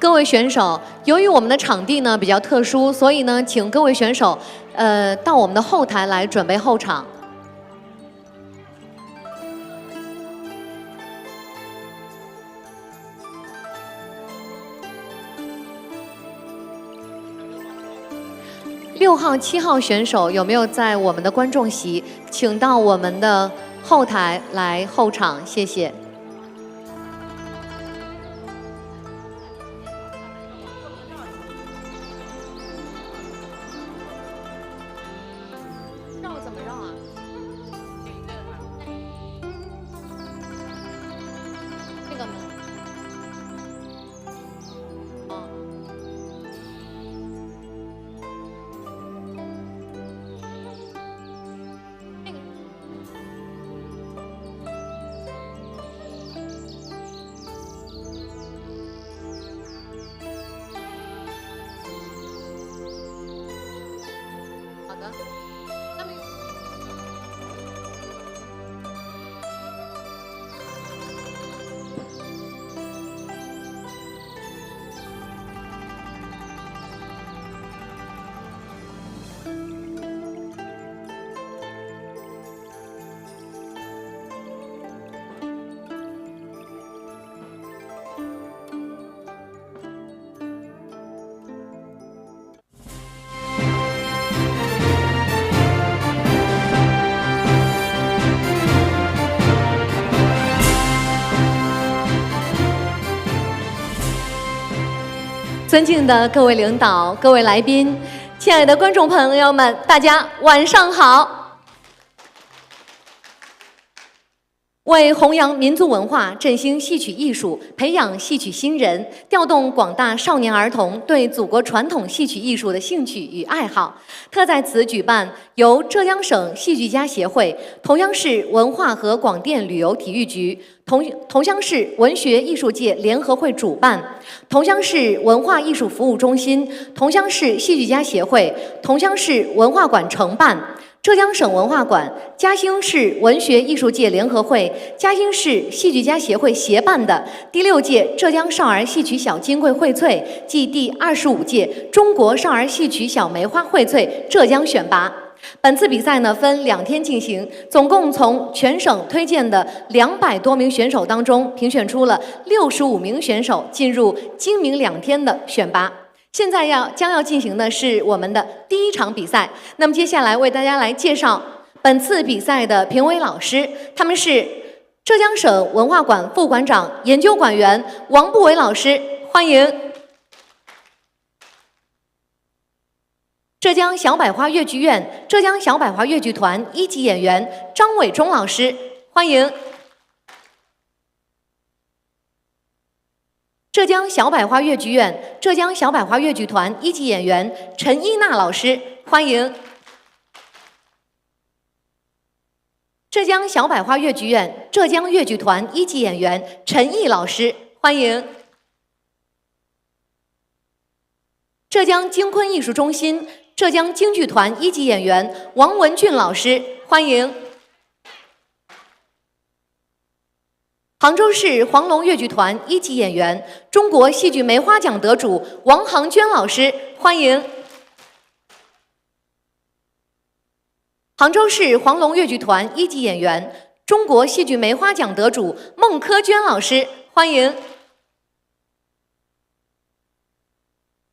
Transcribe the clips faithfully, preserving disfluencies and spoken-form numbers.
各位选手，由于我们的场地呢比较特殊，所以呢，请各位选手，呃，到我们的后台来准备候场。六号、七号选手有没有在我们的观众席？请到我们的后台来候场，谢谢。 让我怎么让啊？这个吗？哦。那个。 好的，那么尊敬的各位领导、各位来宾，亲爱的观众朋友们，大家晚上好。 为弘扬民族文化、振兴戏曲艺术、培养戏曲新人、调动广大少年儿童对祖国传统戏曲艺术的兴趣与爱好，特在此举办由浙江省戏剧家协会、桐乡市文化和广电旅游体育局、桐桐乡市文学艺术界联合会主办、桐乡市文化艺术服务中心、桐乡市戏剧家协会、桐乡市文化馆承办、 浙江省文化馆、嘉兴市文学艺术界联合会、嘉兴市戏剧家协会协办的第六届浙江少儿戏曲小金贵荟萃暨第二十五届中国少儿戏曲小梅花荟萃浙江选拔。本次比赛呢，分两天进行，总共从全省推荐的两百多名选手当中，评选出了六十五名选手进入今明两天的选拔。 现在要，将要进行的是我们的第一场比赛。那么接下来为大家来介绍本次比赛的评委老师，他们是浙江省文化馆副馆长、研究馆员王步伟老师，欢迎。浙江小百花越剧院、浙江小百花越剧团一级演员张伟忠老师，欢迎。 浙江小百花越剧院、浙江小百花越剧团一级演员陈一娜老师，欢迎。浙江小百花越剧院、浙江越剧团一级演员陈毅老师，欢迎。浙江京昆艺术中心、浙江京剧团一级演员王文俊老师，欢迎。 杭州市黄龙越剧团一级演员、中国戏剧梅花奖得主王航娟老师，欢迎。杭州市黄龙越剧团一级演员、中国戏剧梅花奖得主孟珂娟老师，欢迎。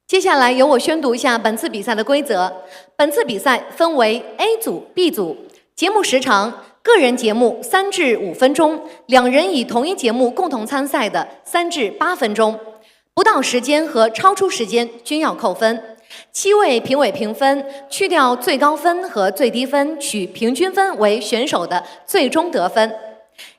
接下来由我宣读一下本次比赛的规则。本次比赛分为A组、B组，节目时长，个人节目三至五分钟，两人以同一节目共同参赛的三至八分钟，不到时间和超出时间均要扣分。七位评委评分，去掉最高分和最低分，取平均分为选手的最终得分。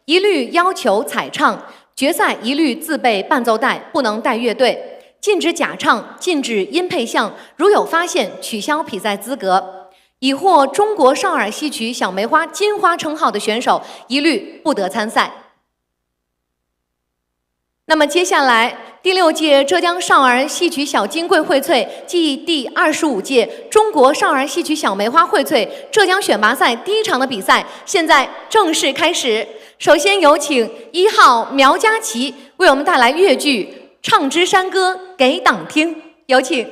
一律要求采唱，决赛一律自备伴奏带，不能带乐队，禁止假唱，禁止音配像，如有发现，取消比赛资格。已获中国少儿戏曲小梅花金花称号的选手一律不得参赛。那么接下来，第六届浙江少儿戏曲小金贵荟萃暨第二十五届中国少儿戏曲小梅花荟萃浙江选拔赛第一场的比赛，现在正式开始。首先有请一号苗嘉琪为我们带来越剧唱支山歌给党听，有请。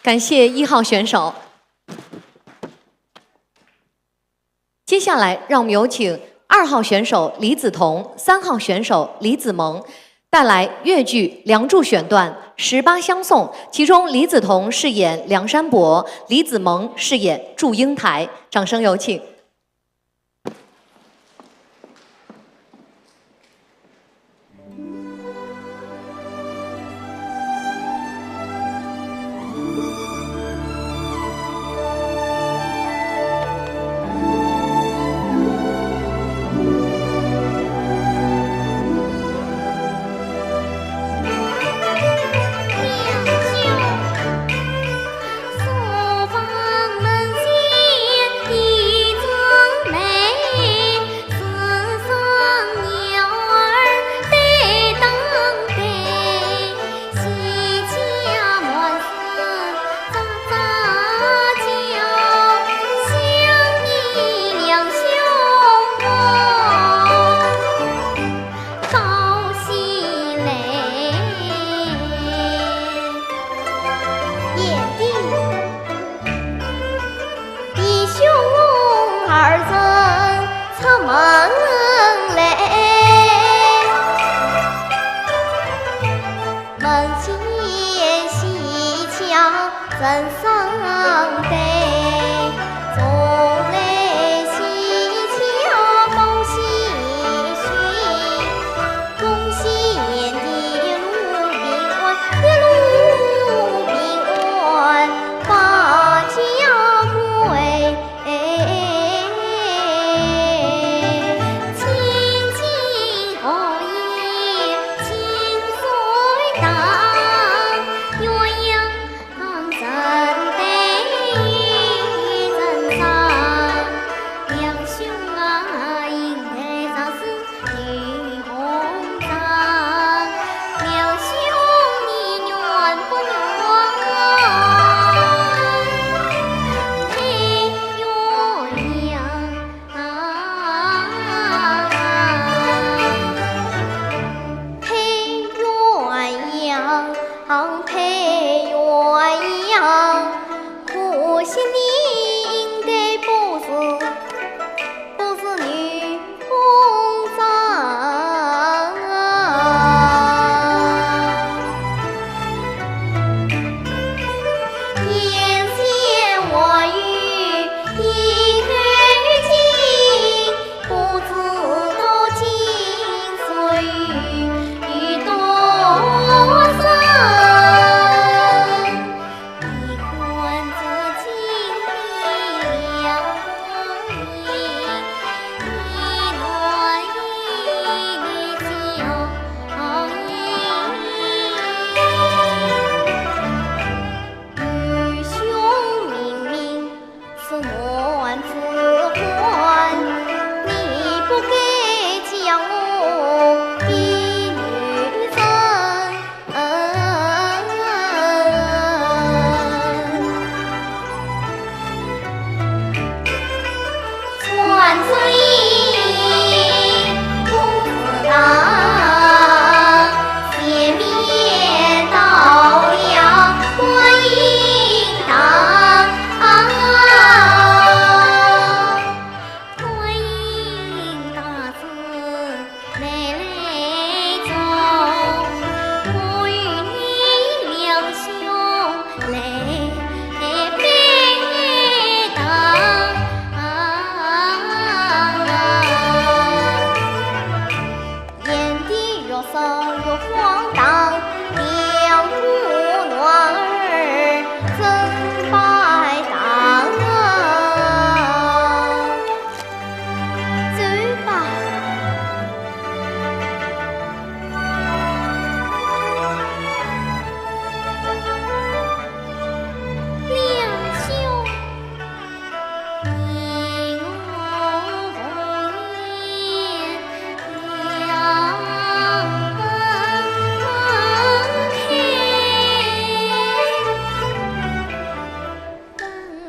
感谢一号选手。接下来，让我们有请二号选手李梓潼、三号选手李梓萌带来越剧《梁祝》选段《十八相送》，其中李梓潼饰演梁山伯，李梓萌饰演祝英台。掌声有请。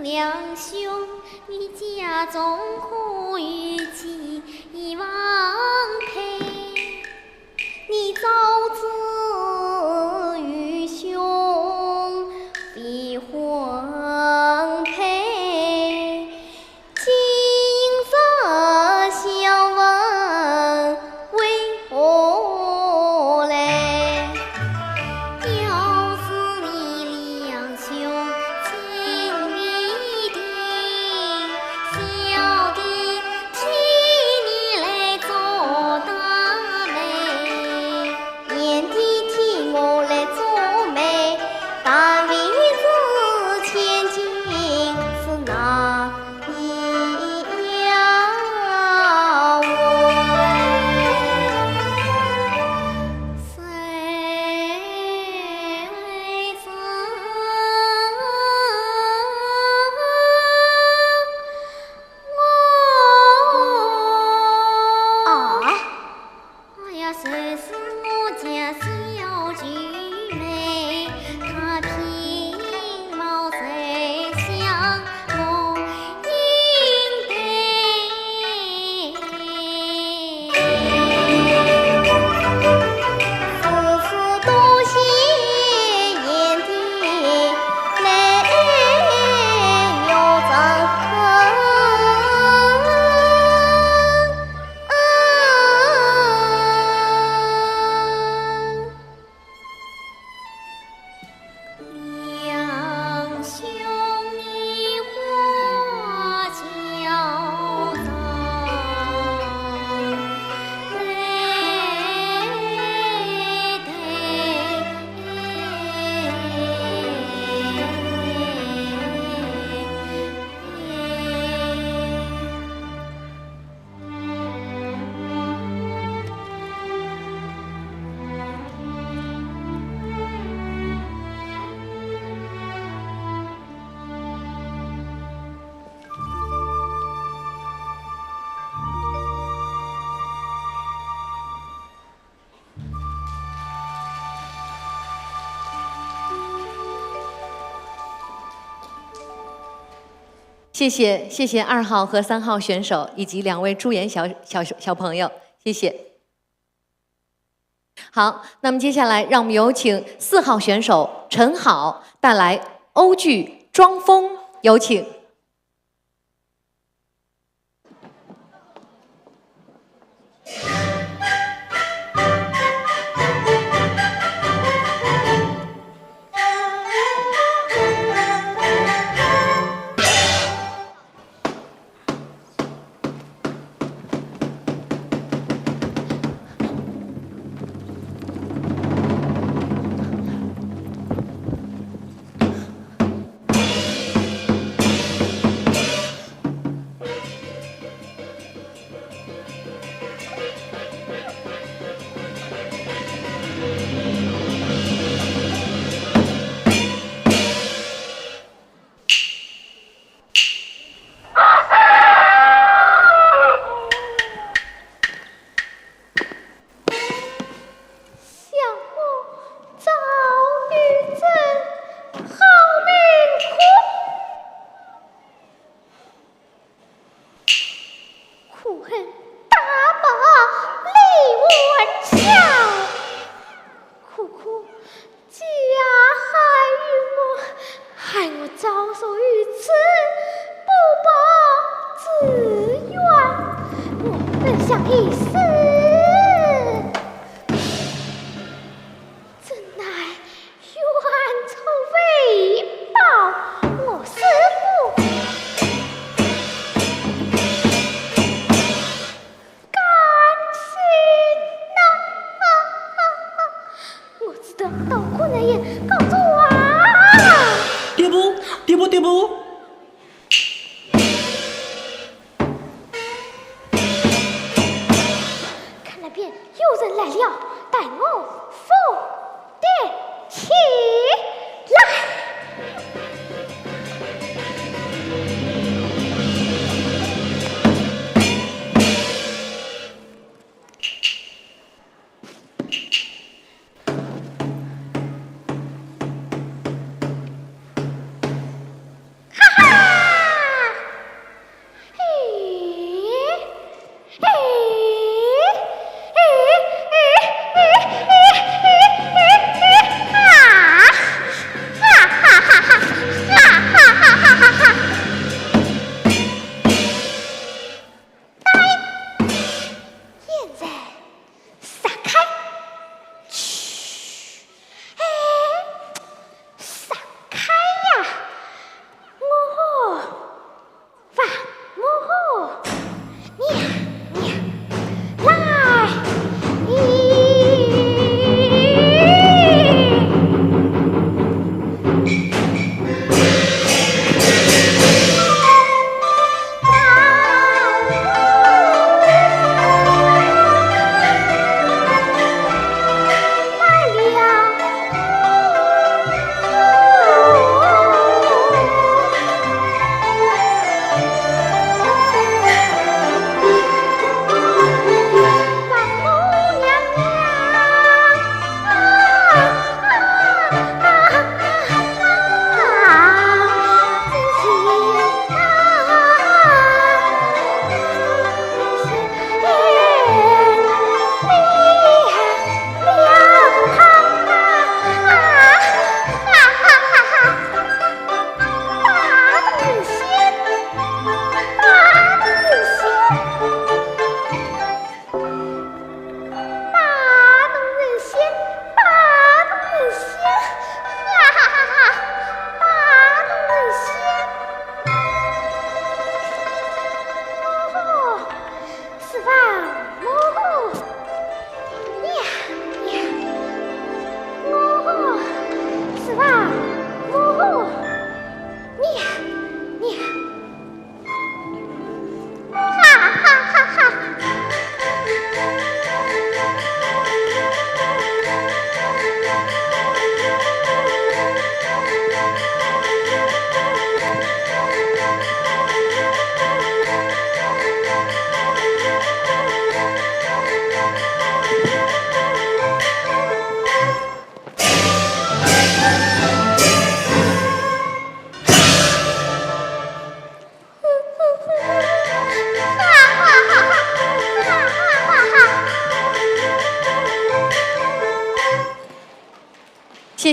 梁兄，你家中可有寄望配？你早知愚兄未婚配，今日相问为何来？要是你两兄情未定，小弟替你来做大媒。谢谢谢谢二号和三号选手以及两位助演小小小朋友，谢谢。好，那么接下来让我们有请四号选手陈好带来欧剧《装疯》，有请。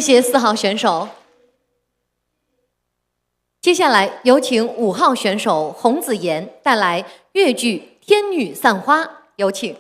谢谢四号选手。接下来有请五号选手洪子妍带来越剧《天女散花》，有请。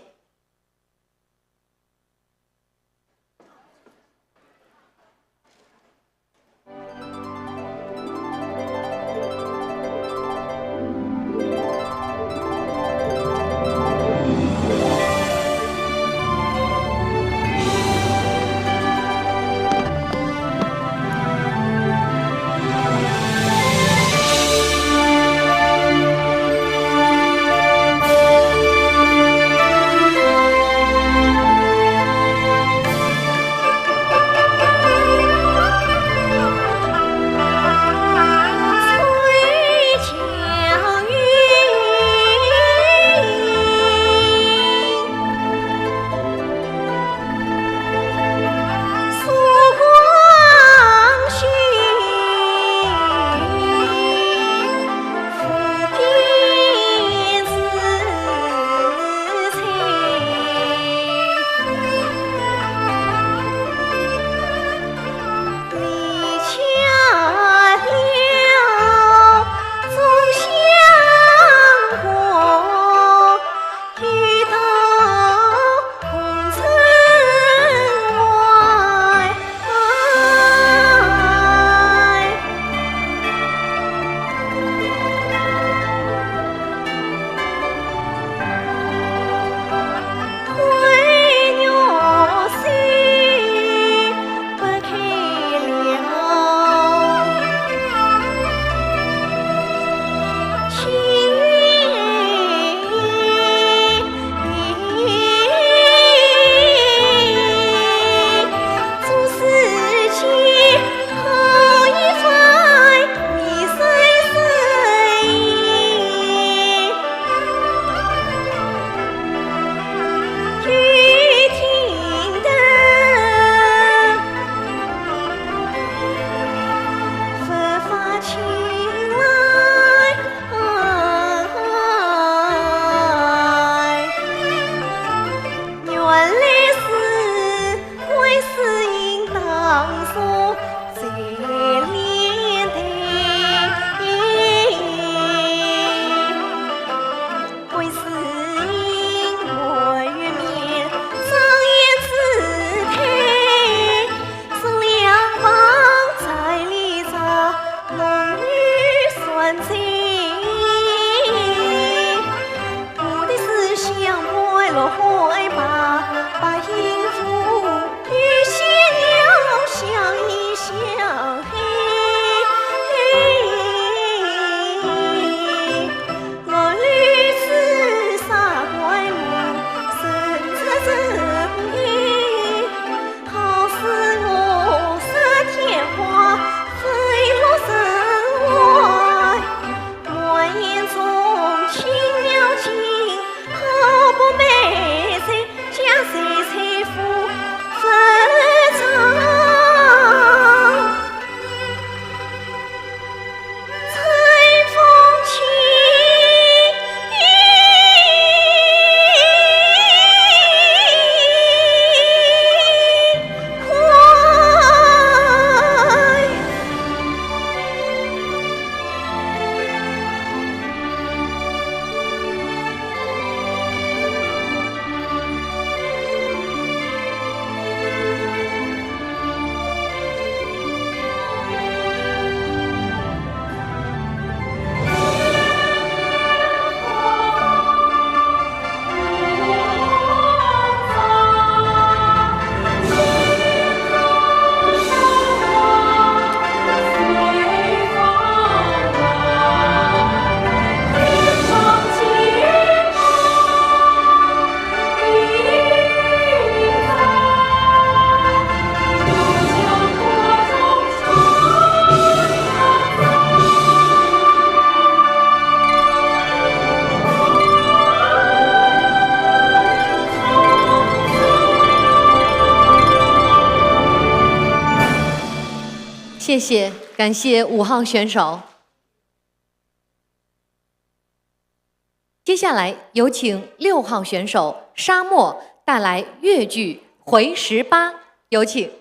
谢谢，感谢五号选手。接下来有请六号选手沙漠带来越剧《回十八》，有请。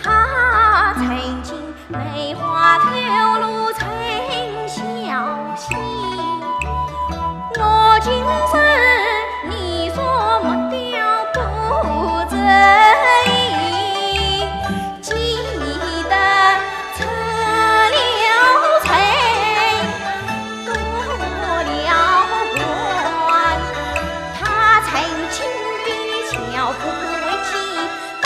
他曾经梅花吐露春笑嘻，我今生你说莫雕不真，记得出了城，过了关，他曾经比樵夫为妻 大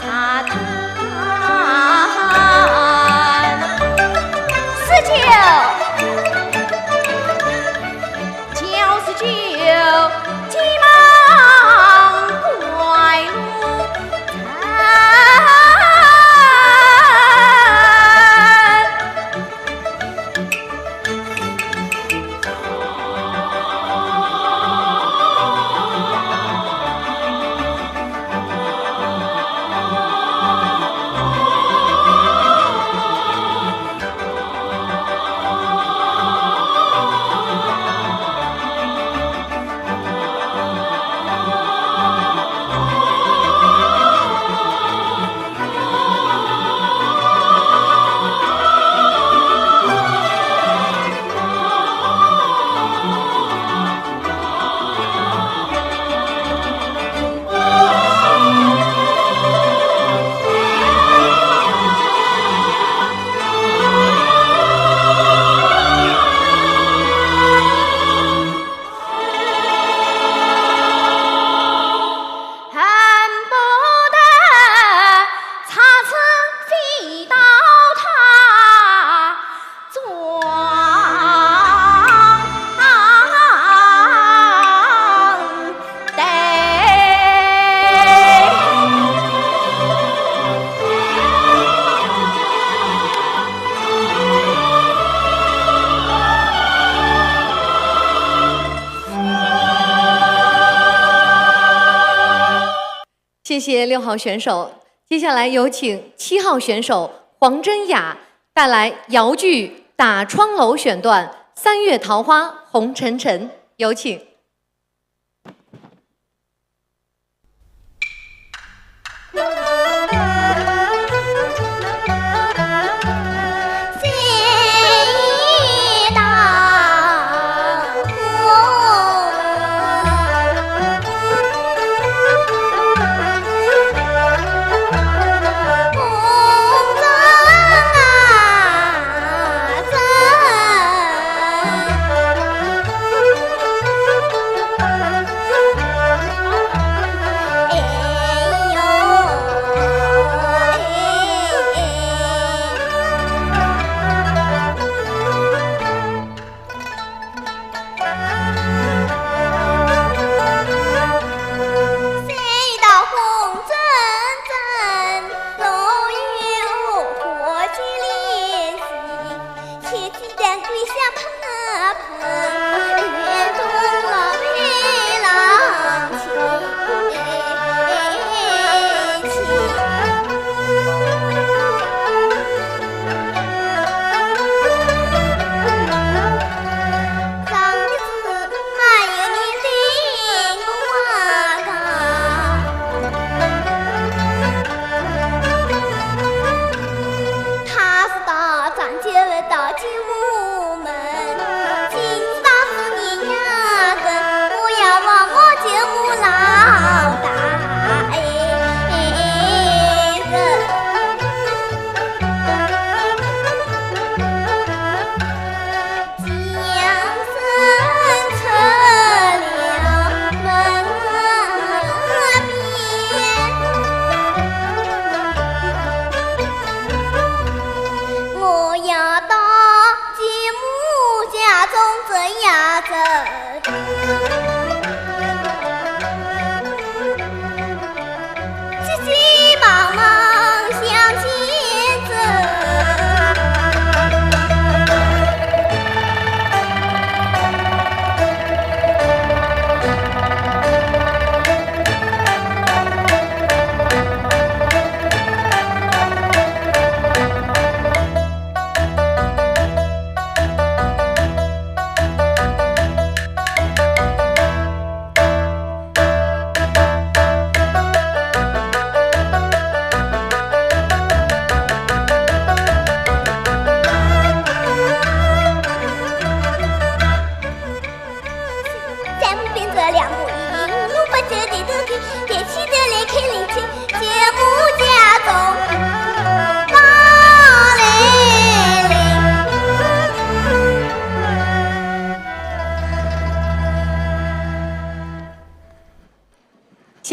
茶坛。十九，九十九，急忙赶路程。 恨不得插翅飞到他庄头。 谢谢六号选手，接下来有请七号选手黄真雅带来瑶剧《打窗楼》选段《三月桃花》，红尘尘，有请。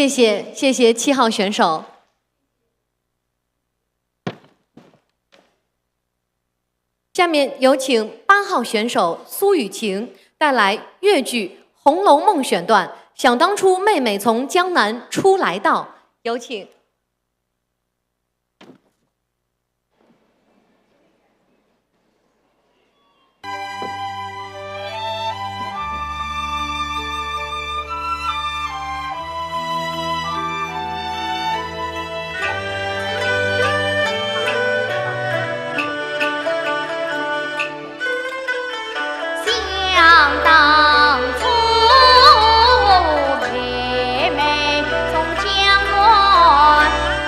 谢谢，谢谢七号选手。下面有请八号选手苏雨晴带来越剧《红楼梦》选段《想当初妹妹从江南初来到》，有请。 想当初，妹妹从江南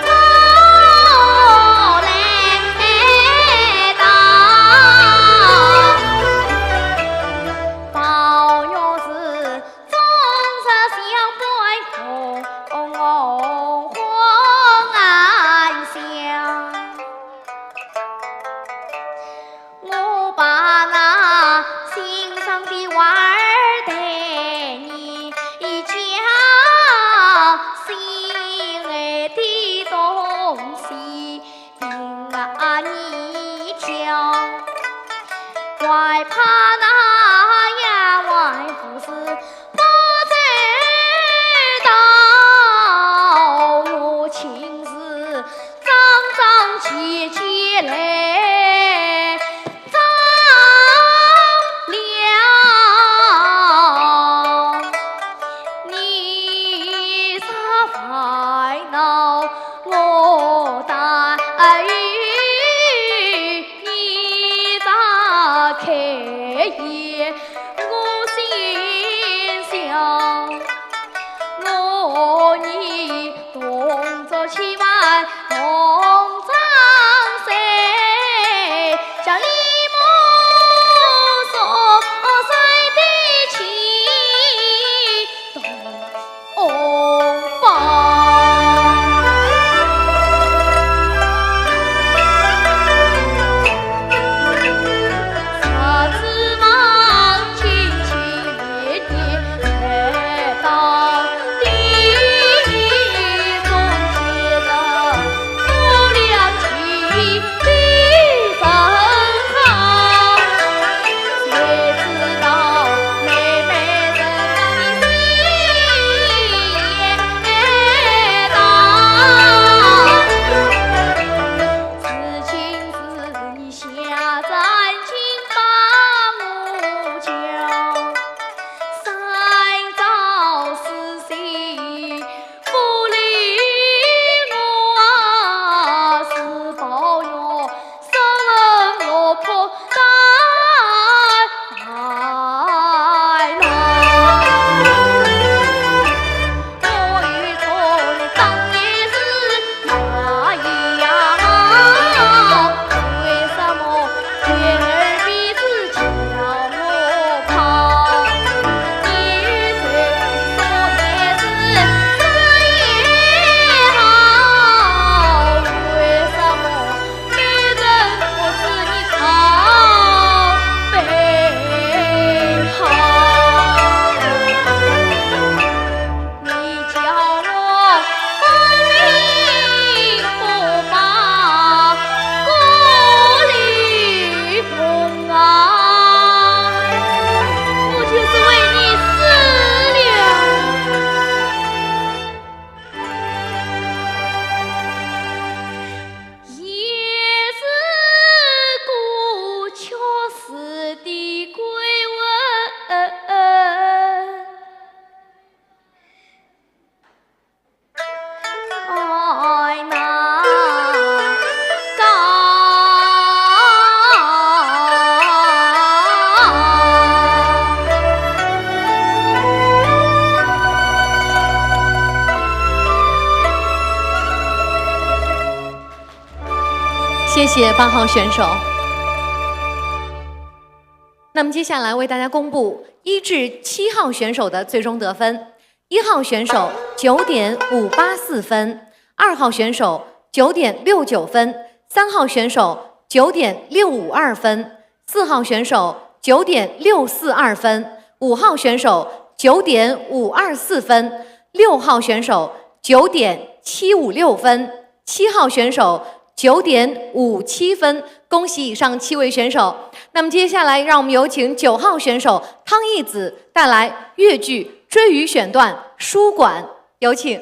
初来到，宝玉是终日相伴同欢笑。 我把那心上的话儿对你讲，心爱的东西听啊你挑，怪怕那丫鬟不知 不知道，我亲自张张结结来张了。你若烦恼，我答应。 你打开眼，我心想，我你同桌吃饭同张睡，像李木所睡的亲 同伴。谢谢八号选手。那么接下来为大家公布一至七号选手的最终得分。一号选手九点五八四分，二号选手九点六九分，三号选手九点六五二分，四号选手九点六四二分，五号选手九点五二四分，六号选手九点七五六分，七号选手九点五七分。恭喜以上七位选手。那么接下来，让我们有请九号选手汤义子带来越剧《追鱼》选段《书馆》，有请。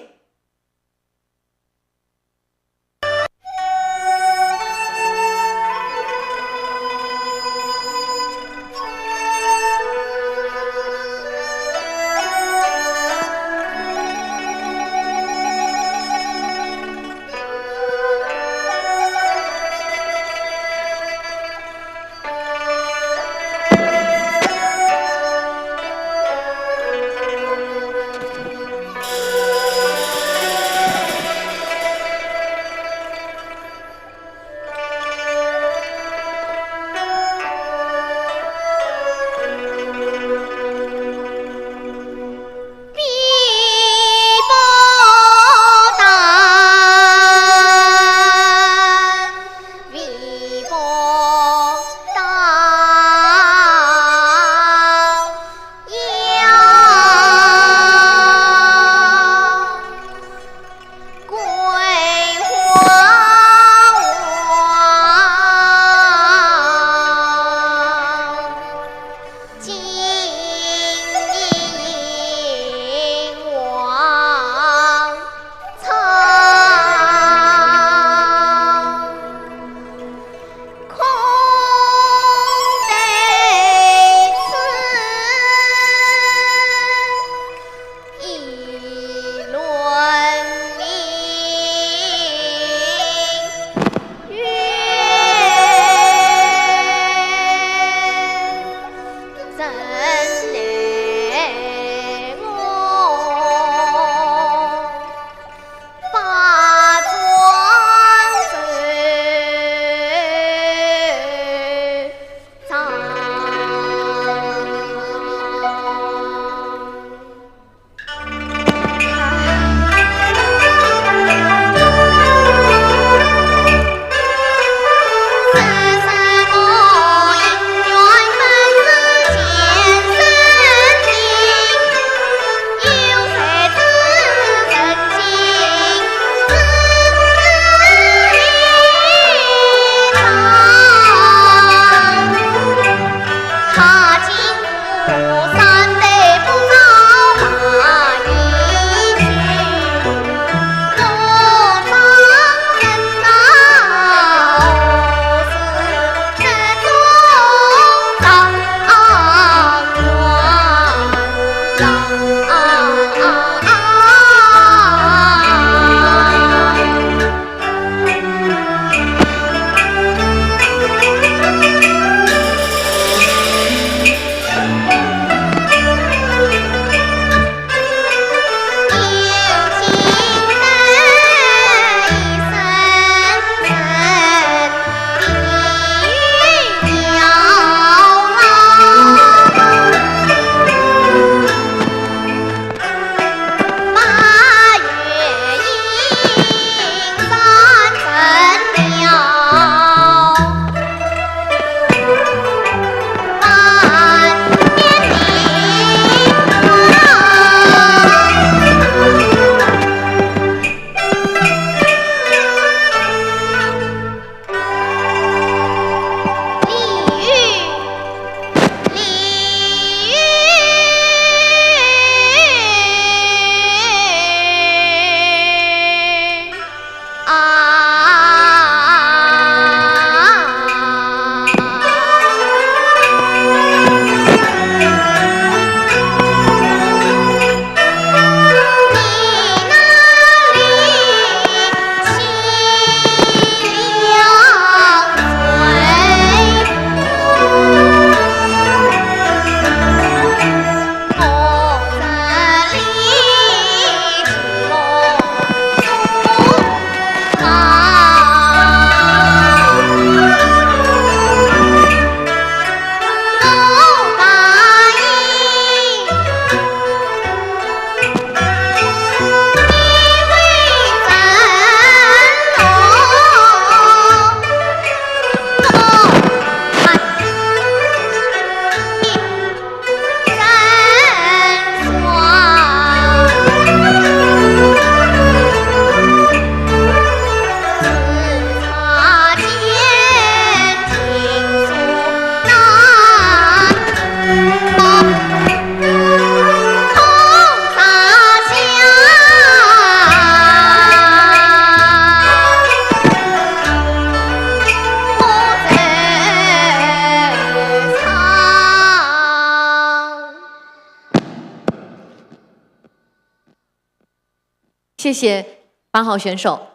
谢谢八号选手。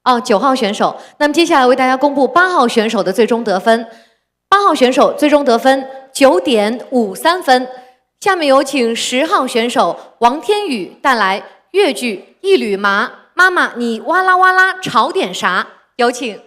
哦，九号选手。那么接下来为大家公布八号选手的最终得分。八号选手最终得分九点五三分。下面有请十号选手王天宇带来越剧《一缕麻》，妈妈你哇啦哇啦吵点啥？有请。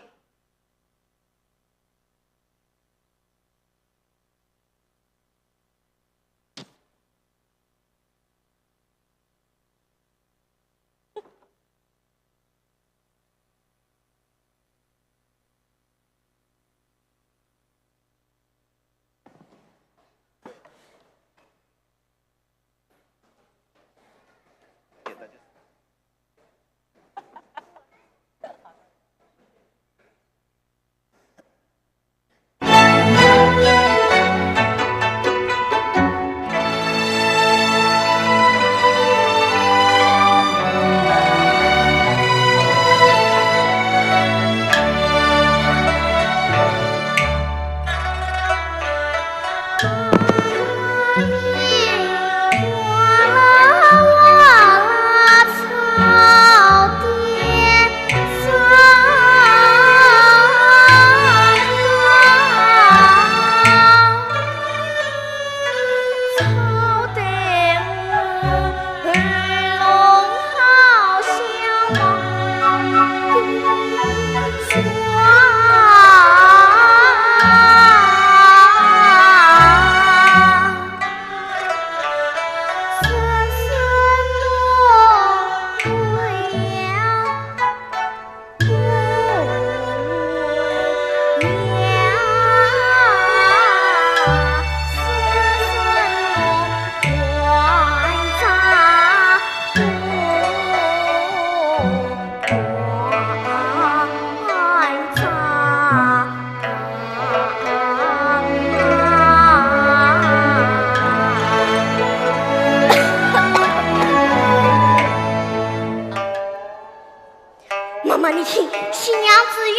妈妈，你听，新娘子又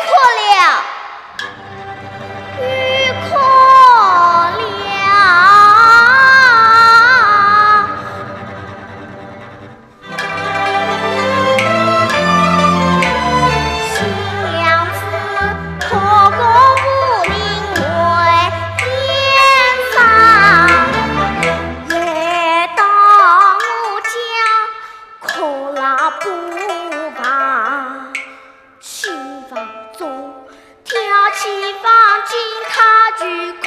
哭了，又哭了。 新娘子可过武林外边上，夜到我家可拉不房。新房中，挑起方巾她就哭，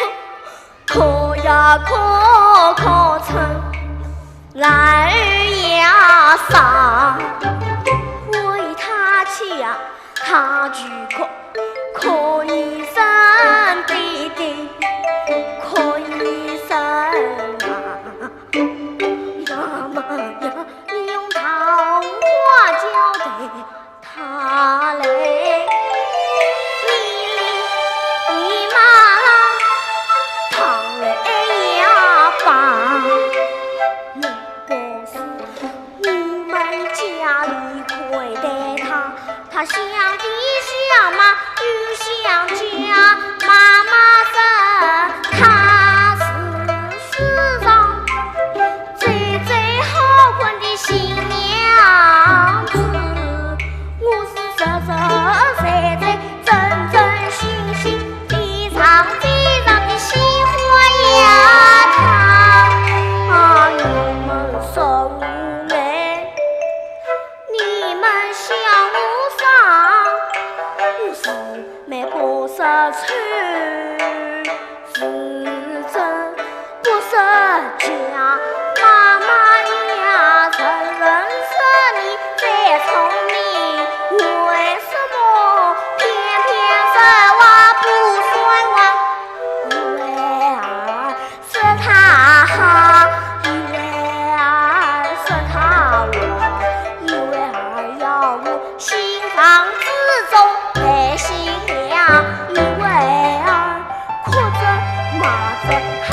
哭呀哭，哭成 来呀啥？为她去呀，她就哭，哭一声爹爹，哭一声妈妈。妈妈呀，你用套话交代 她来，你妈妈，她来呀吧。那个是我们家里亏待她，她想爹想妈又想家，妈妈说她是世上 最最好看的新娘子，我是实实在在、真真心心、天上地上的喜欢呀她。啊，你们说我美，你们笑我傻，我是美不识丑。 是真不识假，妈妈呀，人人说你最聪明，为什么偏偏说话不算话？因为儿说她好，因为儿说她坏，因为儿要我新房子中配新娘，因为儿 哭着骂着喊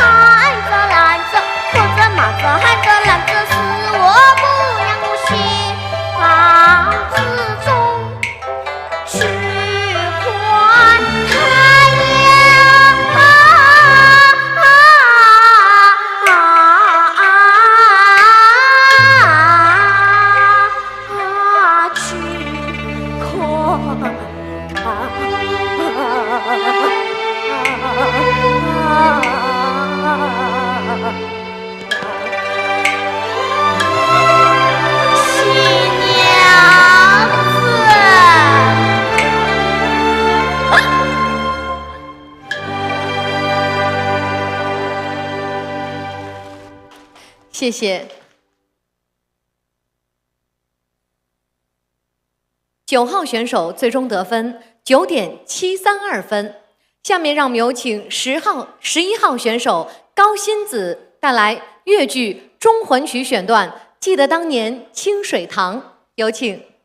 着拦着，哭着骂着喊着拦着，是我不让我新房子中去看她呀。新娘子。谢谢。 九号选手最终得分九点七三二分。下面让我们有请十号、十一号选手高欣子带来越剧《忠魂曲》选段《记得当年清水塘》，有请。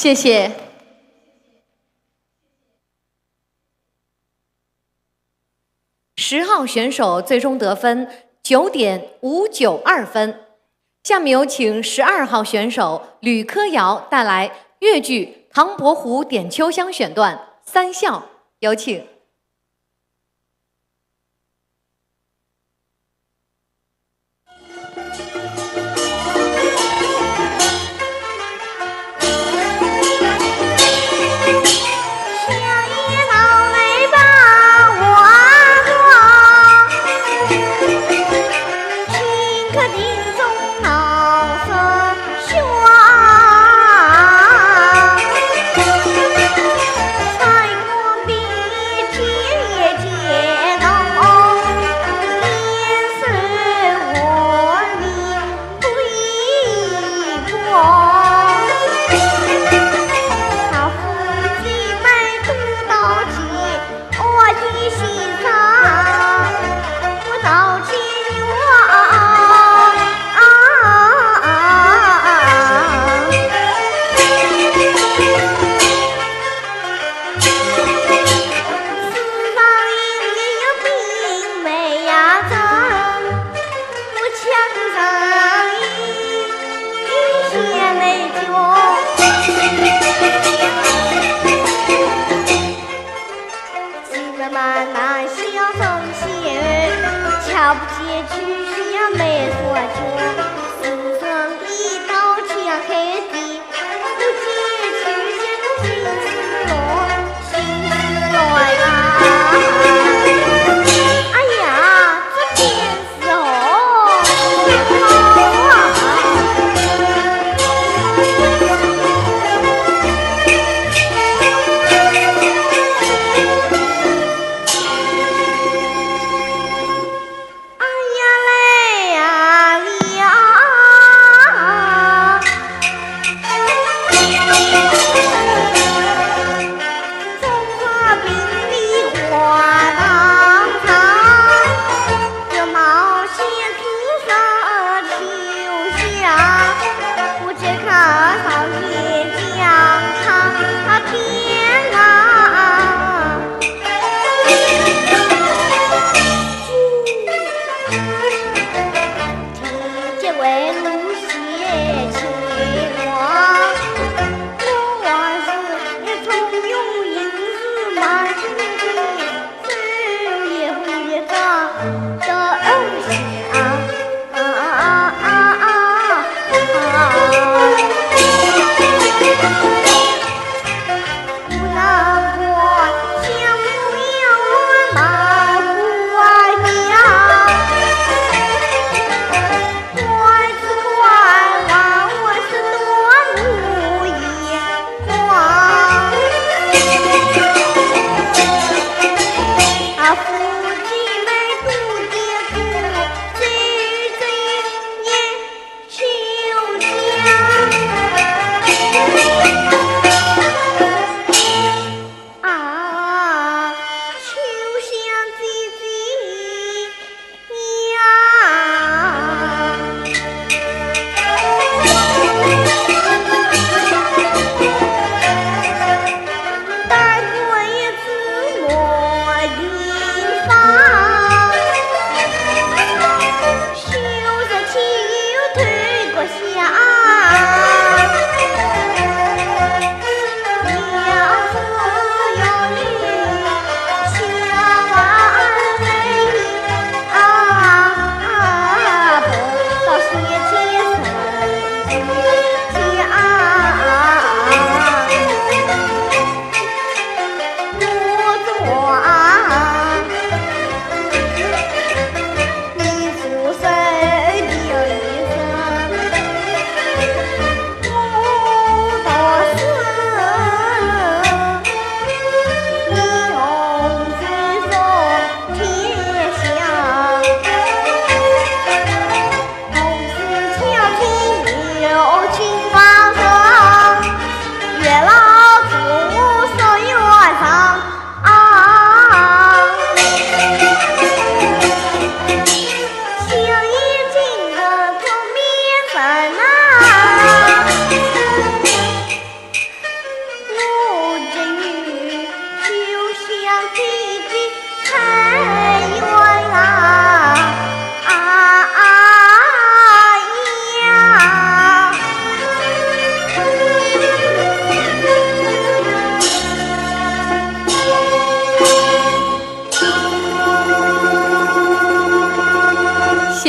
谢谢。十号选手最终得分九点五九二分。下面有请十二号选手吕柯瑶带来越剧《唐伯虎点秋香》选段《三笑》，有请。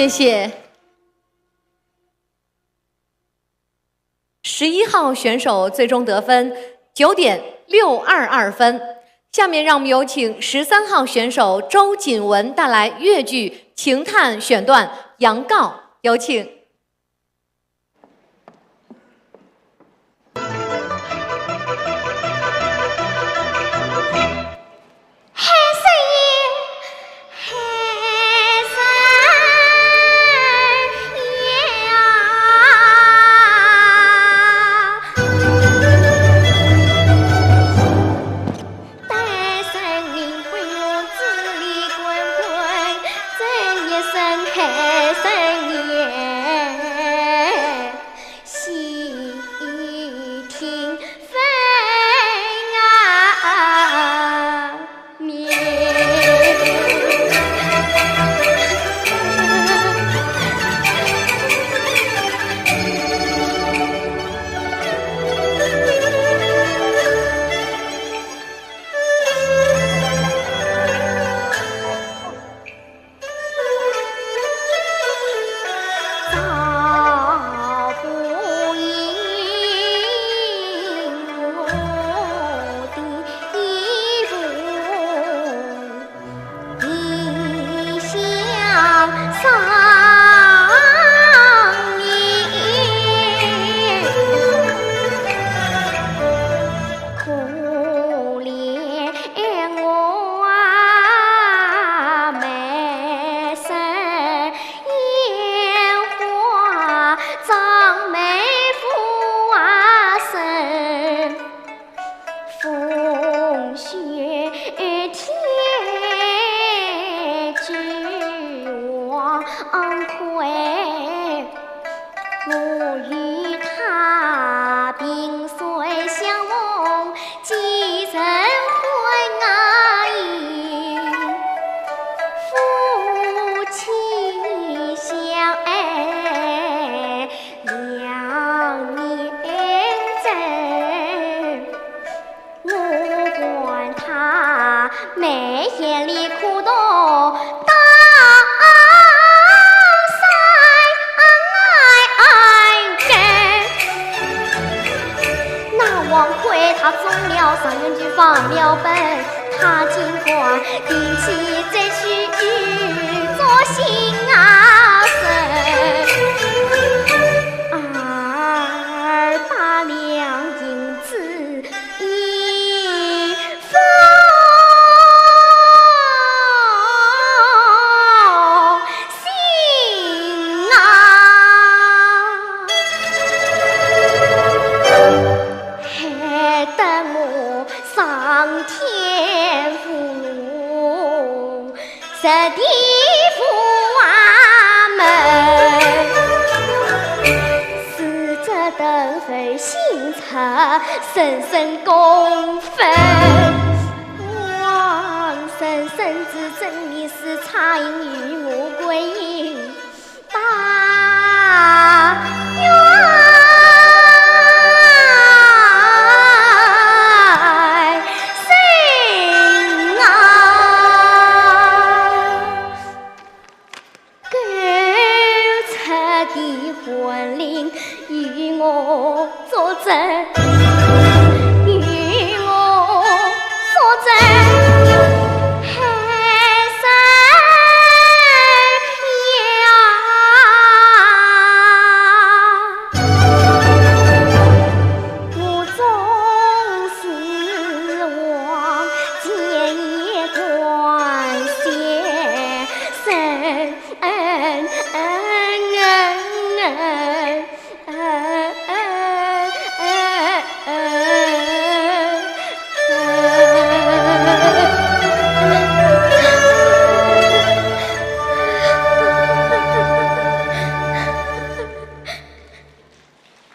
谢谢。十一号选手最终得分九点六二二分。下面让我们有请十三号选手周锦文带来越剧《情叹》选段《杨告》，有请。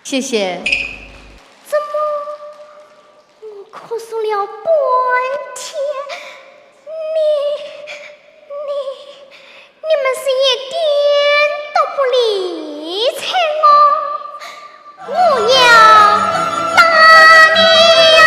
谢谢。怎么，我咳嗽了半天，你，你，你们是一点都不理睬我？ 我要打你呀！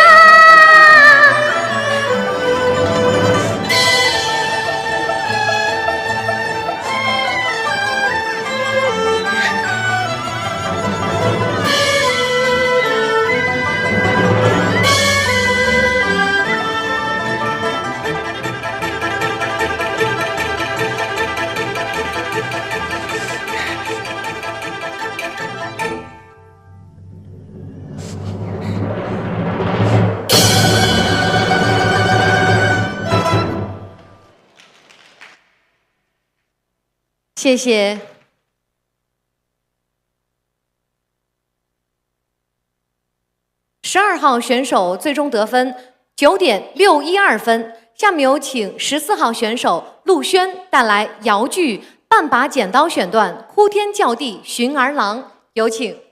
谢谢。十二号选手最终得分九点六一二分。下面有请十四号选手陆轩带来瑶剧半把剪刀选段《哭天叫地寻儿郎》，有请。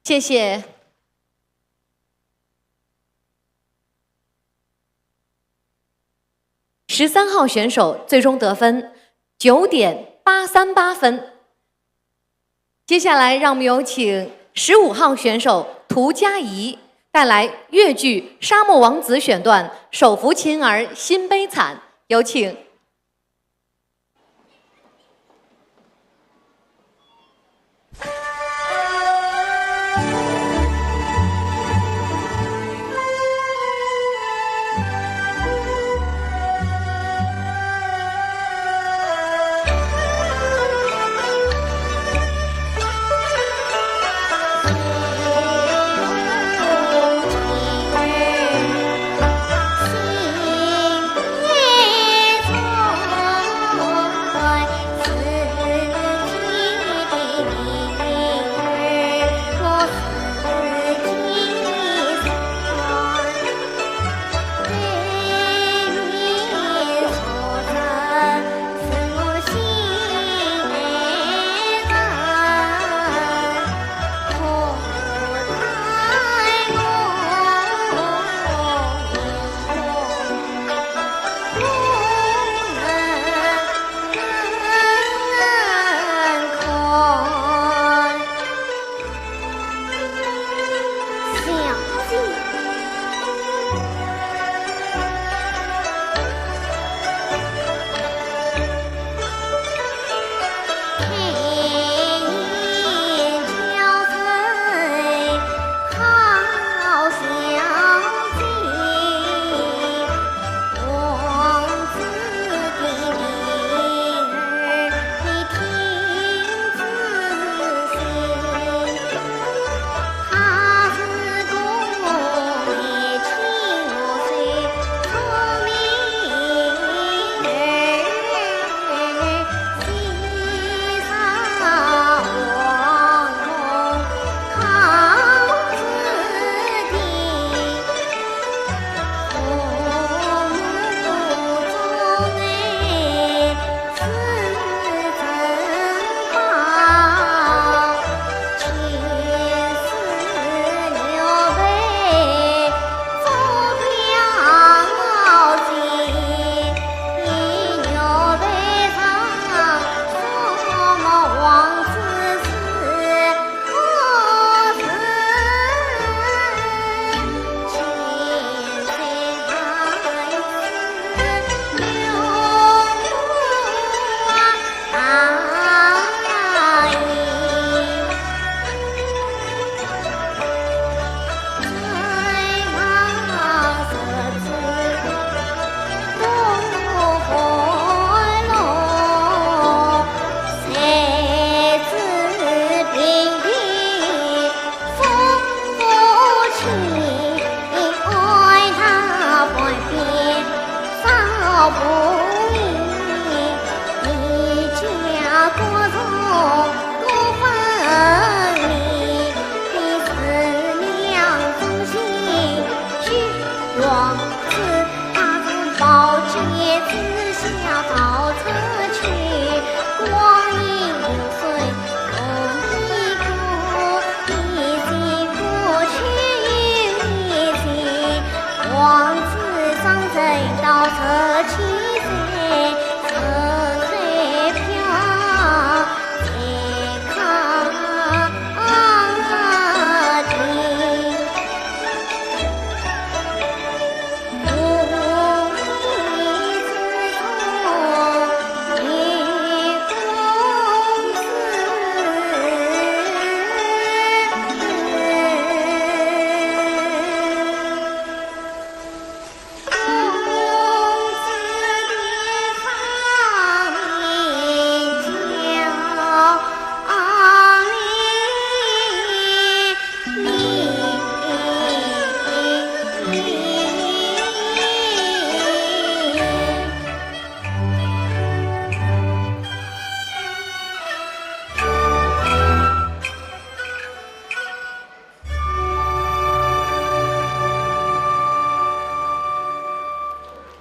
谢谢。十三号选手最终得分九点八三八分。接下来，让我们有请十五号选手涂佳怡带来越剧《沙漠王子》选段《手抚琴儿心悲惨》，有请。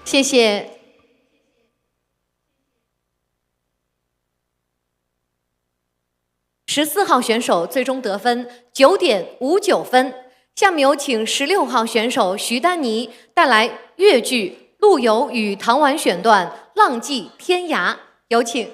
谢谢。十四号选手最终得分九点五九分。下面有请十六号选手徐丹妮带来越剧《陆游与唐婉选》段《浪迹天涯》，有请。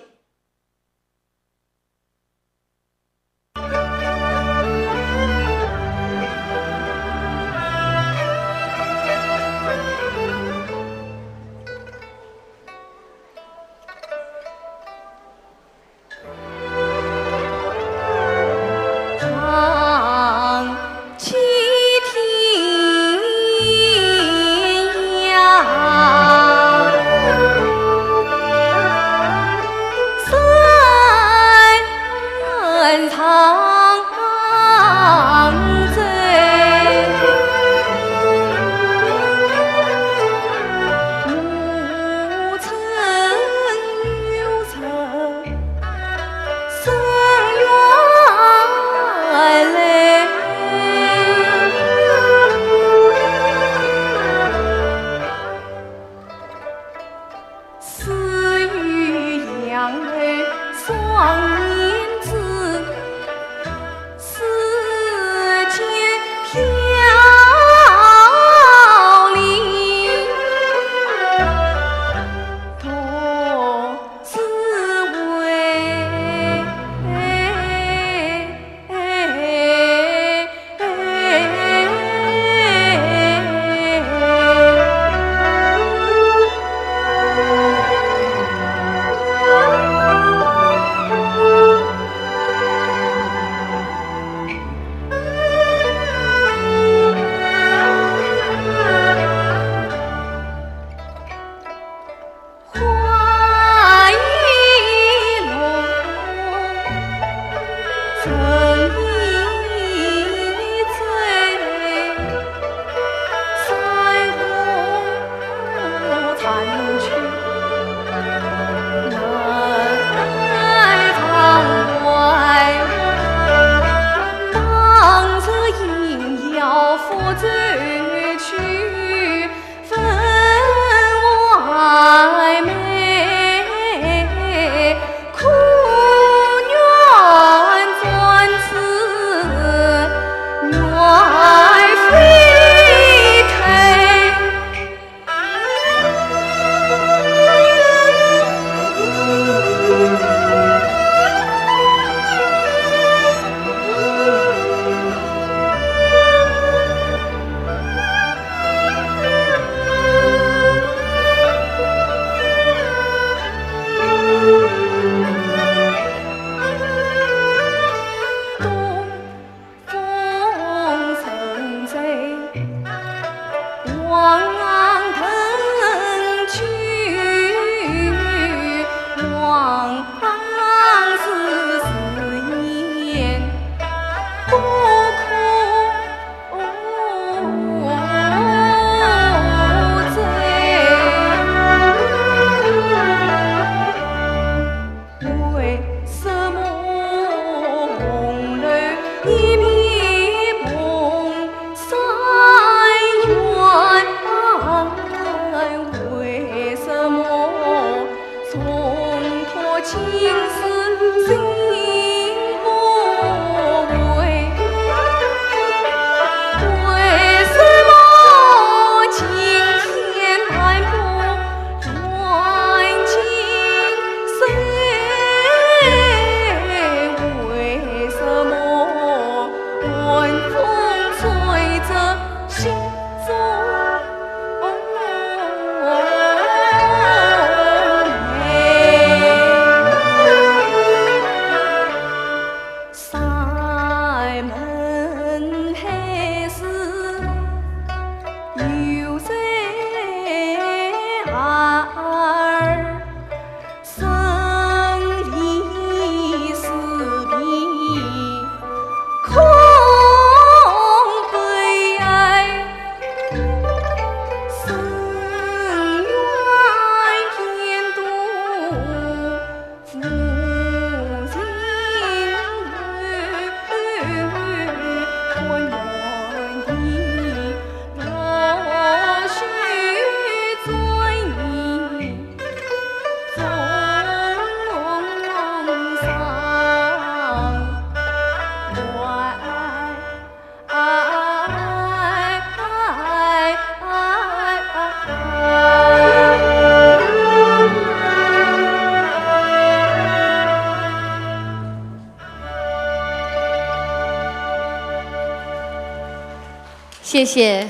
谢谢。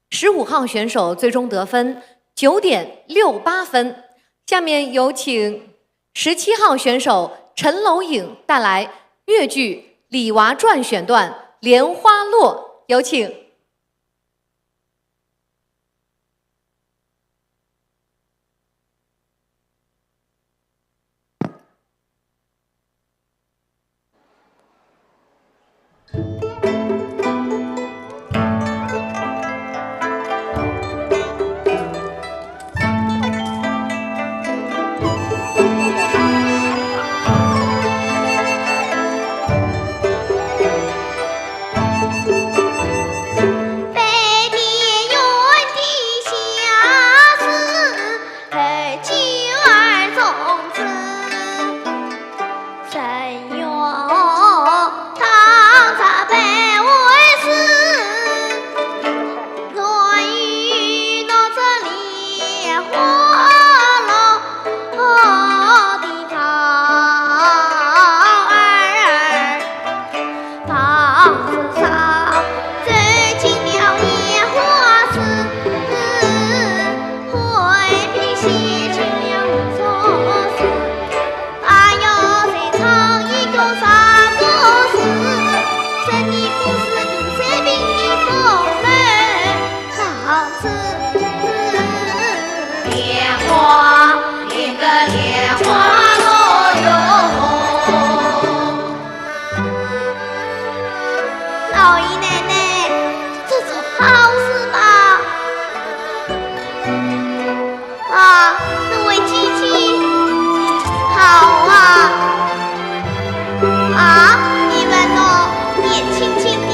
十五号选手最终得分九点六八分。下面有请十七号选手陈楼颖带来越剧《李娃传》选段《莲花落》，有请。 老爷奶奶，这是好事吗？啊，这位姐姐，好啊。啊，你们哦，年轻轻的，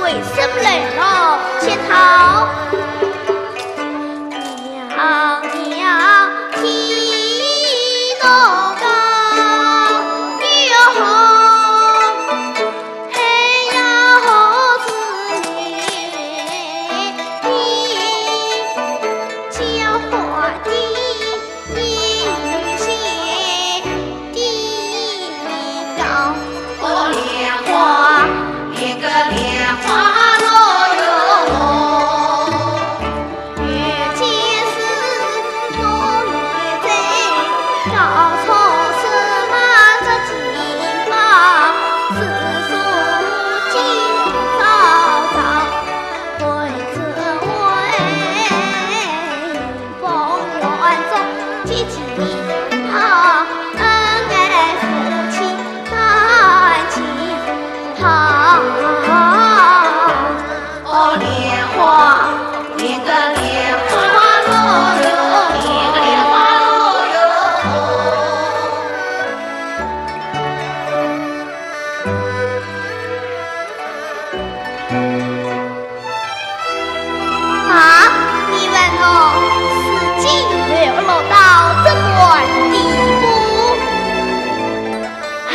为什么来了？仙桃。 啊，你们哦，事情流落到这般地步。唉。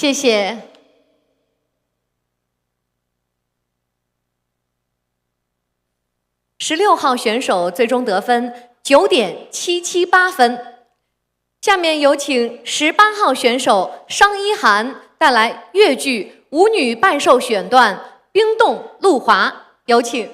谢谢。 十六号选手最终得分九点七七八分。下面有请十八号选手商一涵带来越剧《舞女拜寿》选段《冰冻露华》，有请。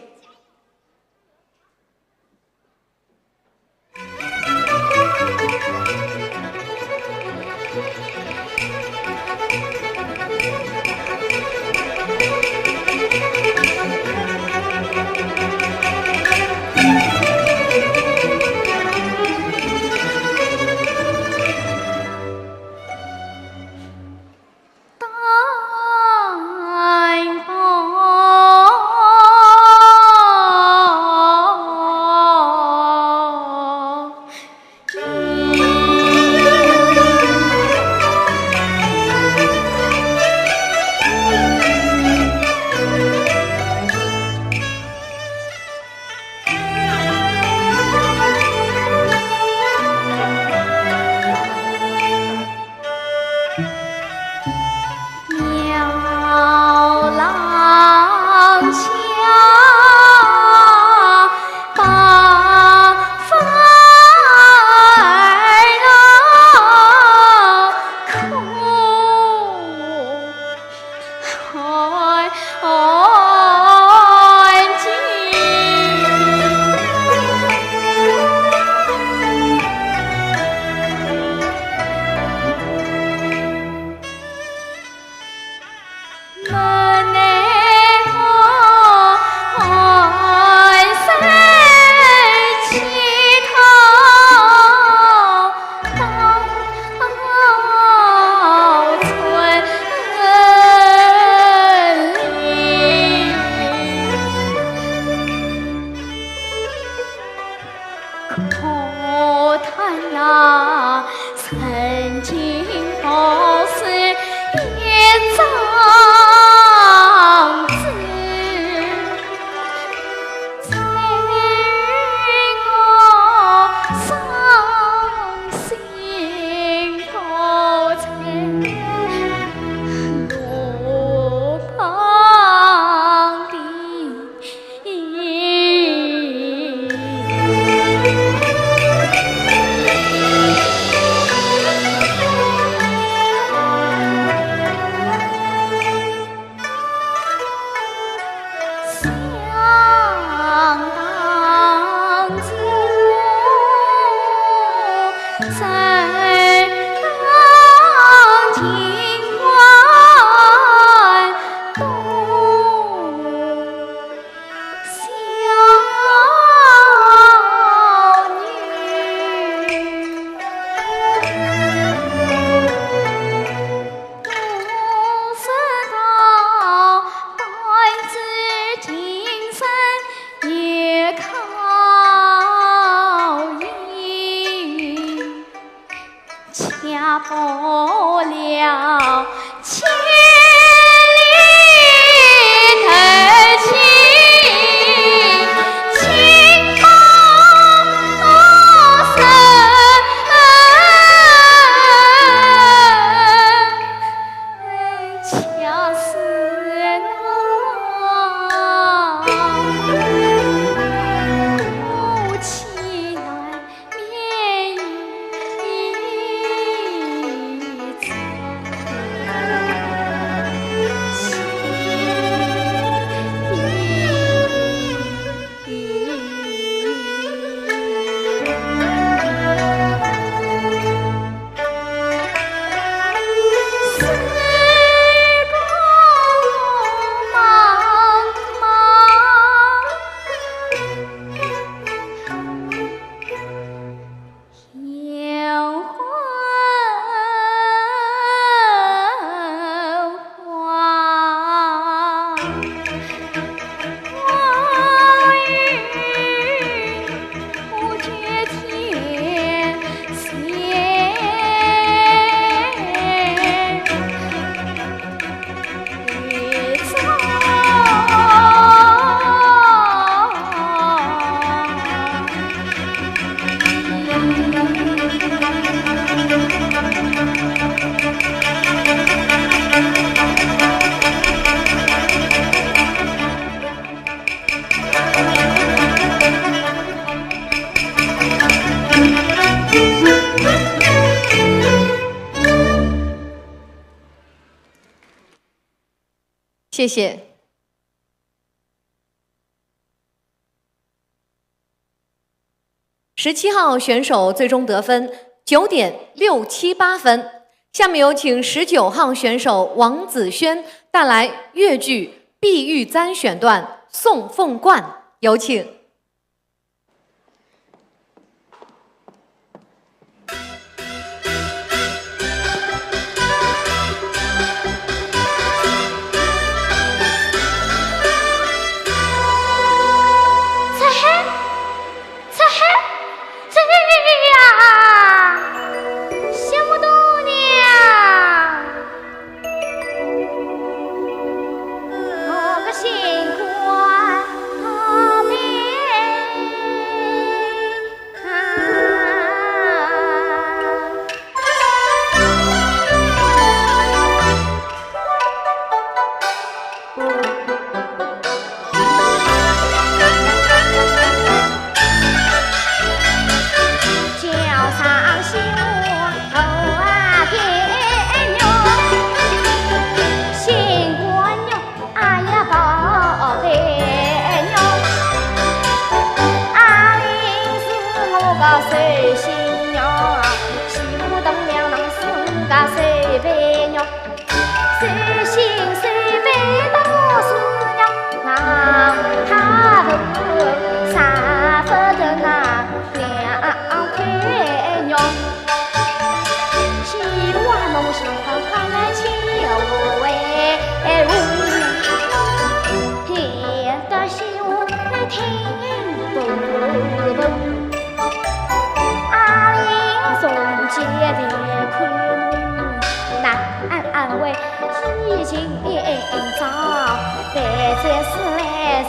谢谢。十七号选手最终得分九点六七八分。下面有请十九号选手王子轩带来越剧《碧玉簪》选段《送凤冠》，有请。也得看，难为几经朝，白在世来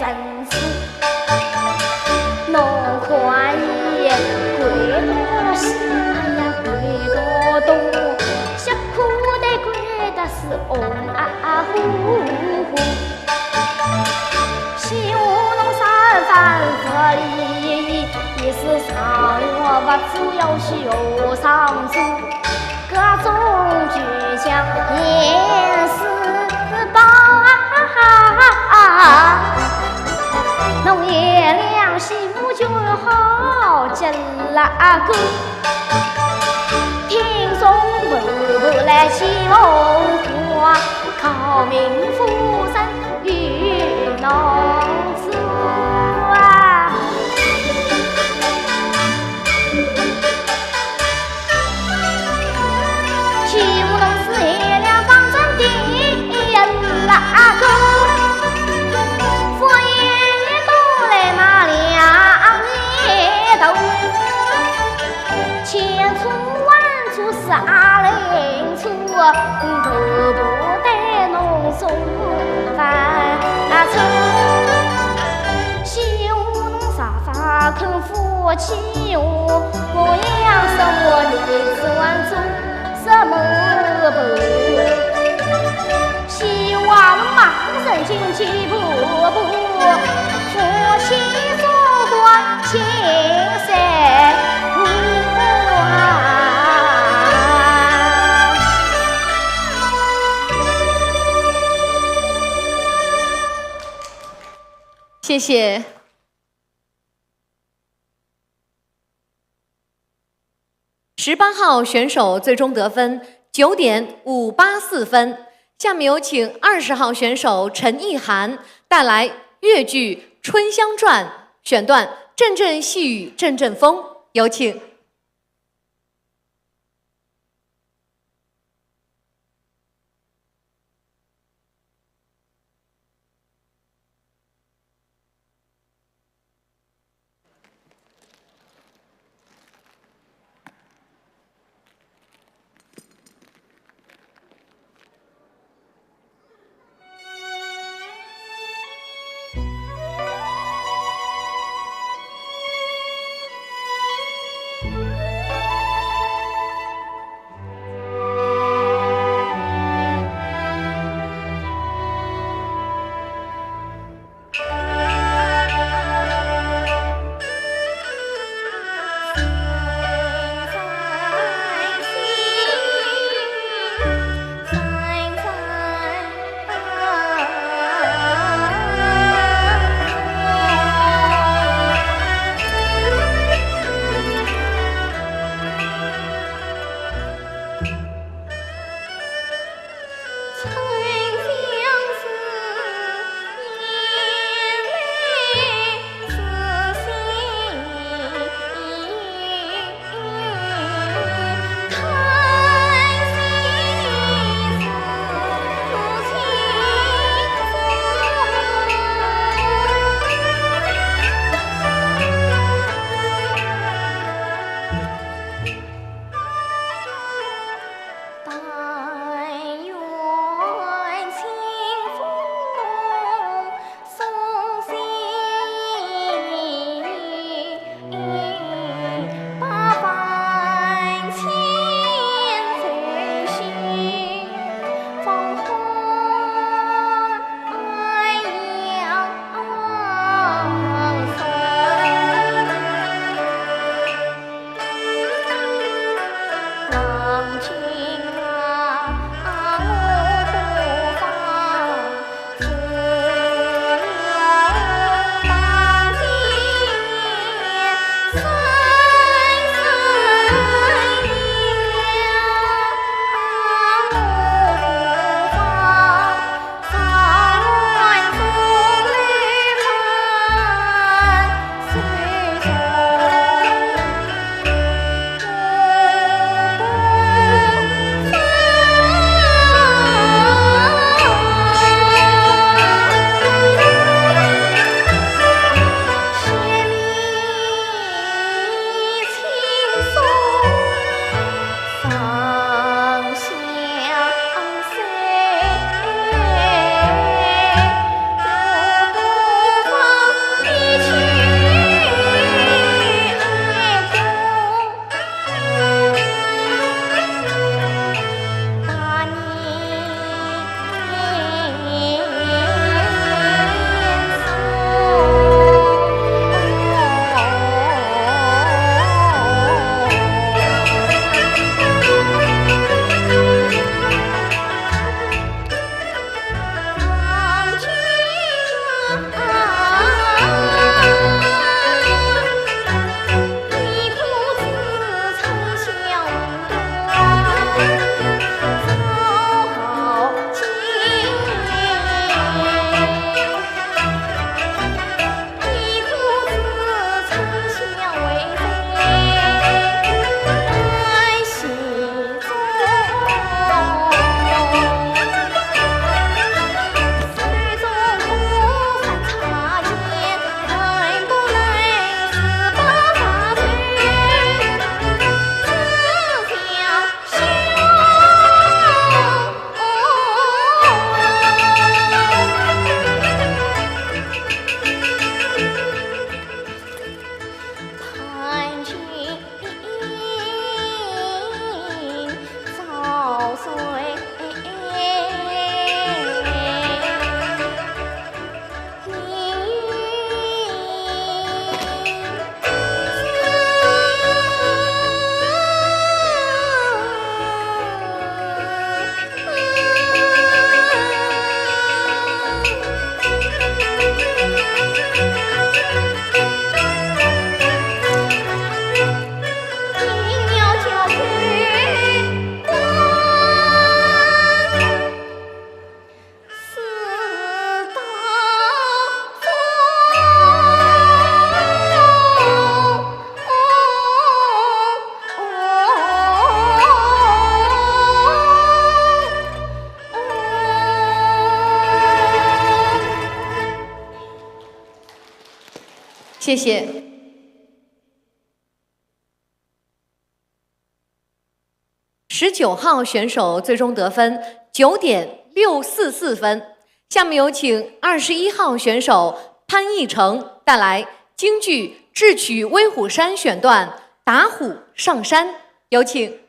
人世。侬看伊跪到西，哎呀，跪到东，辛苦得跪得是红啊呼呼。 西湖弄三番不离，一时上我不知要去何上处，各种举将严师宝啊，弄一两西湖就好极了个。 听众朋友来起哄，高明夫人与侬说啊。岂不能是一两方寸的人那个？佛爷爷都来骂两年头。 千错万错是阿林错，都不得侬送饭啊错。西湖侬啥啥肯夫妻哟，我要什么你只管做什么不？ 西湖马上进几步步，夫妻做官情深啊。谢谢。 十八号选手最终得分九点五八四分。下面有请二十号选手陈意涵带来越剧《春香传》选段《阵阵细雨阵阵风》，有请。谢谢。十九号选手最终得分九点六四四分。下面有请二十一号选手潘奕成带来京剧《智取威虎山》选段《打虎上山》，有请。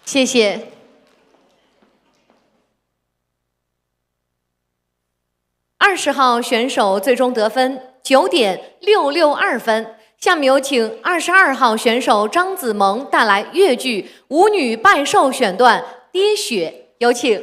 谢谢。二十号选手最终得分九点六六二分。下面有请二十二号选手张子萌带来越剧《舞女拜寿》选段《跌雪》，有请。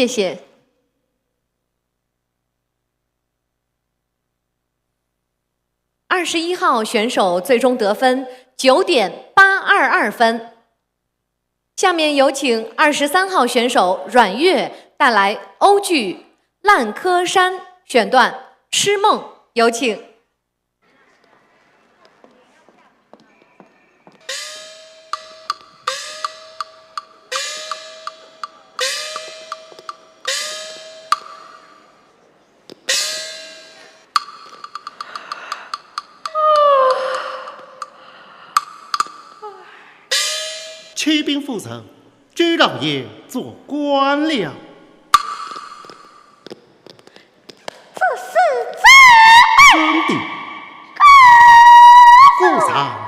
谢谢。二十一号选手最终得分九点八二二分。下面有请二十三号选手阮月带来欧剧《烂柯山》选段《痴梦》，有请。 启禀夫人，周老爷做官了。这是真的。夫人。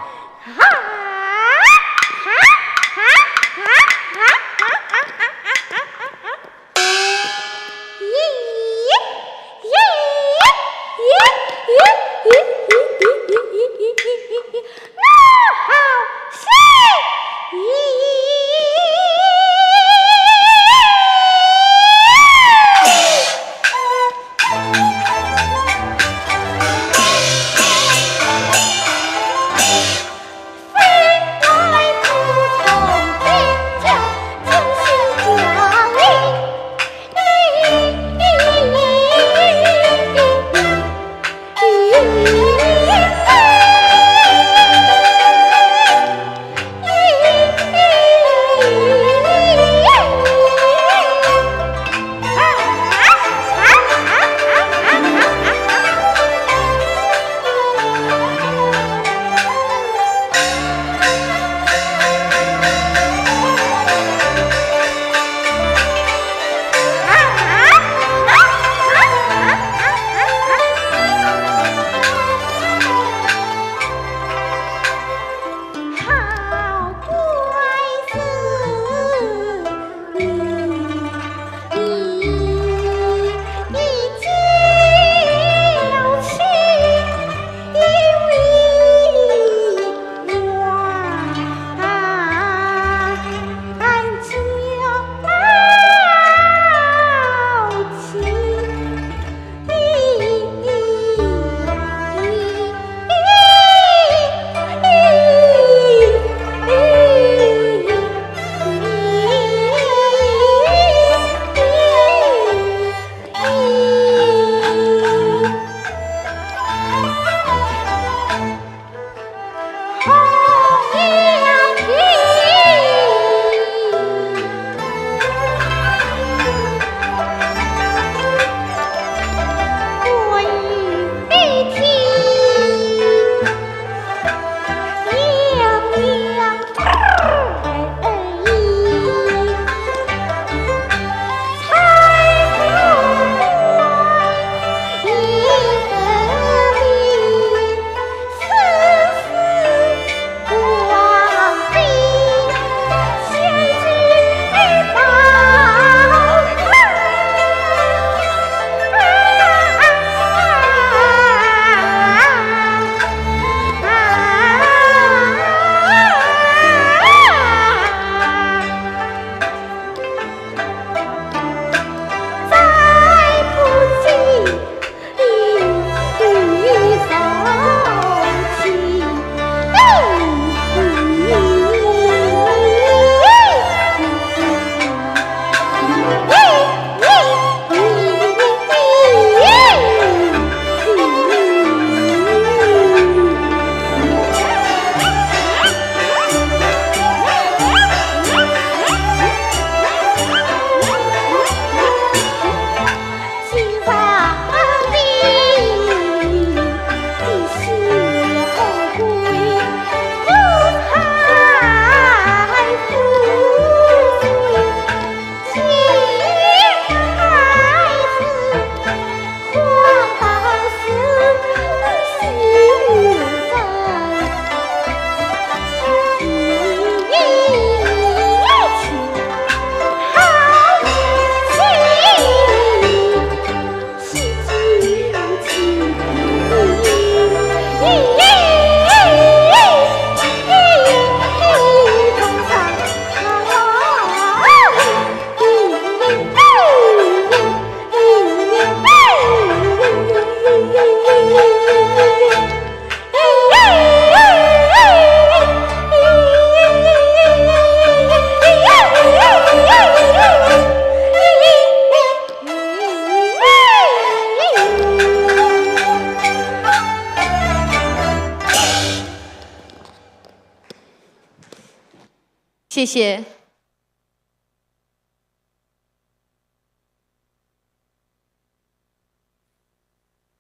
谢谢。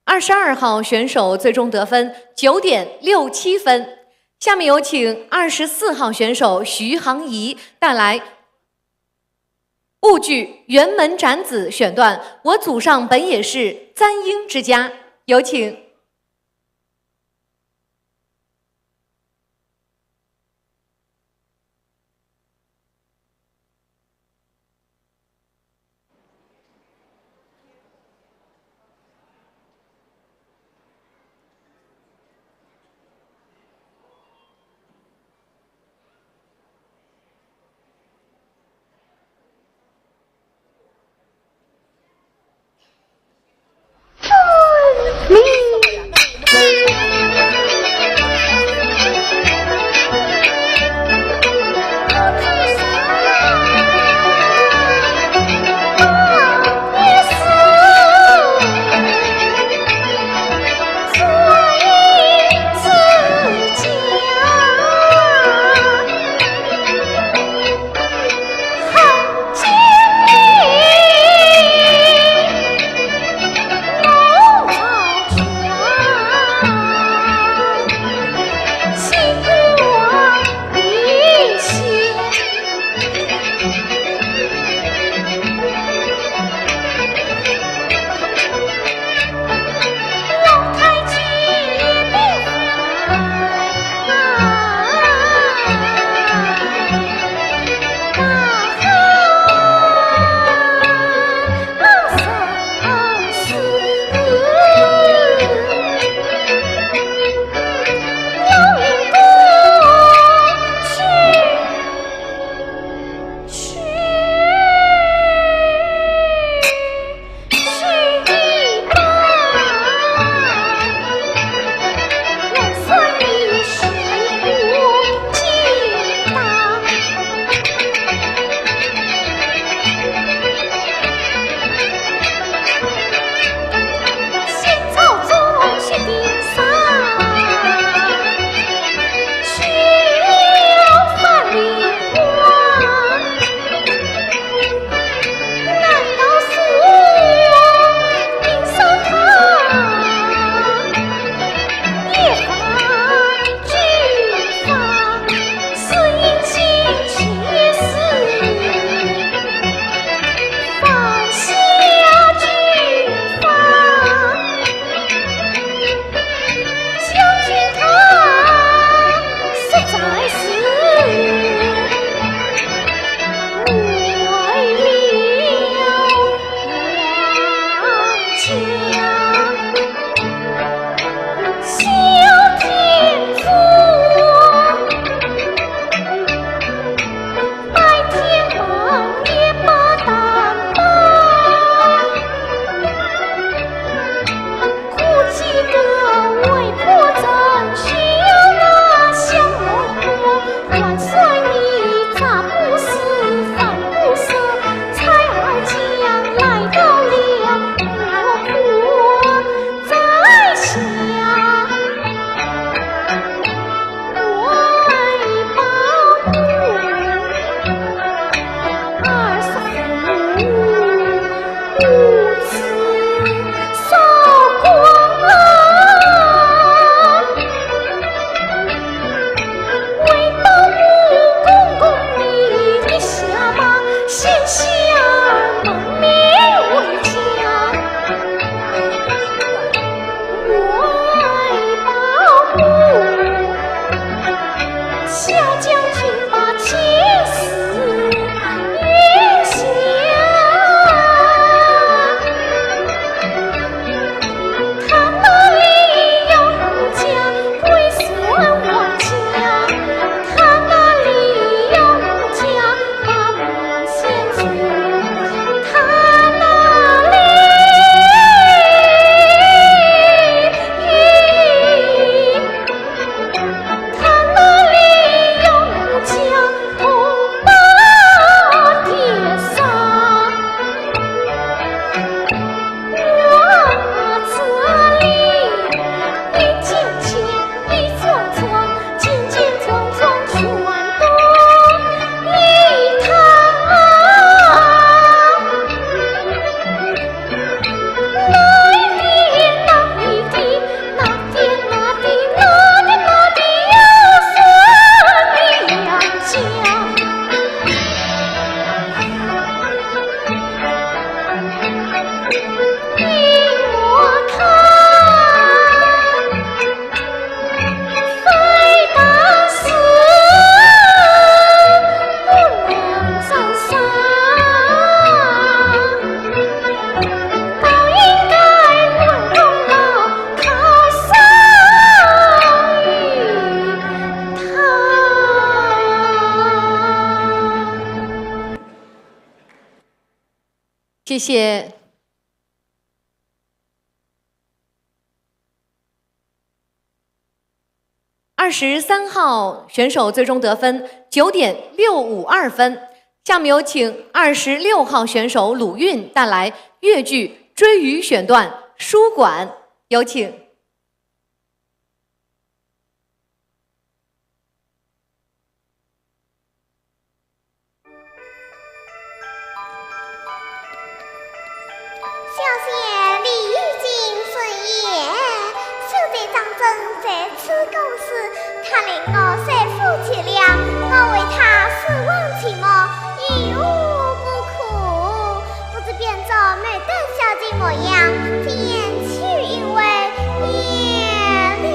二十二号选手最终得分九点六七分。下面有请二十四号选手徐航怡带来沪剧《辕门斩子》选段《我祖上本也是簪缨之家》，有请。谢谢。二十三号选手最终得分九点六五二分。下面有请二十六号选手鲁韵带来越剧《追鱼》选段《书馆》，有请。 小姐李玉金说也，秀才张真在此共事，他令我三夫绝粮，我为他守望寂寞，有何不可？不知便装牡丹小姐模样，前去一回，也了。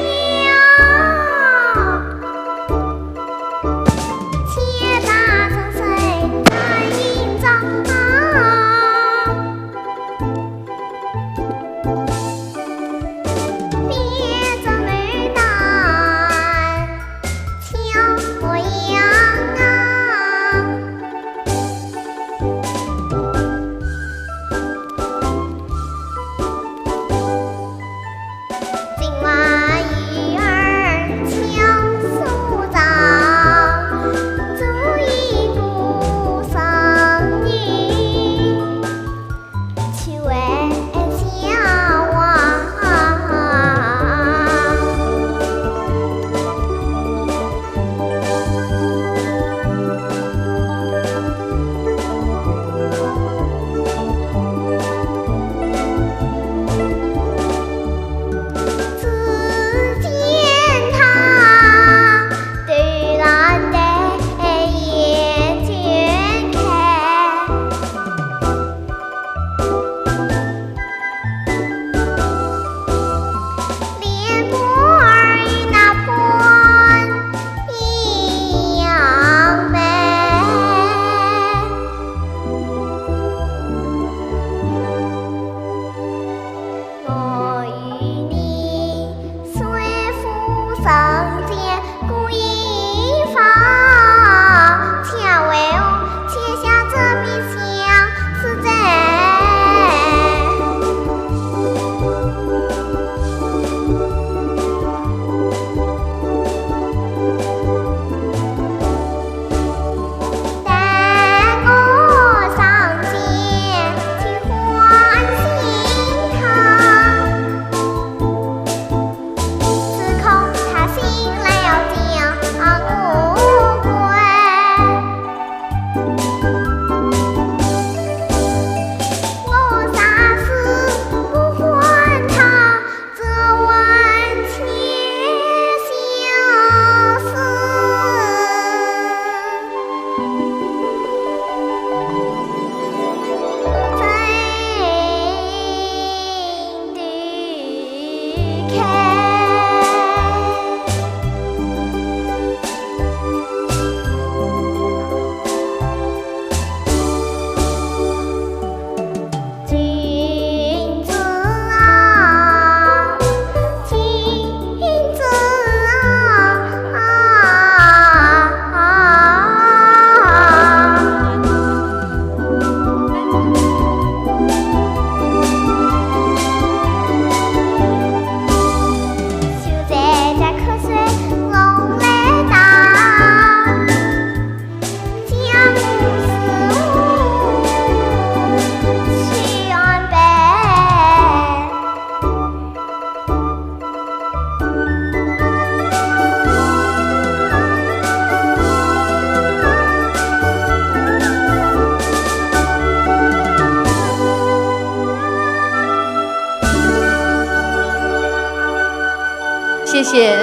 谢谢。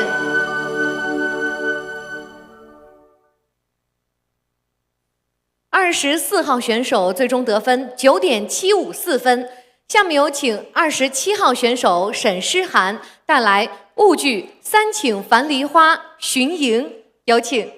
二十四号选手最终得分九点七五四分。下面有请二十七号选手沈诗涵带来误剧《三请樊梨花》《巡营》，有请。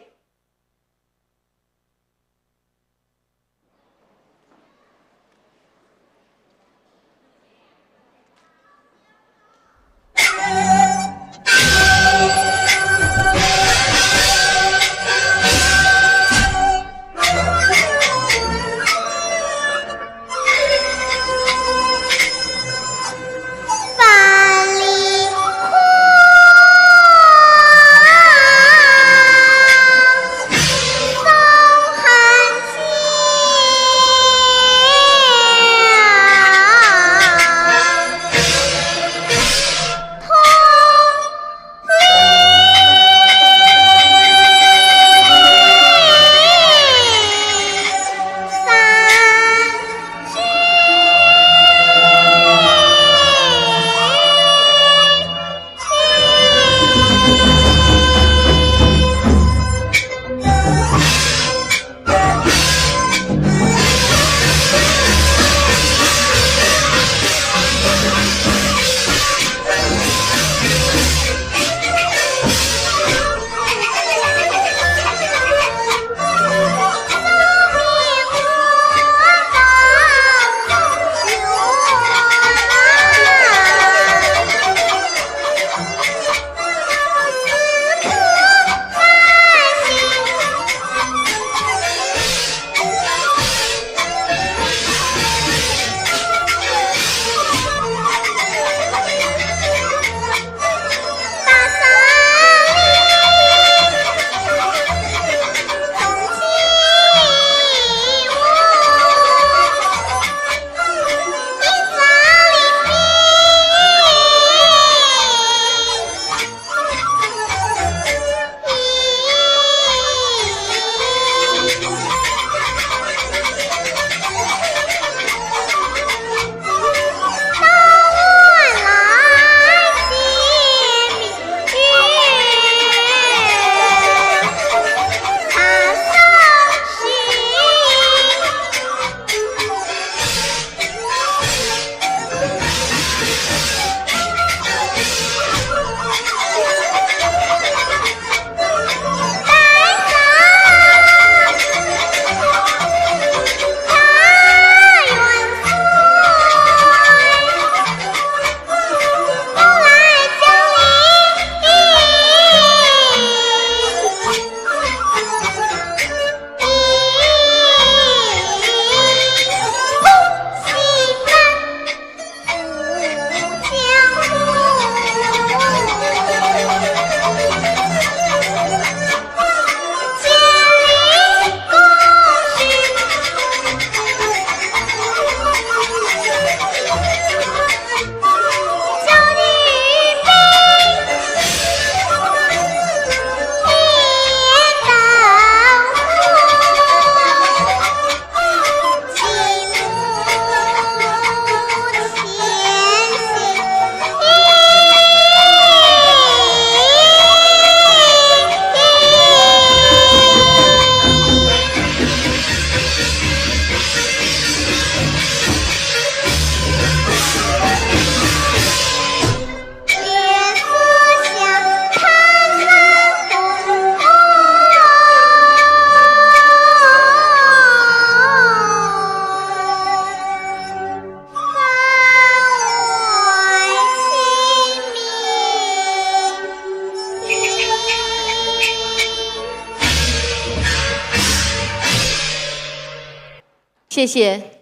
谢谢。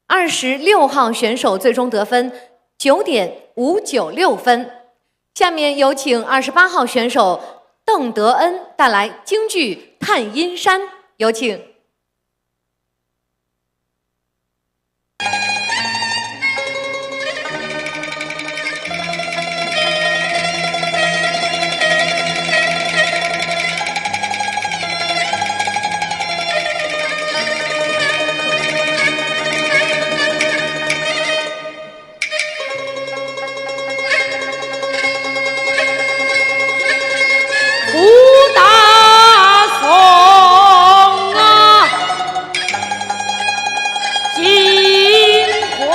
二十六号选手最终得分九点五九六分。下面有请二十八号选手邓德恩带来京剧《探阴山》，有请。 武大宋啊，秦淮。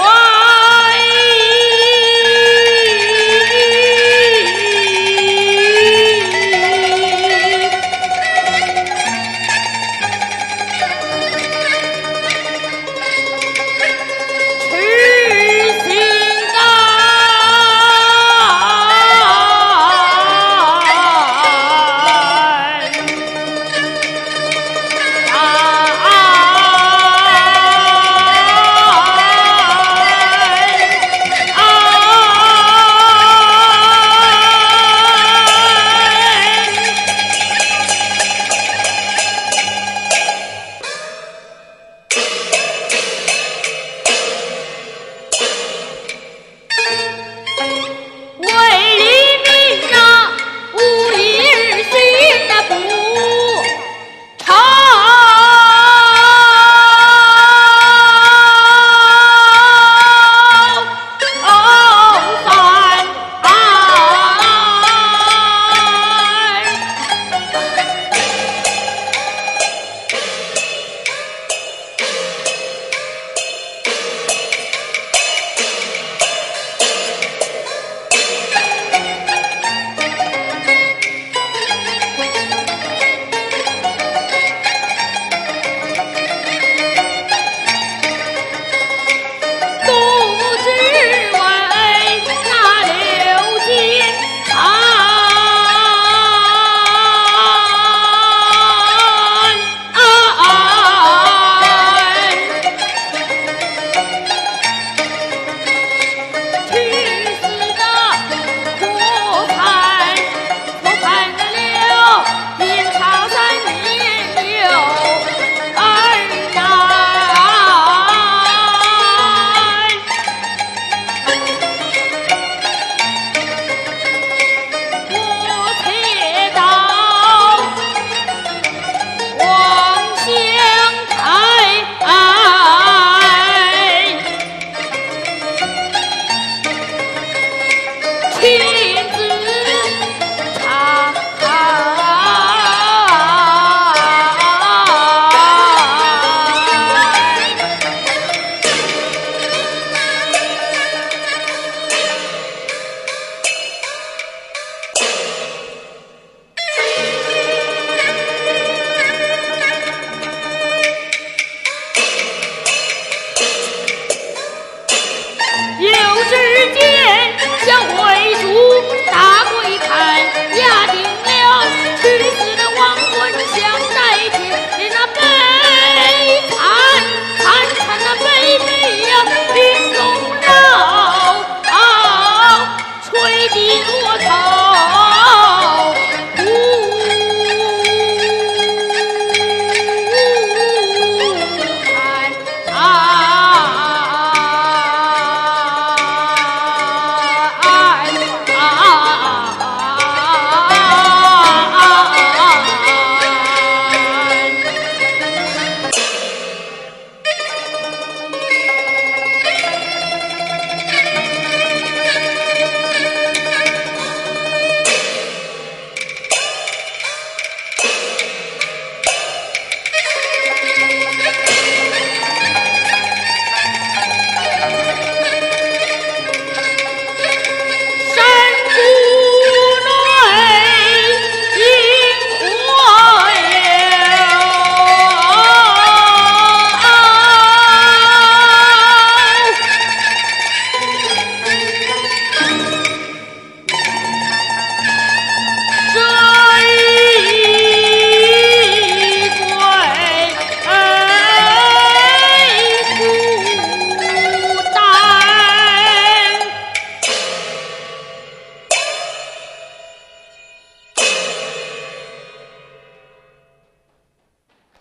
为黎民啊，无一日心啊不愁。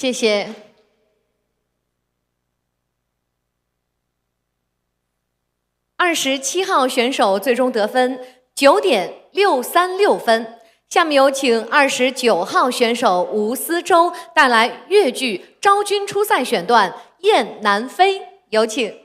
谢谢。二十七号选手最终得分九点六三六分。下面有请二十九号选手吴思周带来越剧《昭君出塞》选段《雁南飞》，有请。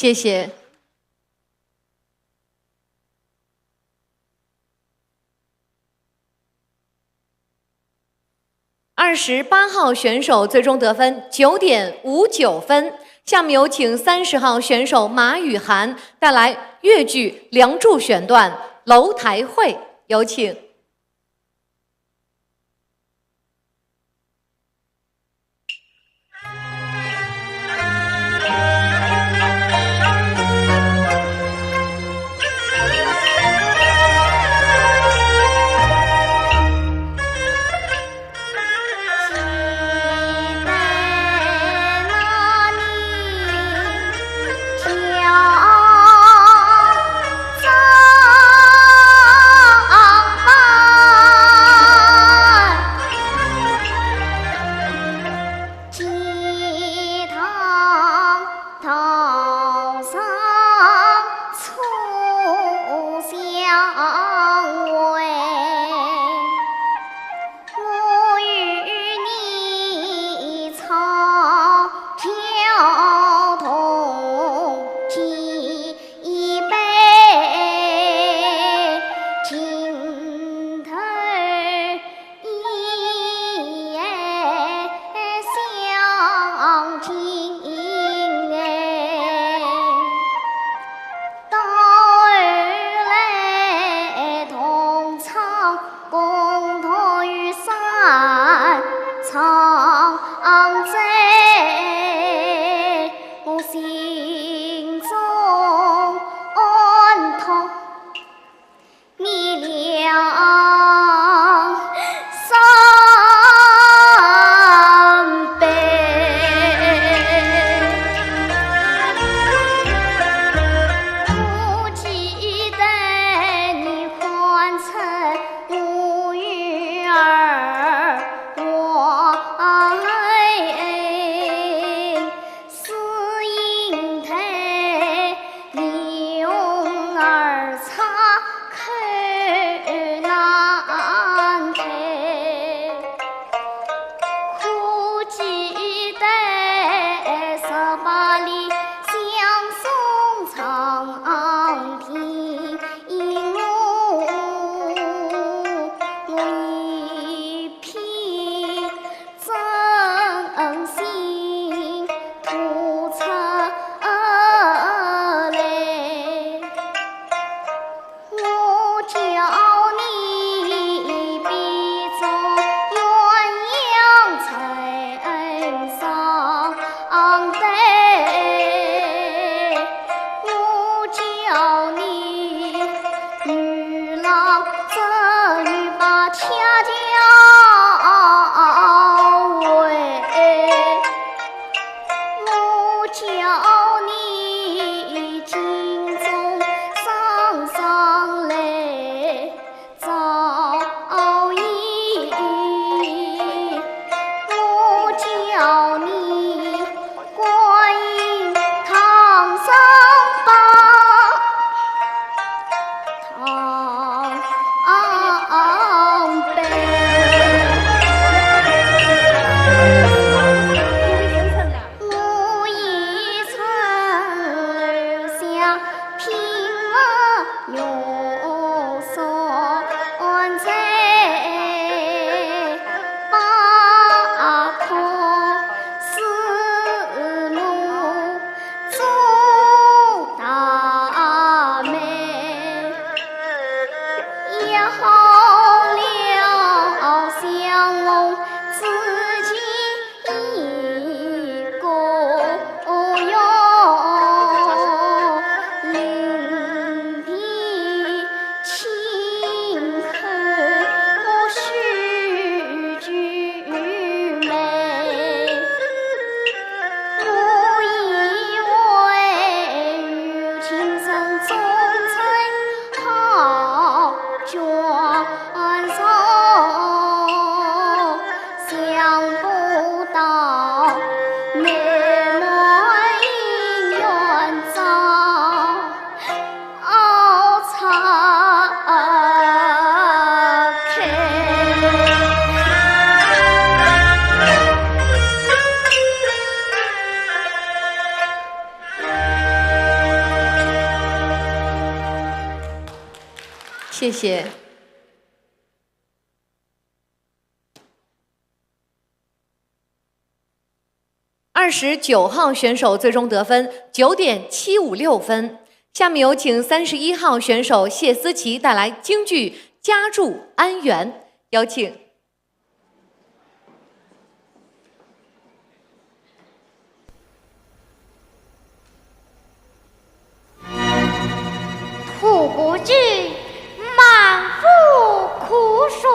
谢谢。二十八号选手最终得分九点五九分。下面有请三十号选手马雨涵带来越剧《梁祝》选段《楼台会》，有请。谢谢。二十九号选手最终得分九点七五六分。下面有请三十一号选手谢思琪带来京剧《家住安源》，有请。 苦不尽，满腹苦水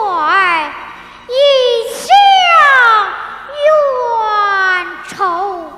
一腔冤仇。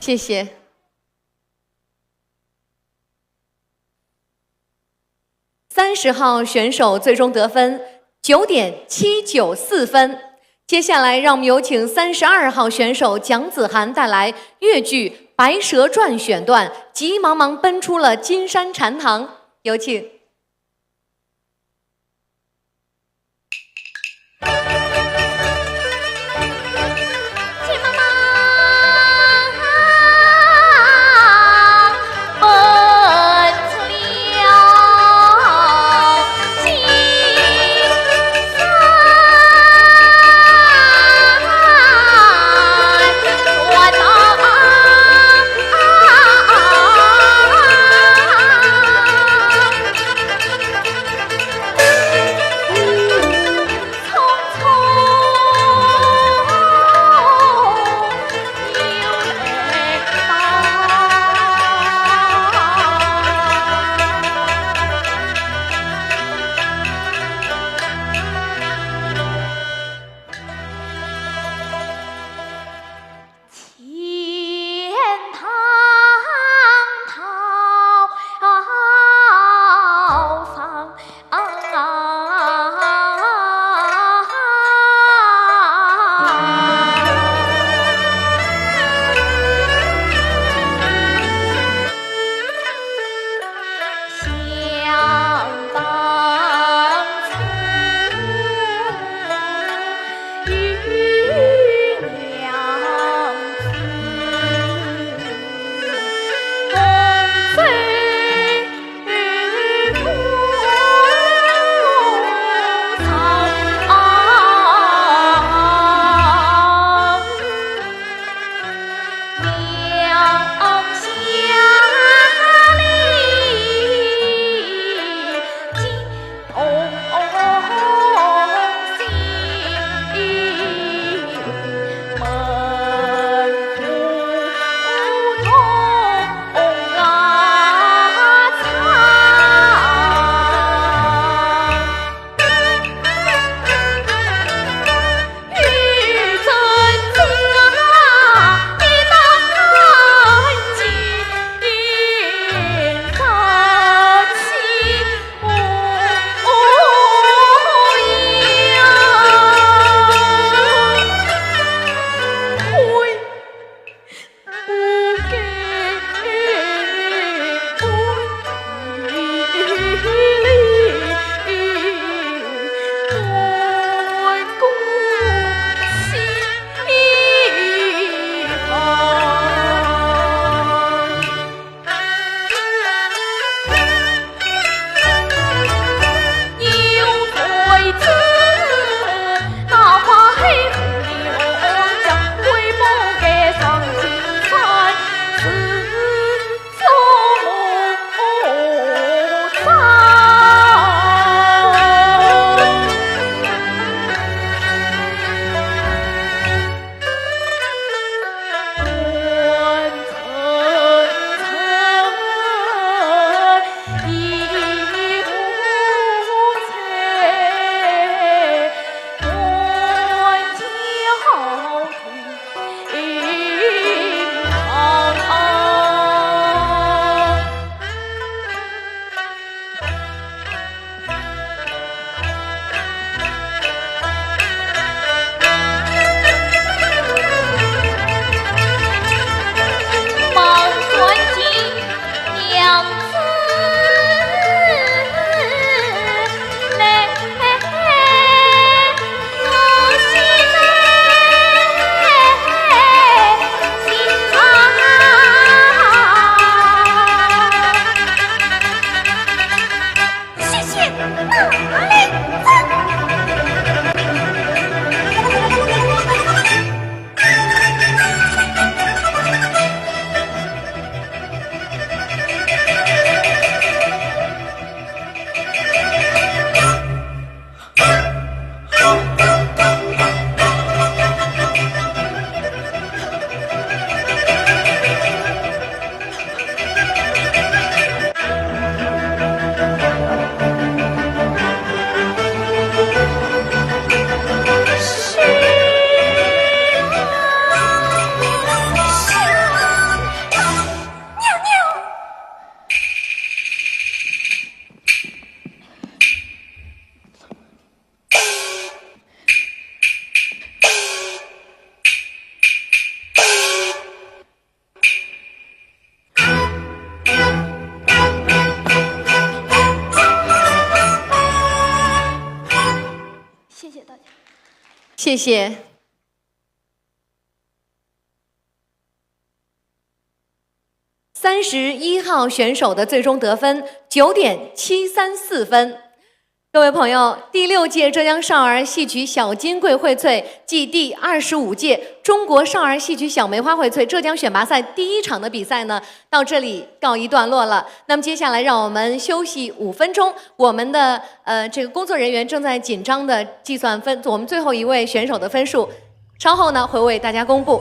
谢谢。三十号选手最终得分九点七九四分。接下来，让我们有请三十二号选手蒋子涵带来越剧《白蛇传》选段，急忙忙奔出了金山禅堂。有请。谢谢。三十一号选手的最终得分九点七三四分。各位朋友，第六届浙江少儿戏曲小金桂荟萃暨第二十五届中国少儿戏曲小梅花荟萃浙江选拔赛第一场的比赛呢，到这里告一段落了。那么接下来让我们休息五分钟，我们的呃这个工作人员正在紧张的计算分，我们最后一位选手的分数，稍后呢会为大家公布。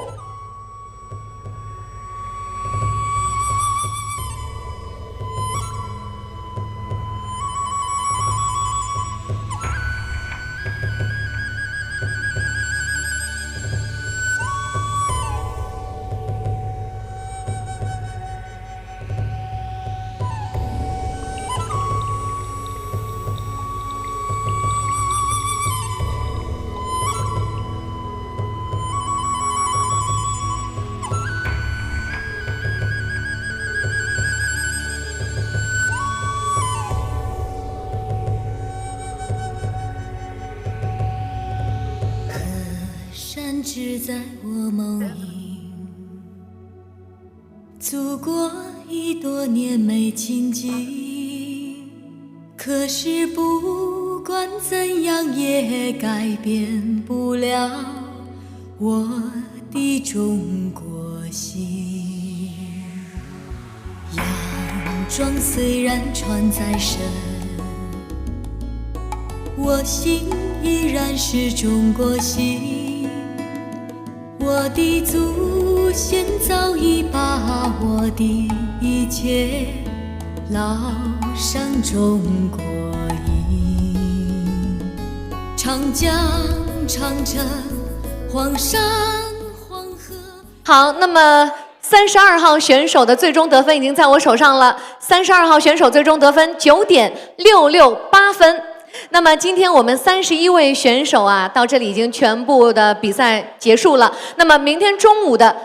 好，那么三十二号选手的最终得分已经在我手上了。三十二号选手最终得分九点六六八分。那么今天我们三十一位选手啊，到这里已经全部的比赛结束了。那么明天中午的，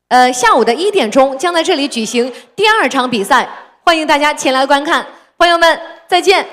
呃，下午的一点钟将在这里举行第二场比赛，欢迎大家前来观看。朋友们，再见。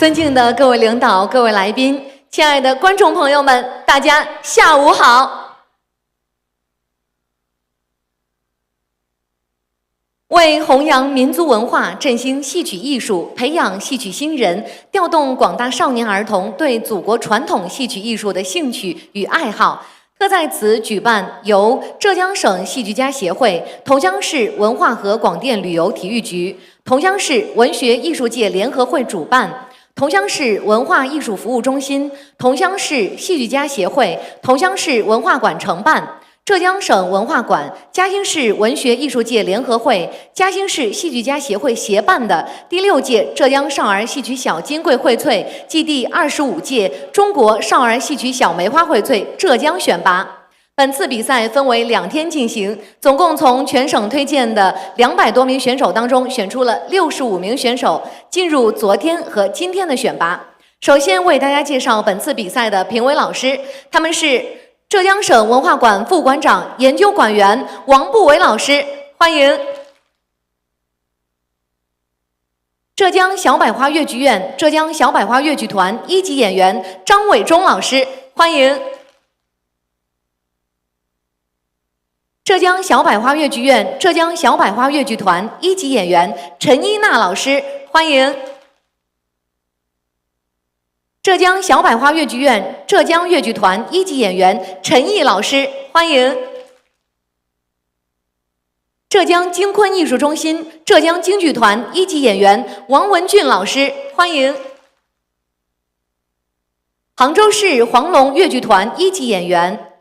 尊敬的各位领导、各位来宾，亲爱的观众朋友们，大家下午好。为弘扬民族文化、振兴戏曲艺术、培养戏曲新人、调动广大少年儿童对祖国传统戏曲艺术的兴趣与爱好，特在此举办由浙江省戏剧家协会、桐乡市文化和广电旅游体育局、桐乡市文学艺术界联合会主办，桐乡市文化艺术服务中心、桐乡市戏剧家协会、桐乡市文化馆承办，浙江省文化馆、嘉兴市文学艺术界联合会、嘉兴市戏剧家协会协办的第六届浙江少儿戏曲小金桂荟萃暨第二十五届中国少儿戏曲小梅花荟萃浙江选拔。本次比赛分为两天进行，总共从全省推荐的两百多名选手当中选出了六十五名选手进入昨天和今天的选拔。首先为大家介绍本次比赛的评委老师，他们是浙江省文化馆副馆长、研究馆员王步伟老师，欢迎。浙江小百花越剧院、浙江小百花越剧团一级演员张伟忠老师，欢迎。浙江小百花越剧院、浙江小百花越剧团一级演员陈一娜老师，欢迎。浙江小百花越剧院、浙江越剧团一级演员陈毅老师，欢迎。浙江京昆艺术中心、浙江京剧团一级演员王文俊老师，欢迎。杭州市黄龙越剧团一级演员、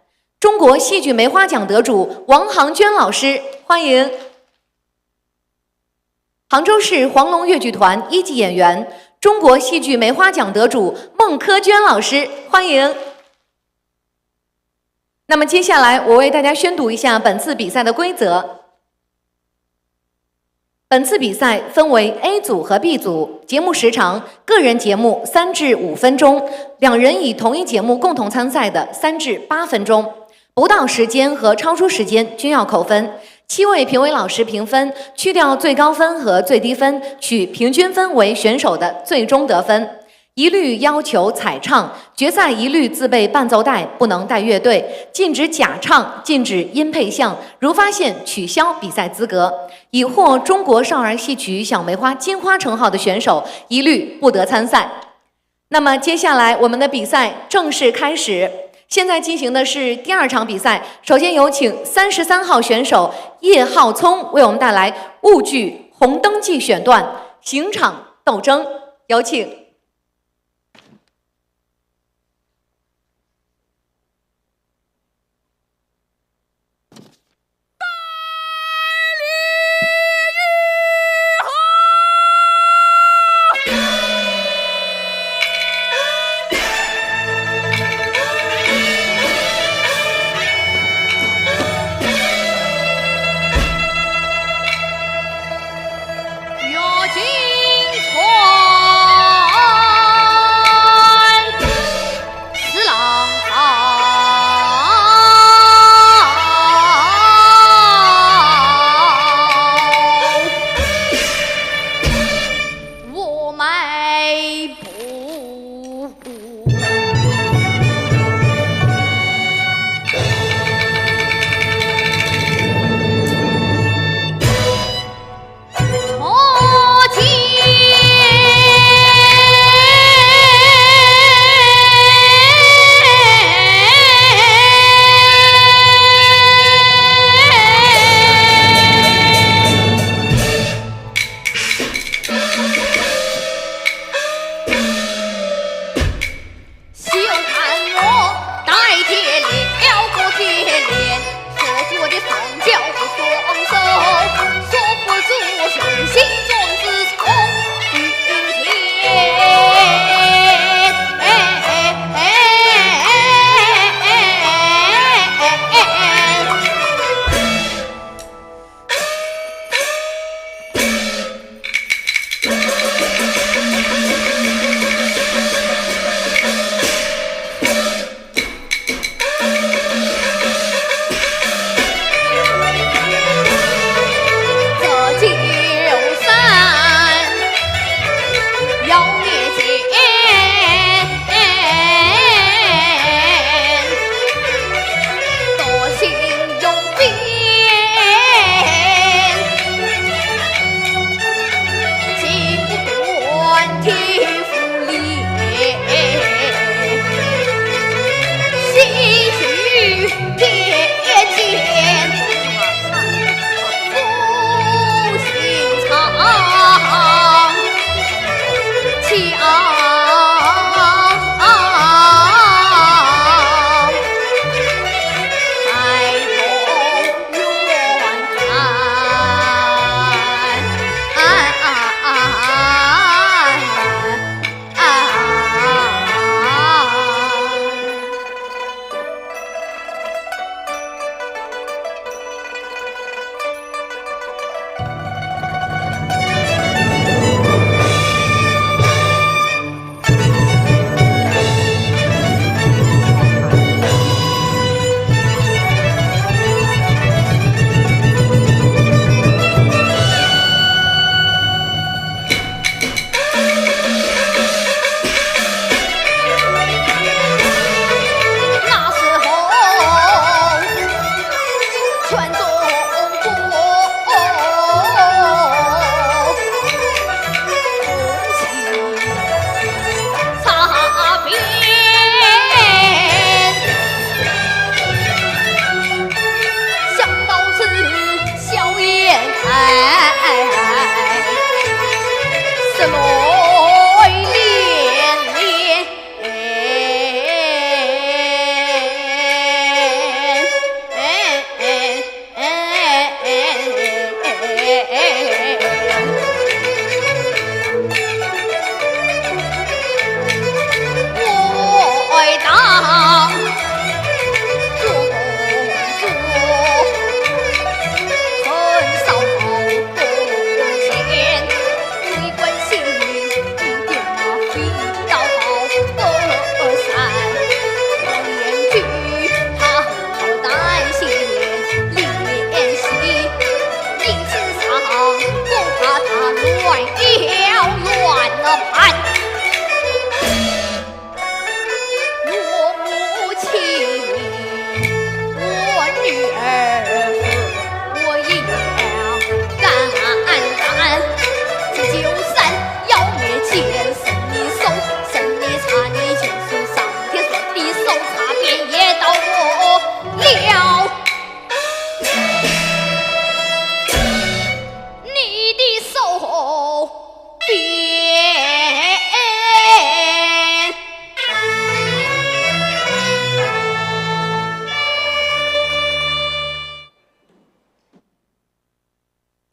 中国戏剧梅花奖得主王航娟老师，欢迎。杭州市黄龙越剧团一级演员、中国戏剧梅花奖得主孟珂娟老师，欢迎。那么接下来我为大家宣读一下本次比赛的规则。本次比赛分为A组和B组，节目时长，个人节目三至五分钟，两人以同一节目共同参赛的三至八分钟，不到时间和超出时间均要扣分。七位评委老师评分，去掉最高分和最低分，取平均分为选手的最终得分。一律要求彩唱，决赛一律自备伴奏带，不能带乐队，禁止假唱，禁止音配像，如发现取消比赛资格。已获中国少儿戏曲小梅花金花称号的选手一律不得参赛。那么接下来我们的比赛正式开始。现在进行的是第二场比赛，首先有请三十三号选手叶浩聪为我们带来婺剧《红灯记》选段《刑场斗争》，有请。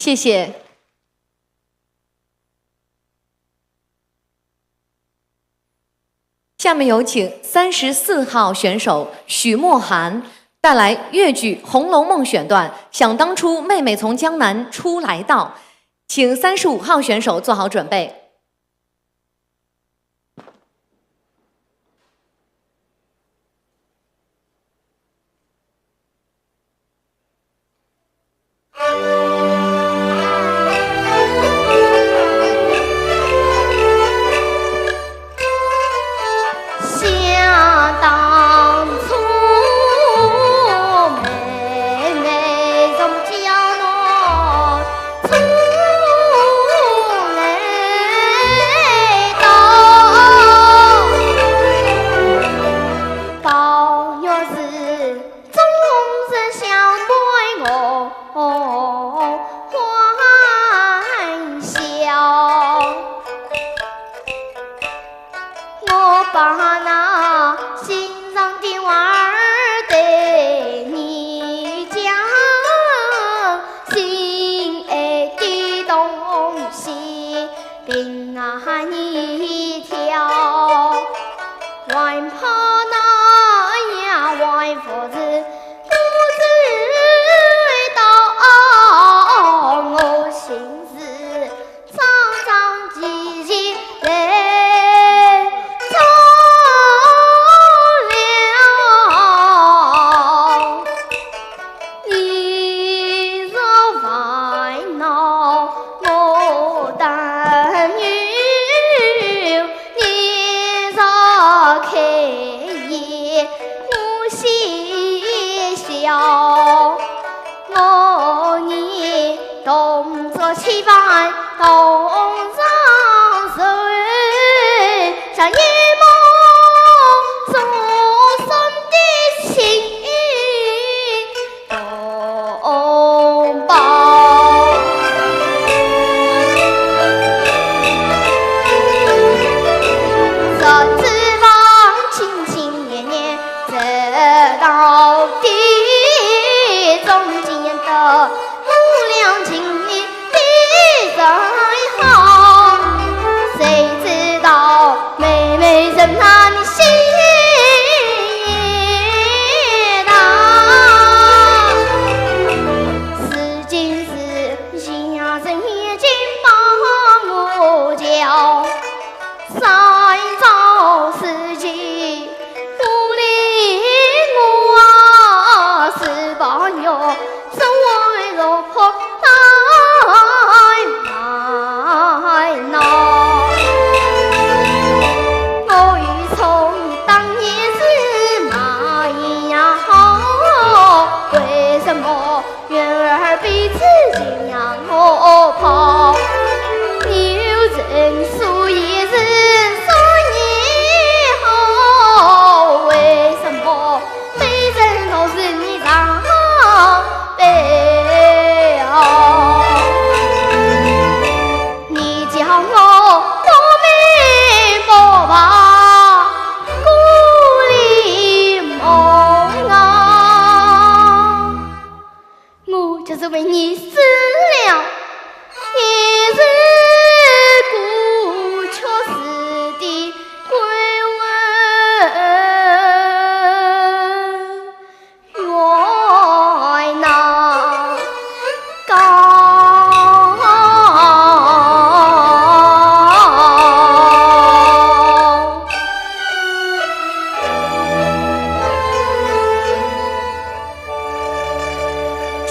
谢谢。下面有请三十四号选手许墨涵带来越剧《红楼梦》选段，想当初妹妹从江南初来到，请三十五号选手做好准备。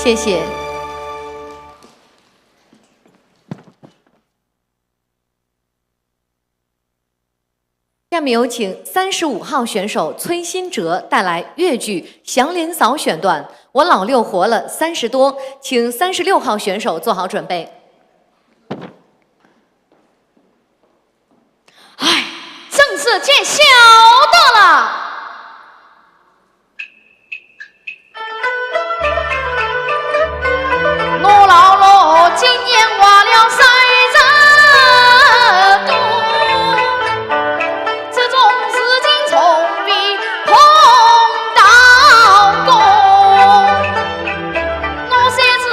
谢谢。下面有请三十五号选手崔新哲带来越剧《祥林嫂》选段。我老六活了三十多，请三十六号选手做好准备。 哎，真是见笑的了。我老六今年活了三十多，这种事情从未碰到过。 我虽是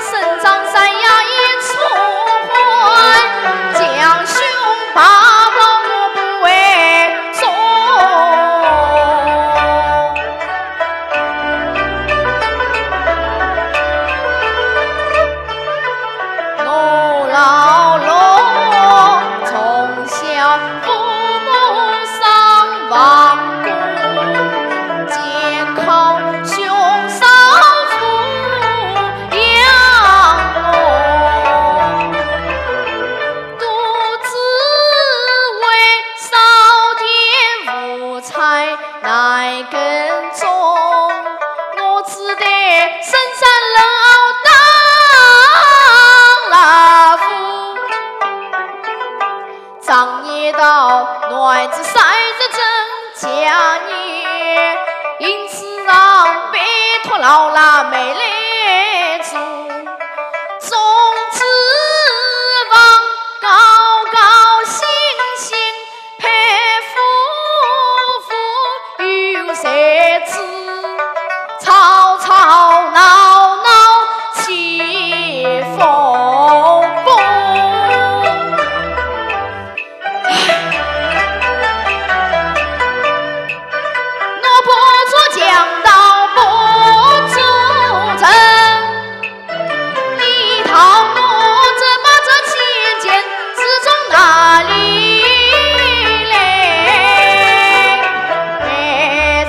身长山呀一尺宽，将胸脯高我不会中。我老六从小父母双亡故，全靠兄嫂抚养我。独自为少田无才来耕种，我只得生产老当老夫。 常言道，男子三十成家业，因此让拜托老辣妹来做，总指望高高兴兴配夫妇有日子。 吵吵闹闹起风风。我不做强盗不做贼，你道我这把这钱钱是从哪里来？哎，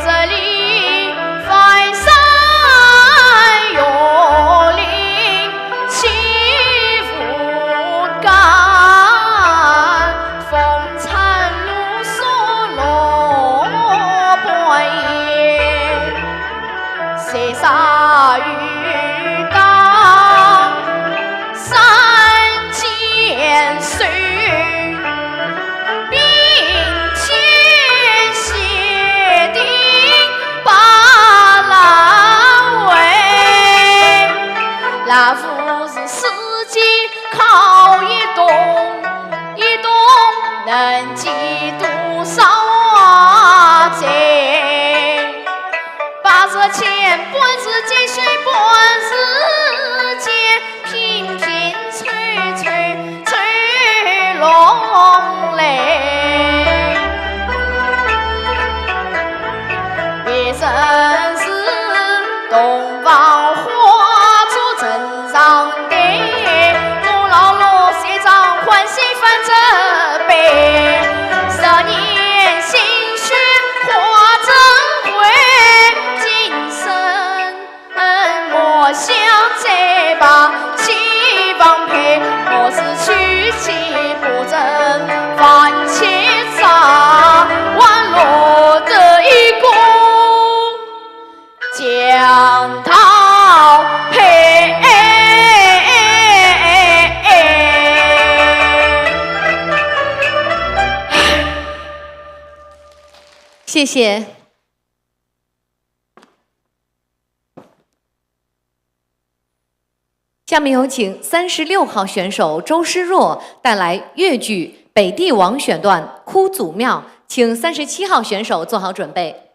这里 翻山越岭起伏间，风餐露宿落半夜，谁杀与当 山间水，冰天雪地把老喂。老夫是世间靠一冬，一冬能积多少载？ 白日间半日积蓄半日间，拼拼凑凑凑拢来。别人是洞房花烛成 上对，我老六三张欢喜翻着背，十年心血花成灰，今生莫相再把期望配，我是娶妻不成，万千杂患落得一个 江涛配。谢谢。下面有请三十六号选手周诗若带来越剧《北帝王》选段《哭祖庙》，请三十七号选手做好准备。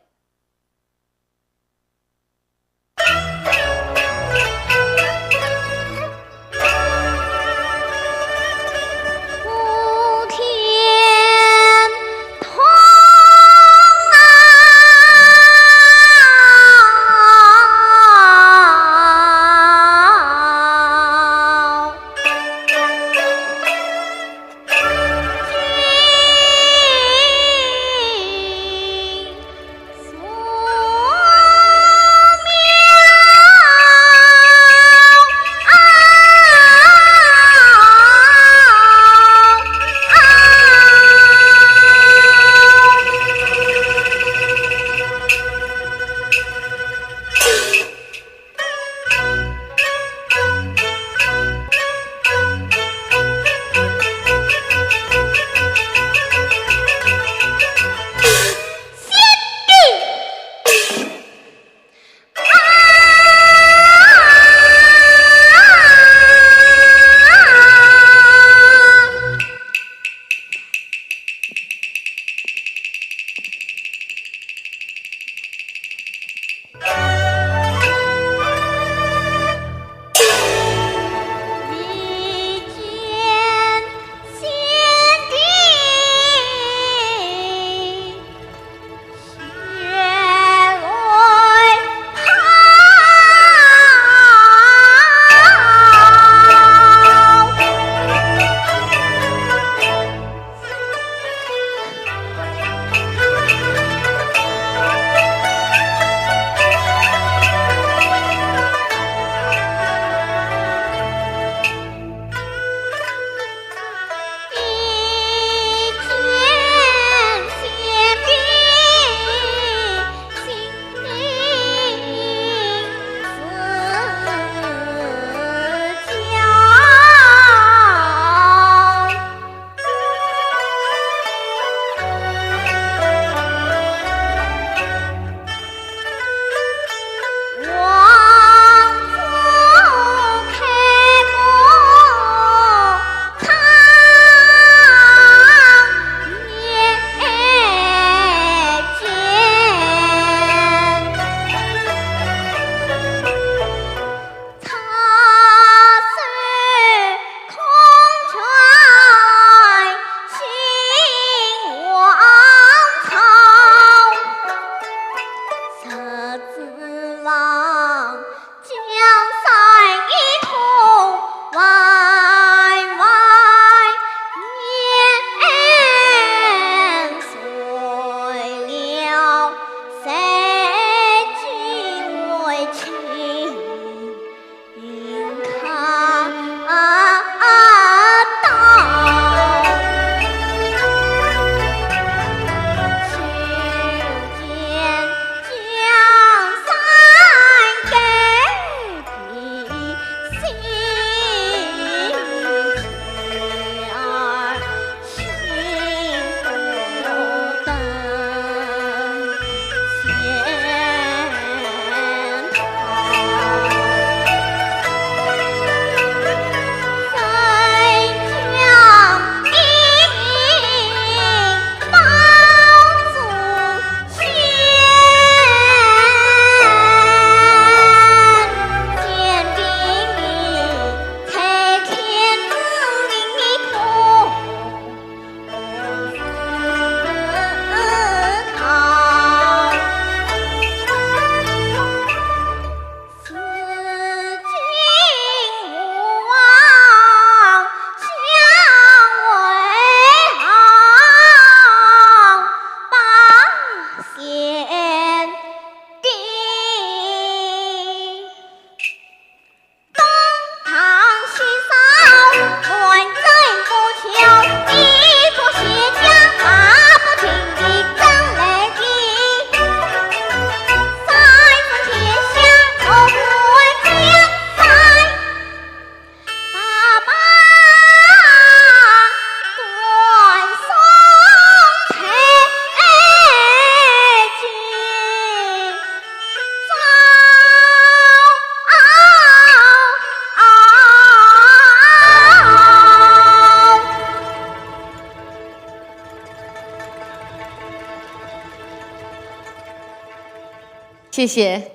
谢谢。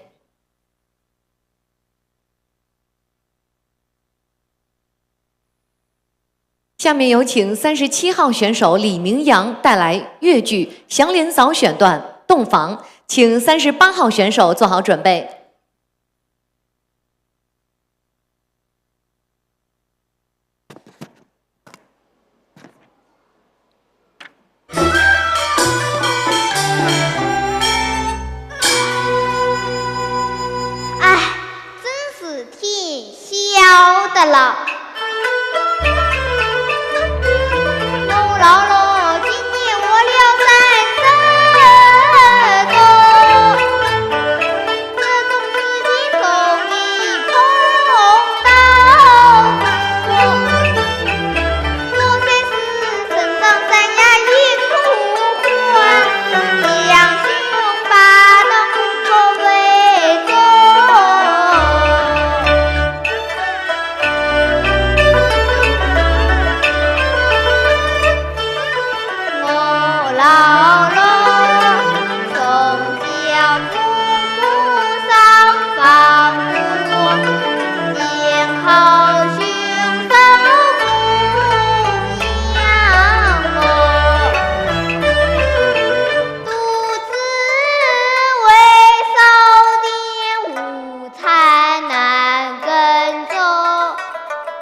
下面有请三十七号选手李明阳带来越剧《祥林嫂》选段《洞房》，请三十八号选手做好准备。 哎，真是天晓得了。我老老今年活了三十多，这种事情从未碰到过。 我虽是身上山呀一枝花，杨雄把那不为重。我老了，从小父母双亡， 年好兄嫂供养我，独自为少年无产难耕种，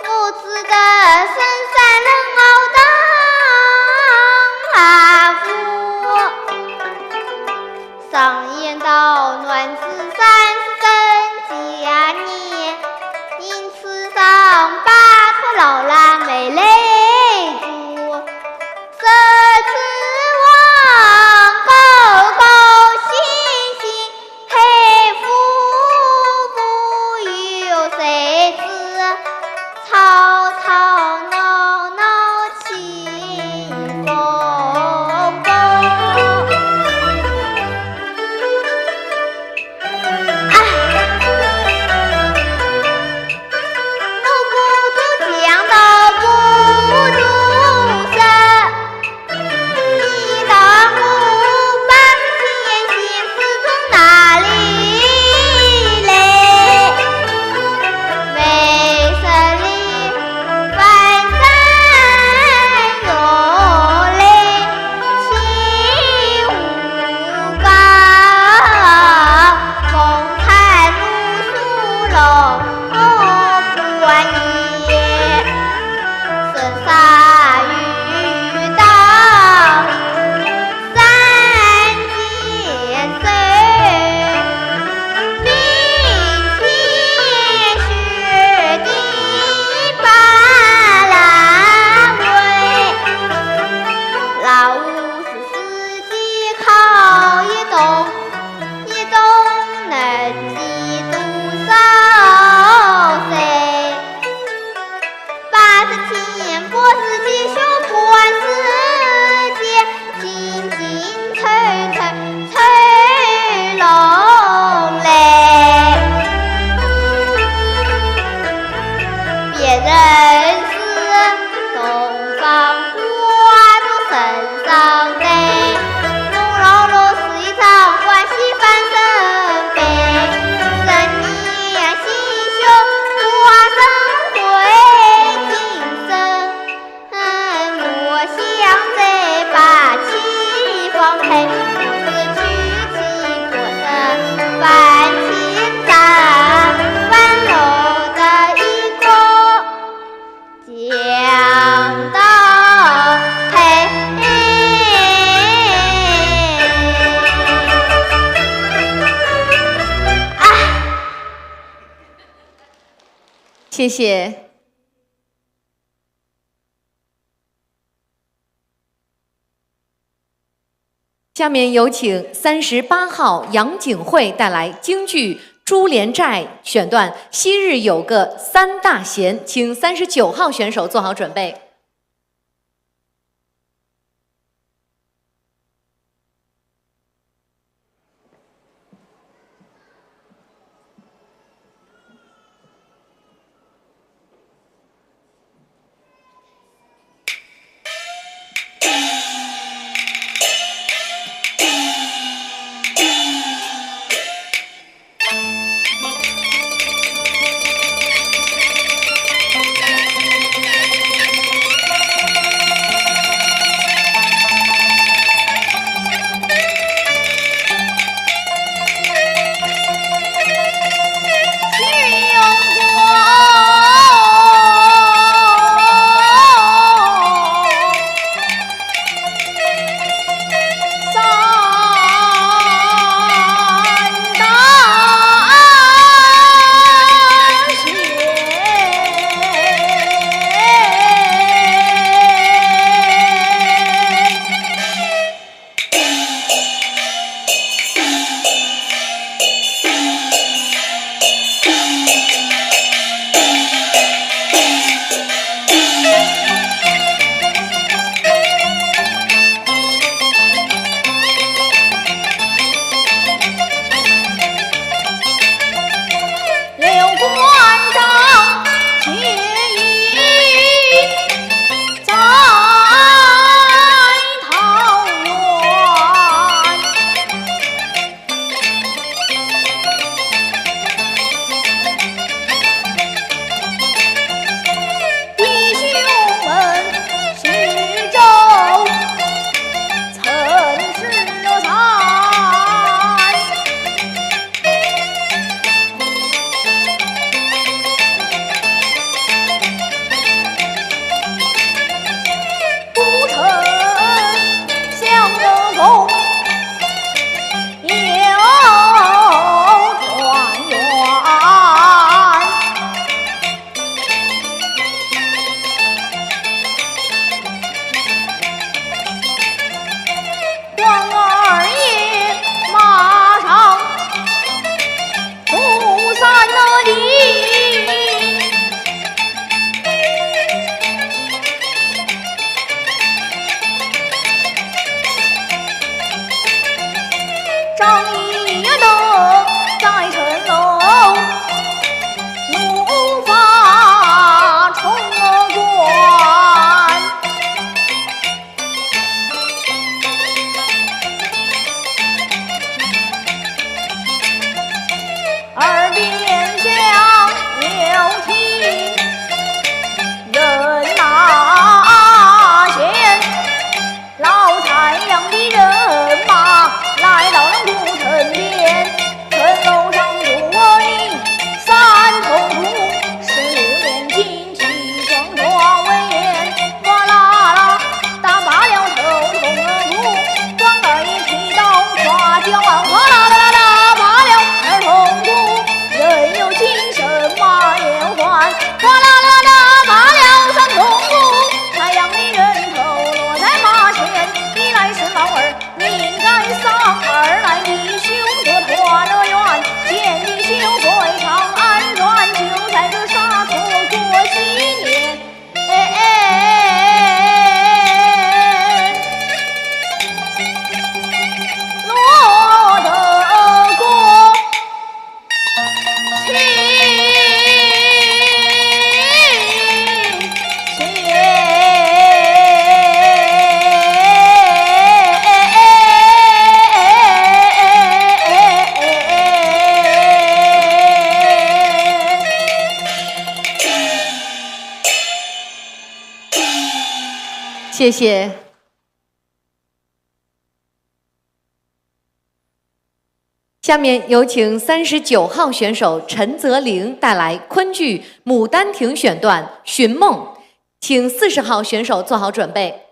我只得深山冷坳当阿婆。 常言道，男子三十更嫁女，因此常拜托老郎没来住。只指望高高兴兴，配夫妇有谁知？ 吵吵闹闹起风波。哎，我不住墙倒不住石。 你道我八十前行是从哪里来？没生理翻山越岭去无高，风餐露宿龙。 我观音，十三遇到三千岁，冰天雪地把郎喂。老五是四季靠一冬， 一冬能积多少岁？八十天不是积蓄，不是积，进进出出出龙来。别人是东方花烛生上对，我老六是一张欢喜半生悲。十年心胸花生会今生，我想再把妻放开，不是娶妻不成反情债，半路的一个 讲道嘿。啊，谢谢。 下面有请三十八号杨景惠带来京剧《珠帘寨》选段《昔日有个三大贤》，请三十九号选手做好准备。谢谢。下面有请三十九号选手陈泽林带来昆剧《牡丹亭》选段《寻梦》，请四十号选手做好准备。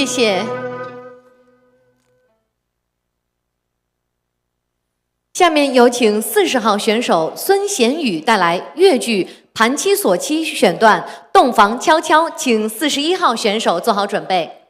谢谢。 下面有请四十号选手孙贤宇带来越剧《盘妻锁妻》选段《洞房悄悄》，请四十一号选手做好准备。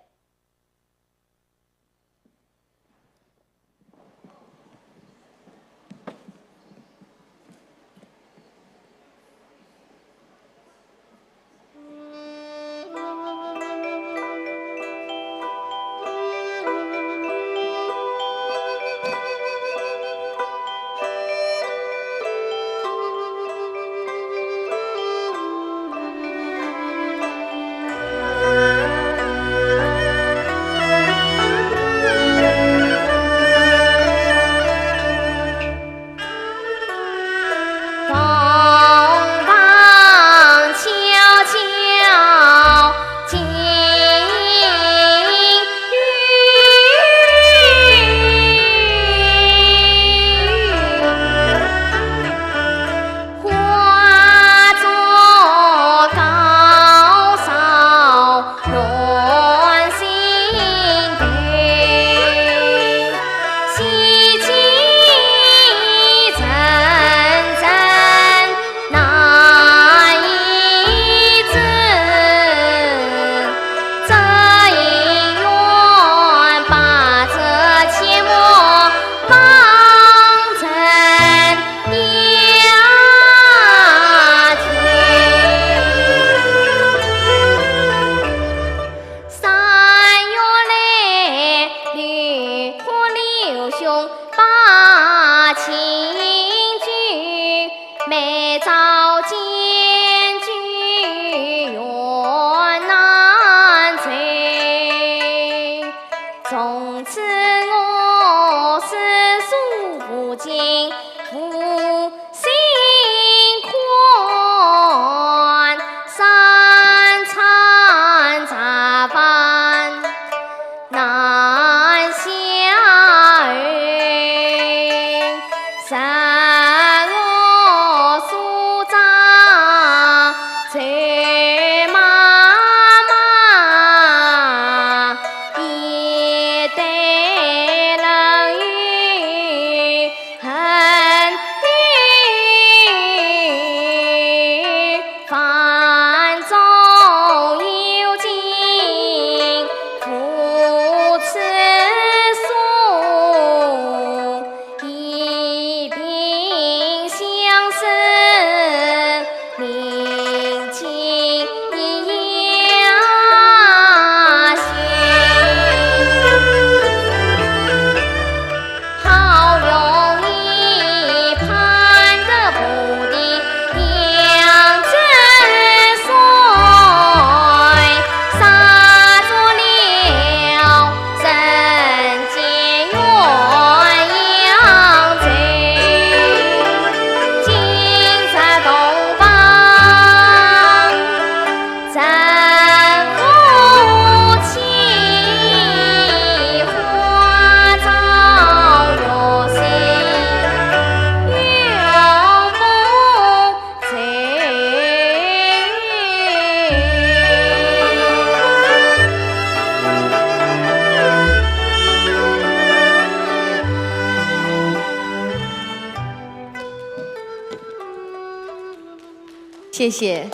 谢谢。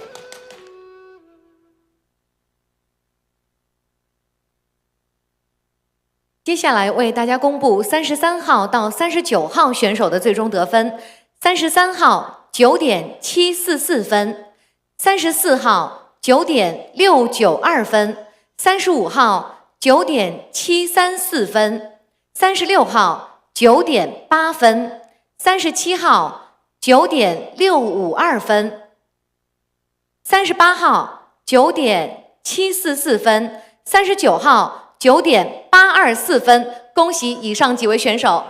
接下来为大家公布三十三号到三十九号选手的最终得分。三十三号九点七四四分，三十四号九点六九二分，三十五号九点七三四分，三十六号九点八分，三十七号九点六五二分，三十八号九点七四四分，三十九号九点八二四分。恭喜以上几位选手。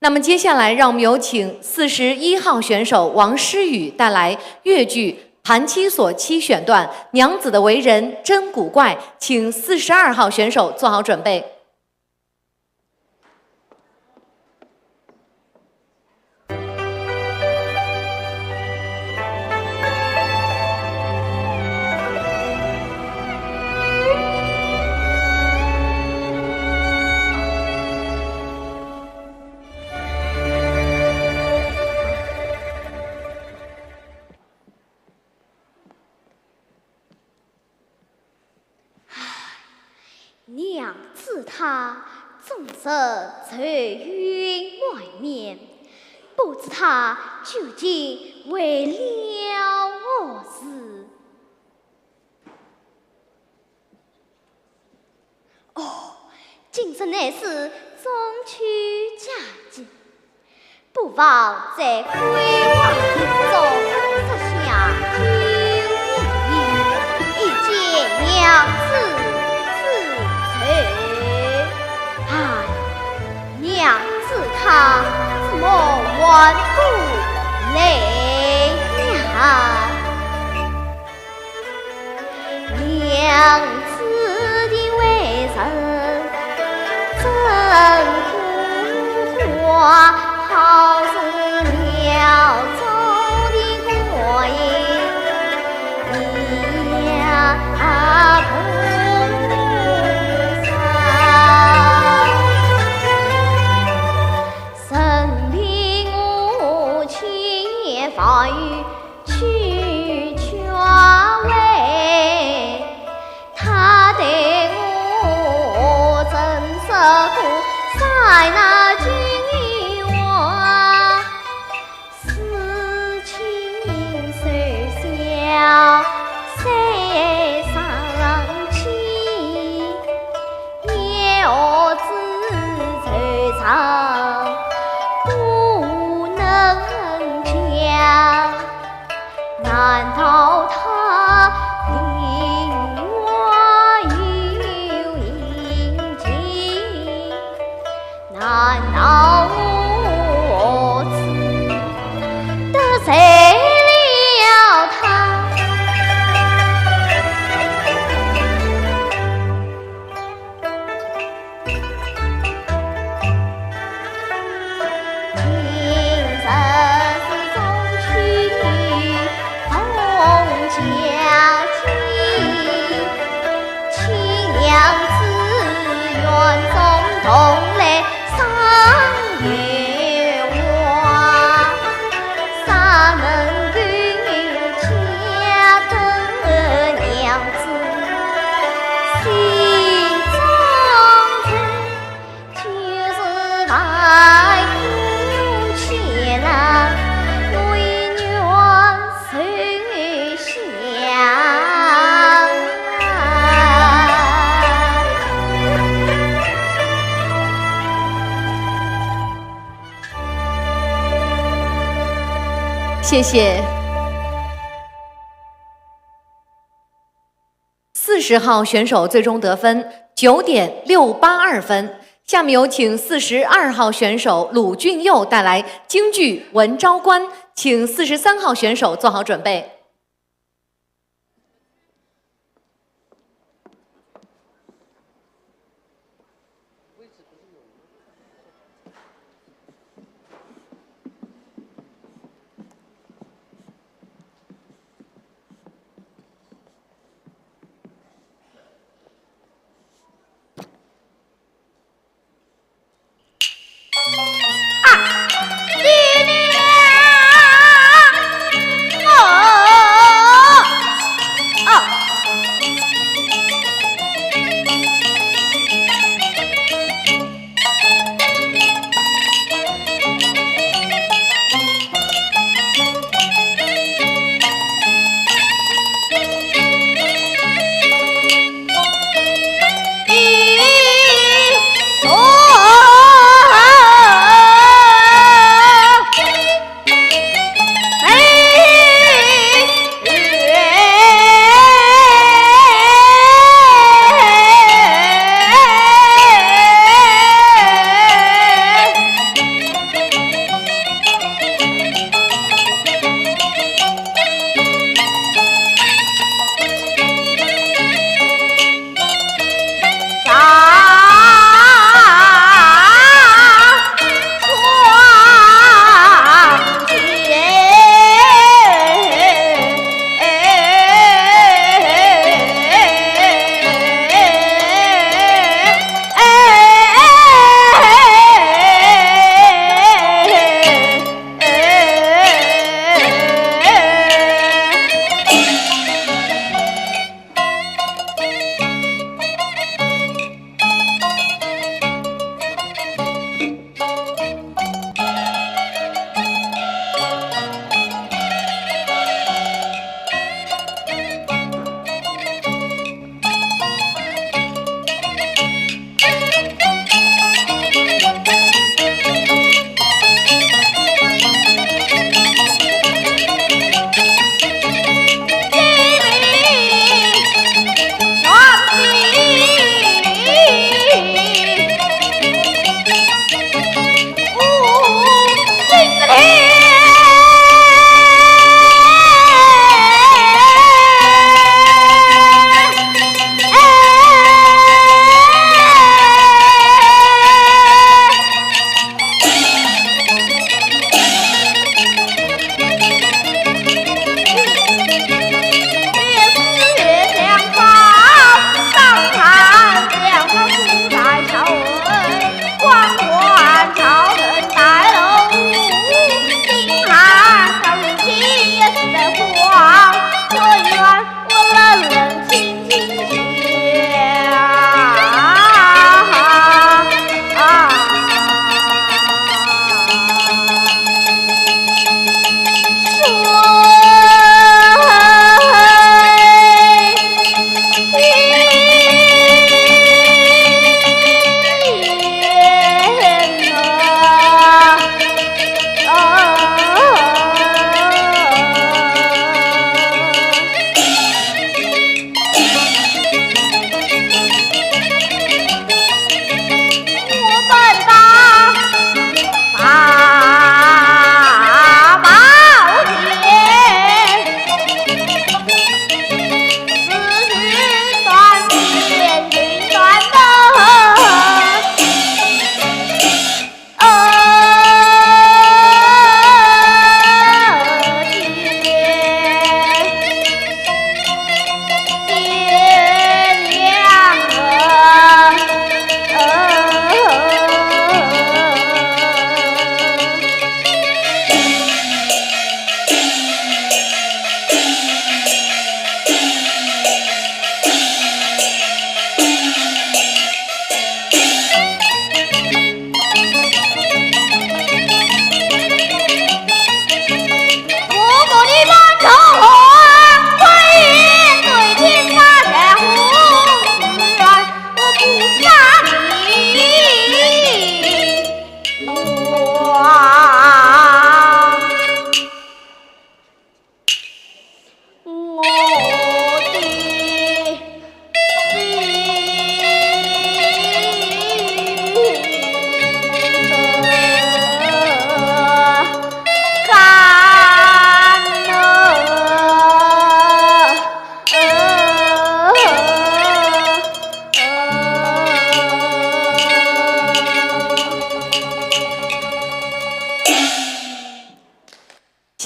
那么接下来，让我们有请四十一号选手王诗雨带来越剧《盘妻锁妻》选段《娘子的为人真古怪》，请四十二号选手做好准备。娘子她终日愁云满面，不知她究竟为了何事。哦，今日乃是中秋佳节， 不妨在闺房中设下酒宴，以解娘子之愁。唉，娘子她怎么还不来呀？ 娘子的为人真古怪，好似庙中的观音一样不像。任凭我千万 去劝慰，她对我真是个刹那间忘，思亲如昔，三生情，奈何纸愁肠不能讲。 难道她另外有隐情？难道我何时得罪了她？ 今日是中秋，逢佳节，请娘子园中同来赏月华。 谁能够解得娘子心中愁？就是万苦千难，我也愿受 谢谢。四十号选手最终得分九点六八二分。下面有请四十二号选手鲁俊佑带来京剧《文昭关》，请四十三号选手做好准备。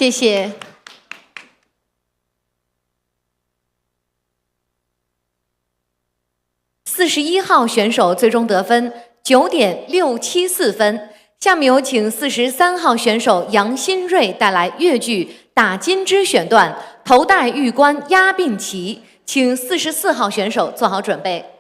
谢谢。四十一号选手最终得分九点六七四分。下面有请四十三号选手杨新瑞带来越剧《打金枝》选段《头戴玉冠压病旗》，请四十四号选手做好准备。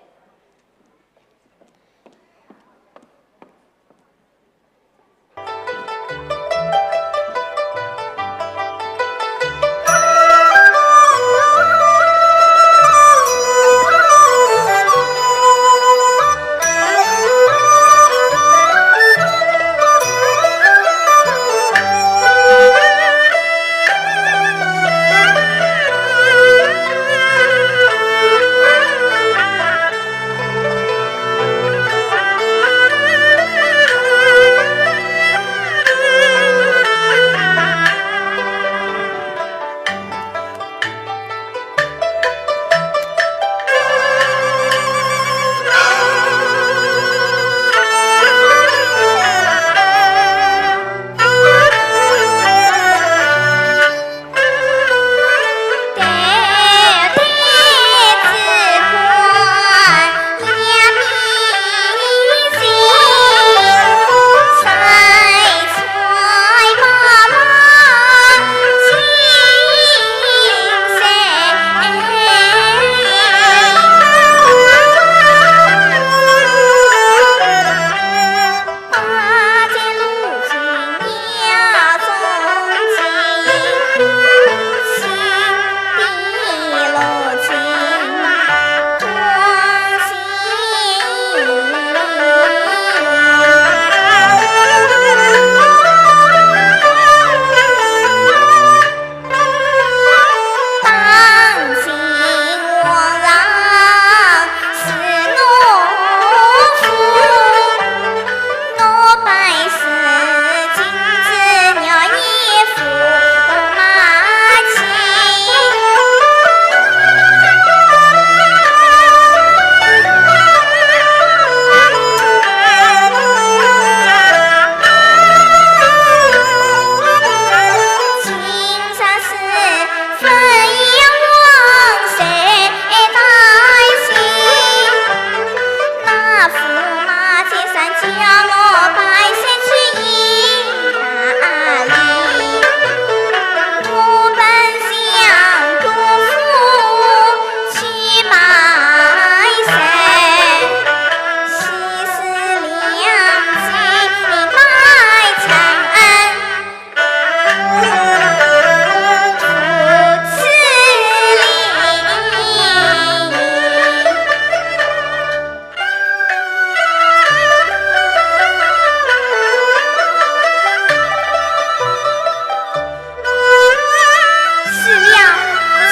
是了，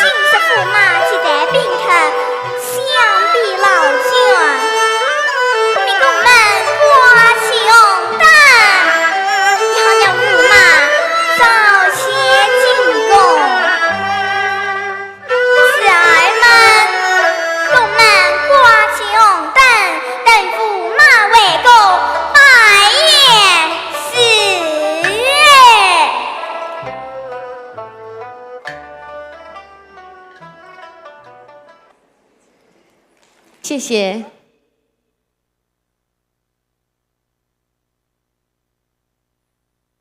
今日驸马接待宾客，想必劳驾，你我们挂起红灯，好让驸马早些进宫。 是儿们，我们挂起红灯，等驸马回宫拜也是。谢谢。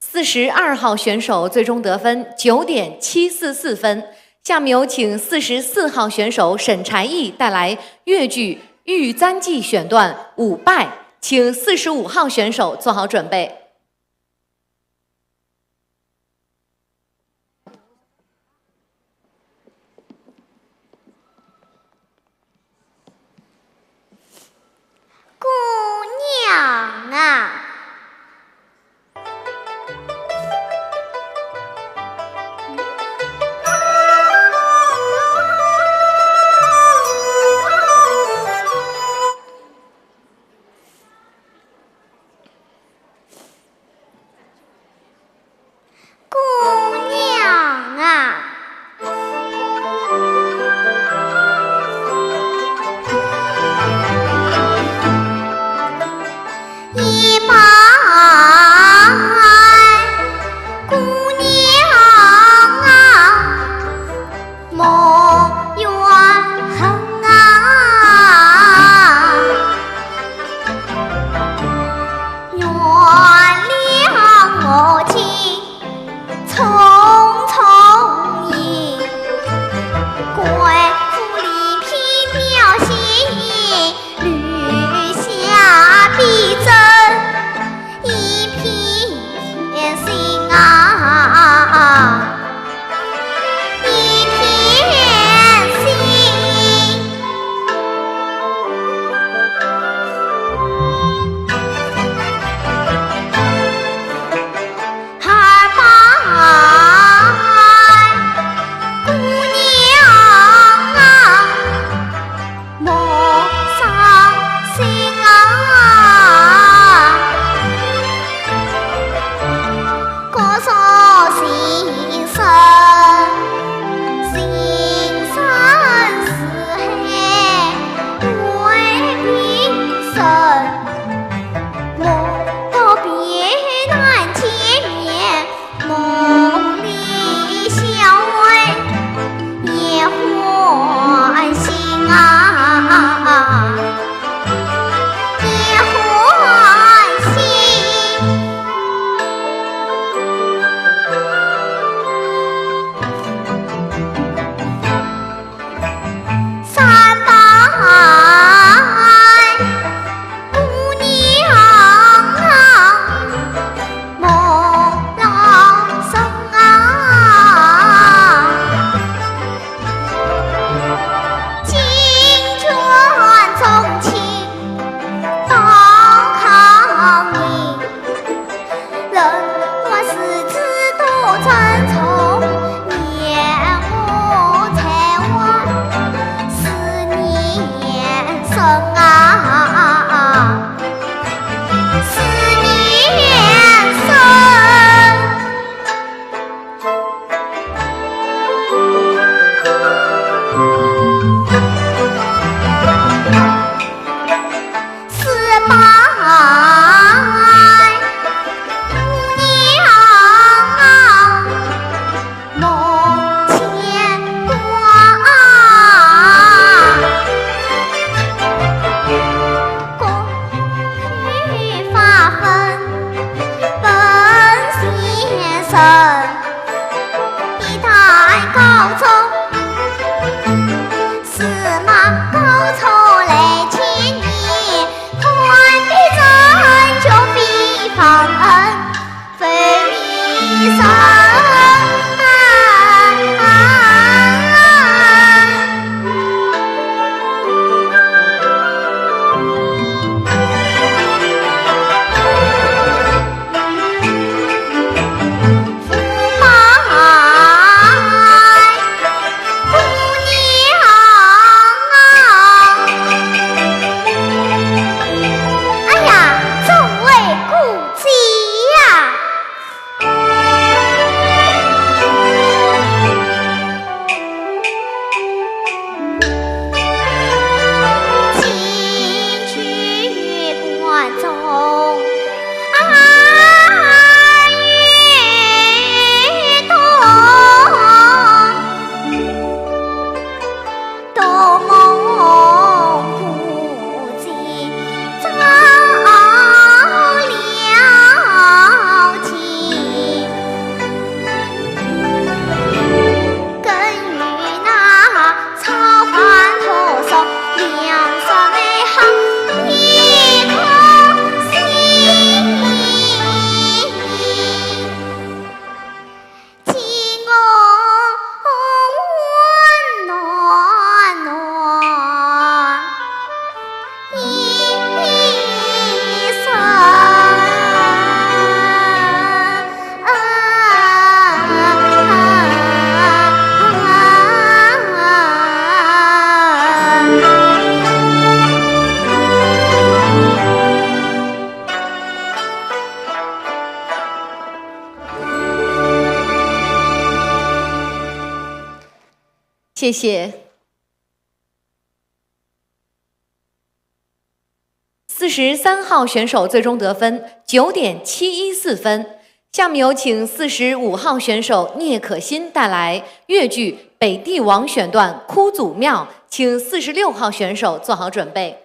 四十二号选手最终得分九点七四四分。下面有请四十四号选手沈才艺带来越剧《玉簪记》选段《舞拜》，请四十五号选手做好准备。 姑娘啊。啊，思念深。思白姑娘。 梦牵挂。过去发奋奔前程，一代高中，司马高俅来牵念，看得人就非凡恩。 非礼生。哎呀，众位姑姐呀！ 多蒙姑姐照料情，更与那操烦婆娑，两室内好一个心。 给我温暖暖一生。谢谢。四十三号选手最终得分九点七一四分。下面有请四十五号选手聂可欣带来越剧《北帝王》选段《哭祖庙》，请四十六号选手做好准备。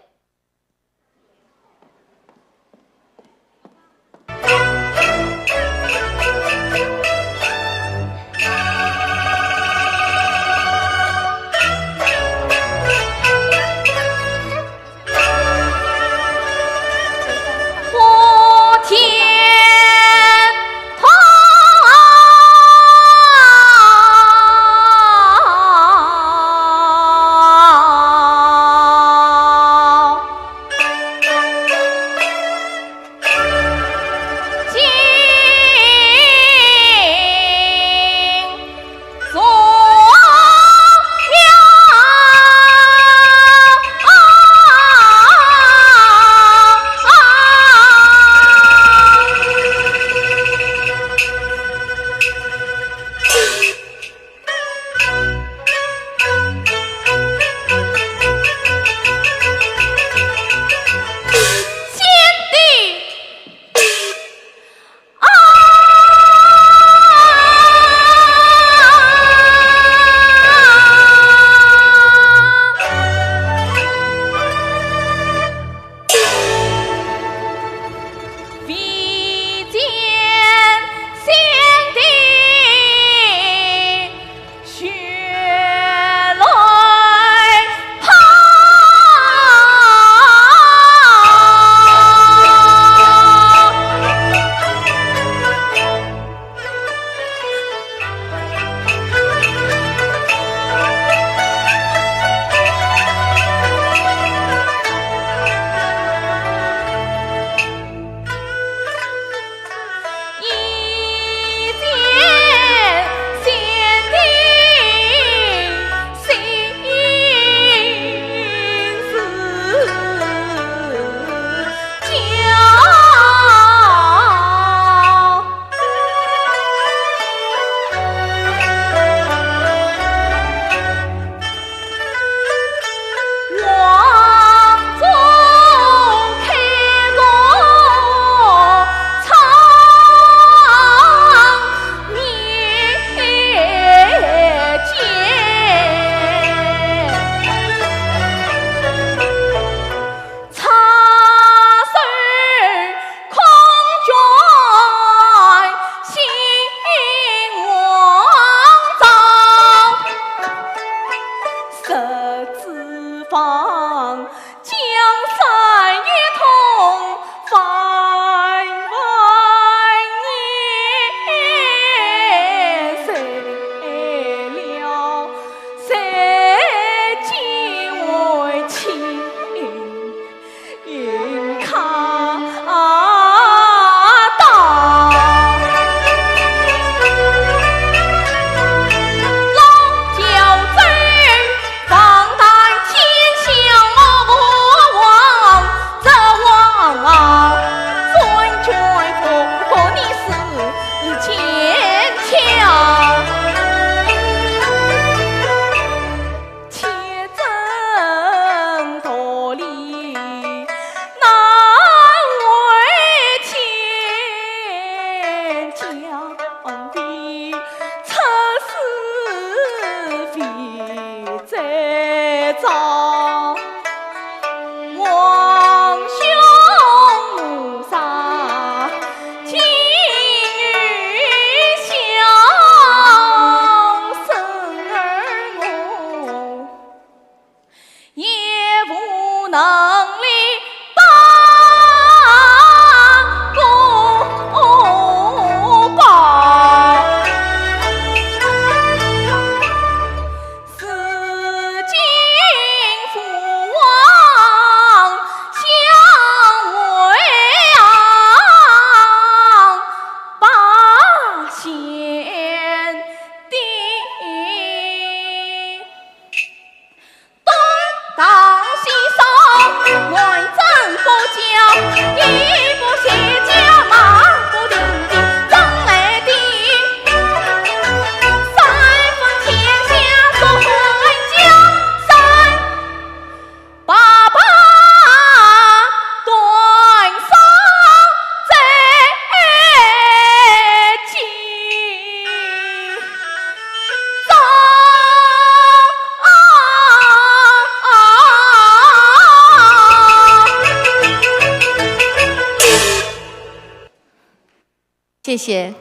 谢谢。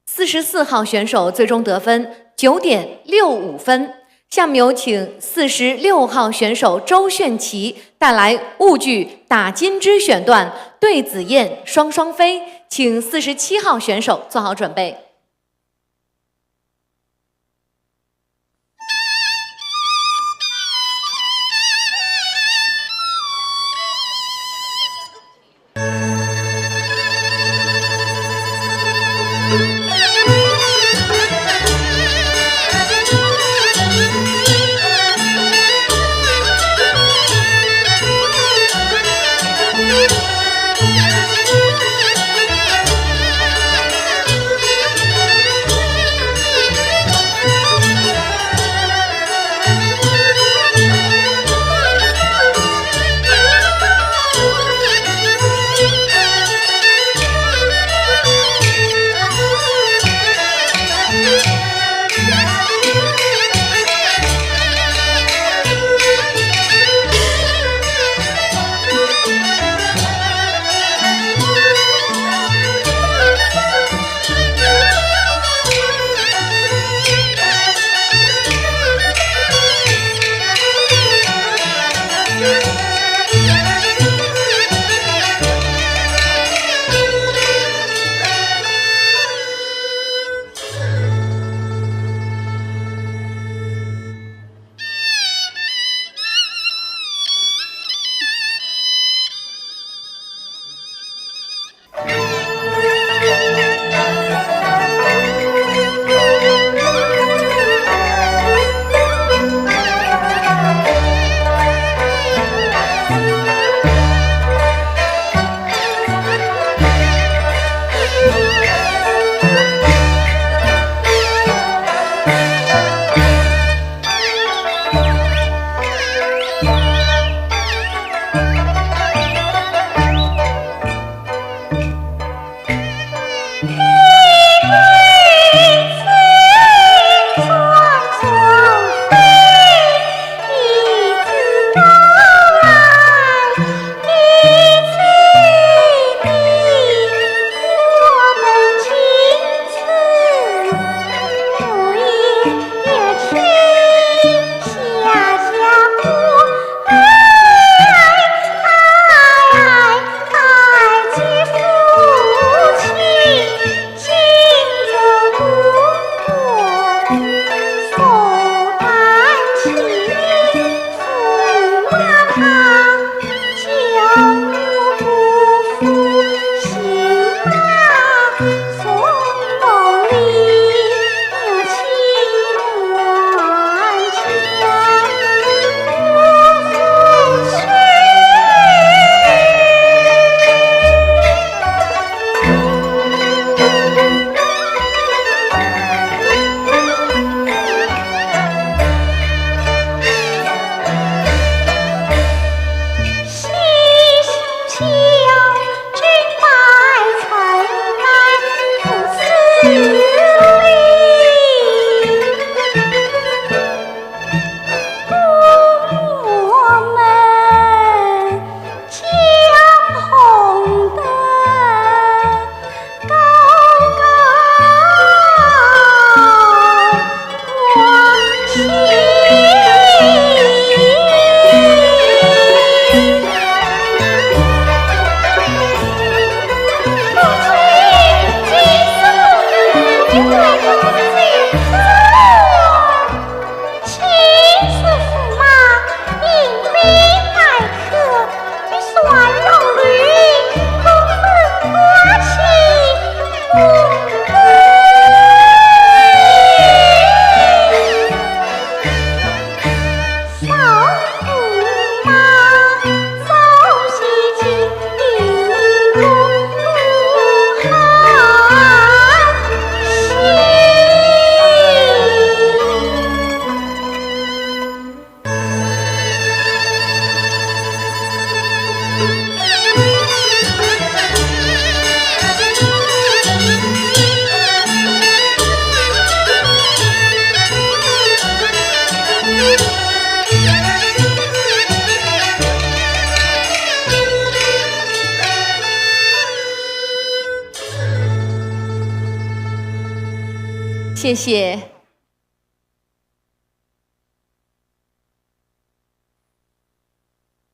四十四号选手最终得分九点六五分。下面有请四十六号选手周炫奇带来物剧《打金枝》选段《对子燕双双飞》，请四十七号选手做好准备。谢谢。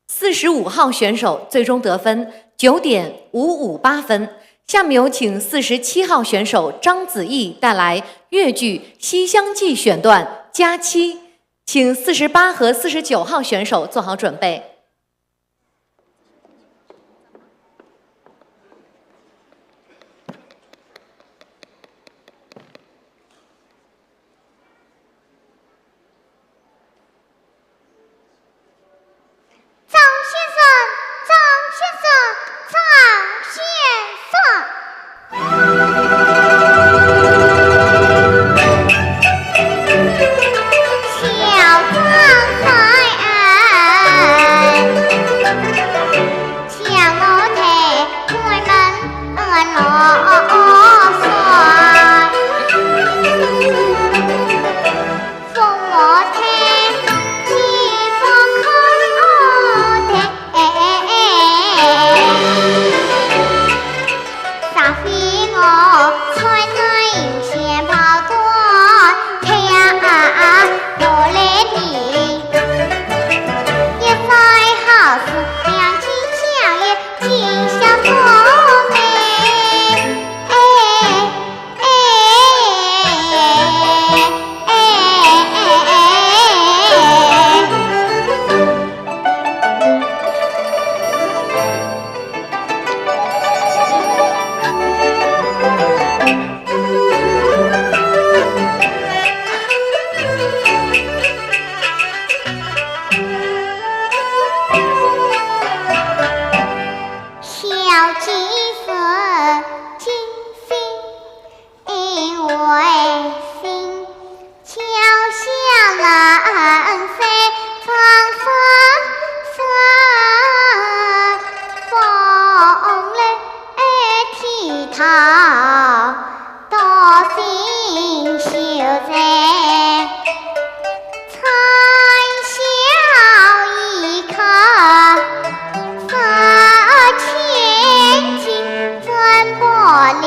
四十五号选手最终得分九点五五八分。下面有请四十七号选手张子毅带来越剧《西厢记》选段加七，请四十八和四十九号选手做好准备。 张先生，张先生，张先生。小张在岸， 小姐是金星，因为心 脚下冷水装山山，风来地道多心修在，春晓一刻，这千金真不了。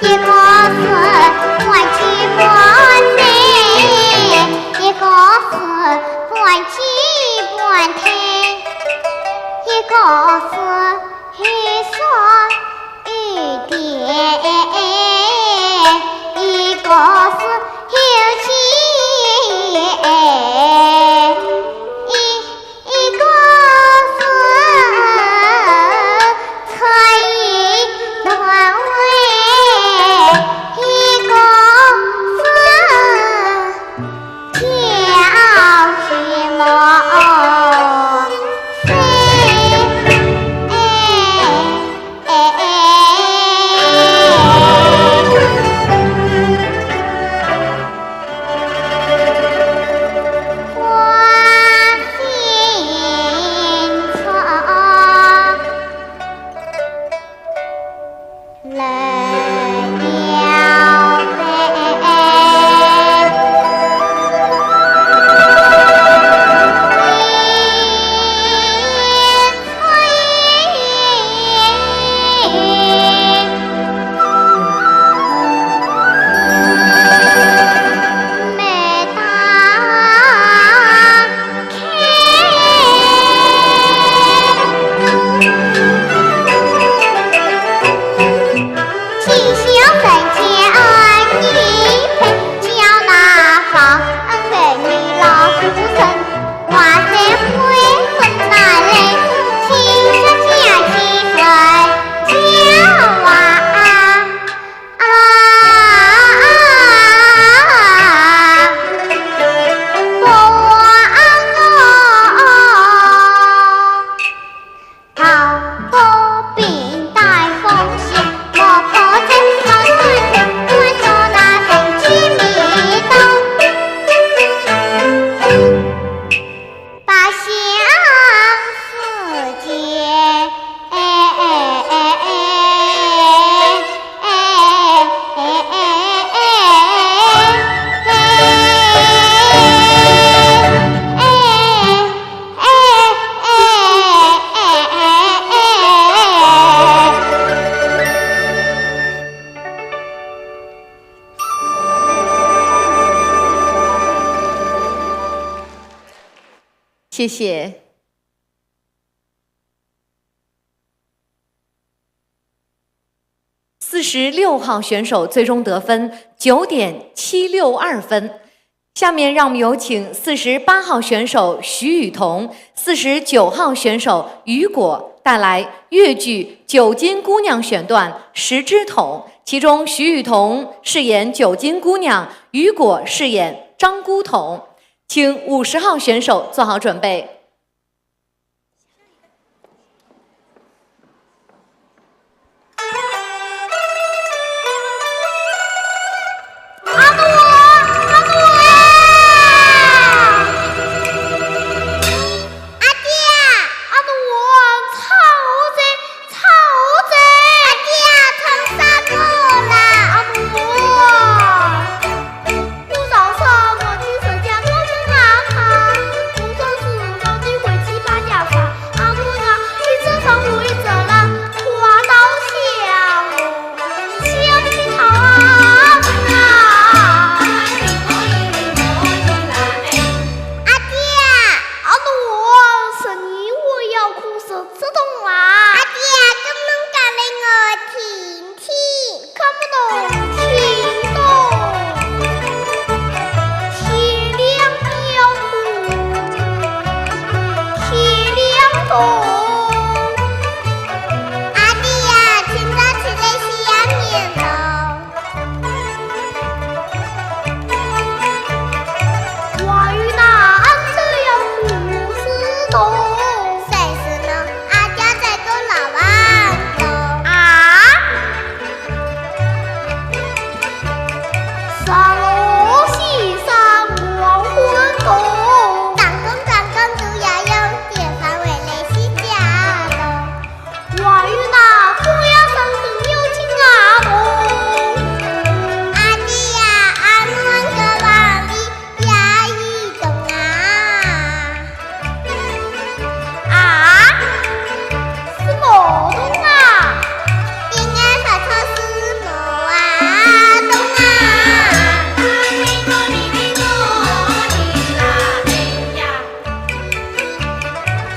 一个是半跪半跪，一个是半跪半跪，一个是有说有笑，一个是有情。 一个是春意暖胃，一个是娇妻梦碎。谢谢。四十六号选手最终得分九点七六二分。下面让我们有请四十八号选手徐雨桐、四十九号选手雨果带来越剧《九斤姑娘》选段《十只桶》，其中徐雨桐饰演九斤姑娘，雨果饰演张姑桶。请五十号选手做好准备。 阿奴啊，阿奴啊！阿爹！阿奴啊，唱我哉，唱我哉！阿爹，唱啥歌啦？阿奴啊！我早上我去人家做人啊，我说是我的回去搬家啥，阿奴啊，一直唱我一直啦，花到香哦。 想起他啊！阿爹，阿奴，十二月要过十只桶啊！阿爹，搿能讲来我听听。看不懂，听懂。天亮要哭，天亮懂。阿爹呀，清早起来洗呀面喽。 话语那俺这样不是懂。谁是呢？俺家在做老板的。啊？上楼西山黄昏懂。打工打工都要用点饭回来洗脚懂。 话语那中央山顶有金阿童。阿爹呀，俺们个房里也一栋啊。啊？是么东啊？应该发出是么啊东啊？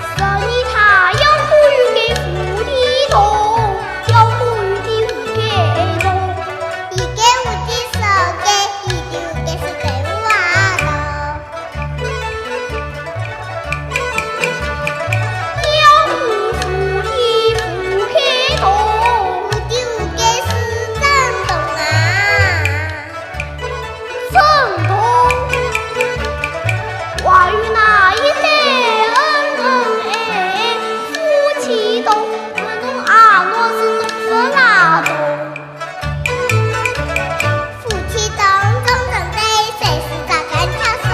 十二他要过雨给无底洞，要过雨的无底洞。一个无底，十个，一个无底是对无啊洞。要过无底无底洞，无底无底是真洞啊。 震动。话语那一对恩恩爱爱，夫妻洞，问侬阿奴是懂勿啦懂？夫妻洞，真正对，谁是在干跳啥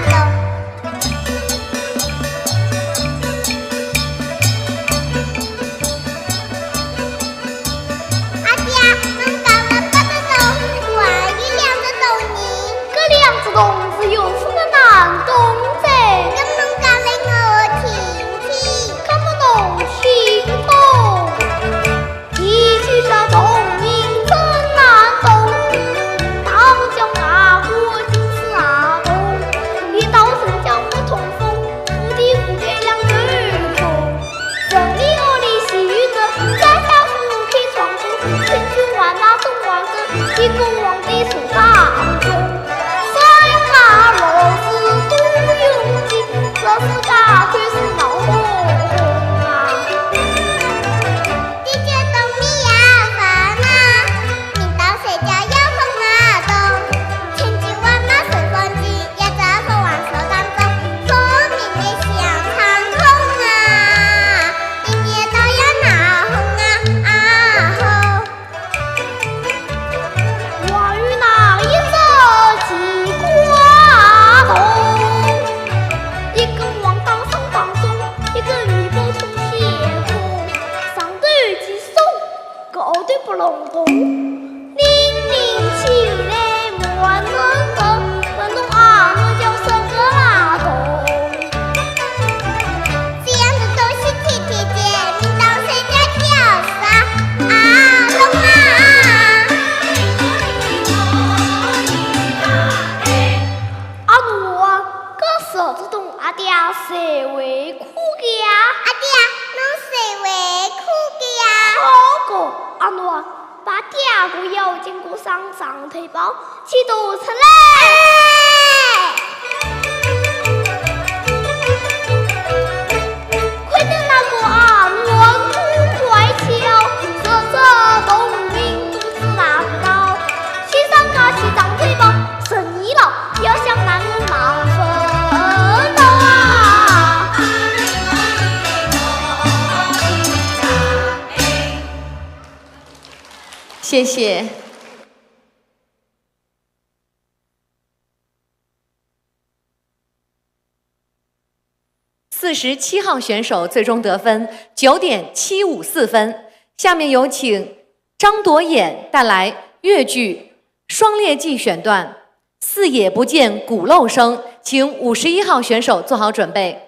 洞？ 阿爹，侬讲了八只洞，还有两只洞呢。搿两只洞是有福个难懂哉。搿侬讲来我听听。看不懂，听不懂。一句这洞名真难懂，大江大河尽是阿洞，一到人家不通风，无地无天两头空。 城里屋里洗浴室，家家户户开窗户，千军万马总王阵，一个皇帝坐大中。山高路是多拥挤，这是家头是闹哄哄啊。地界东里呀，烦啊。 明朝睡觉要风啊动，千军万马随风进，也在凤凰手当中，聪明的小长空啊，一年到要闹哄啊，啊吼。话语那一只奇怪动，一根黄当上当中，一根尾巴冲天空，上头一只手。 高低不隆咚。拎拎起来慢慢走，慢动啊，慢叫什个拉动。这样的东西天天见，明朝睡觉叫啥啊？懂啊？阿奴啊，搿手指动阿爹谁第二个要紧过上长腿包，气度出来。看得那个啊，圆鼓乖巧，说这动静不知哪知道。先生家起长腿包，生意了，要想男人忙分的啊。谢谢。 四十七号选手最终得分九点七五四分。下面有请张朵演带来越剧《双列记》选段《四野不见鼓漏声》，请五十一号选手做好准备。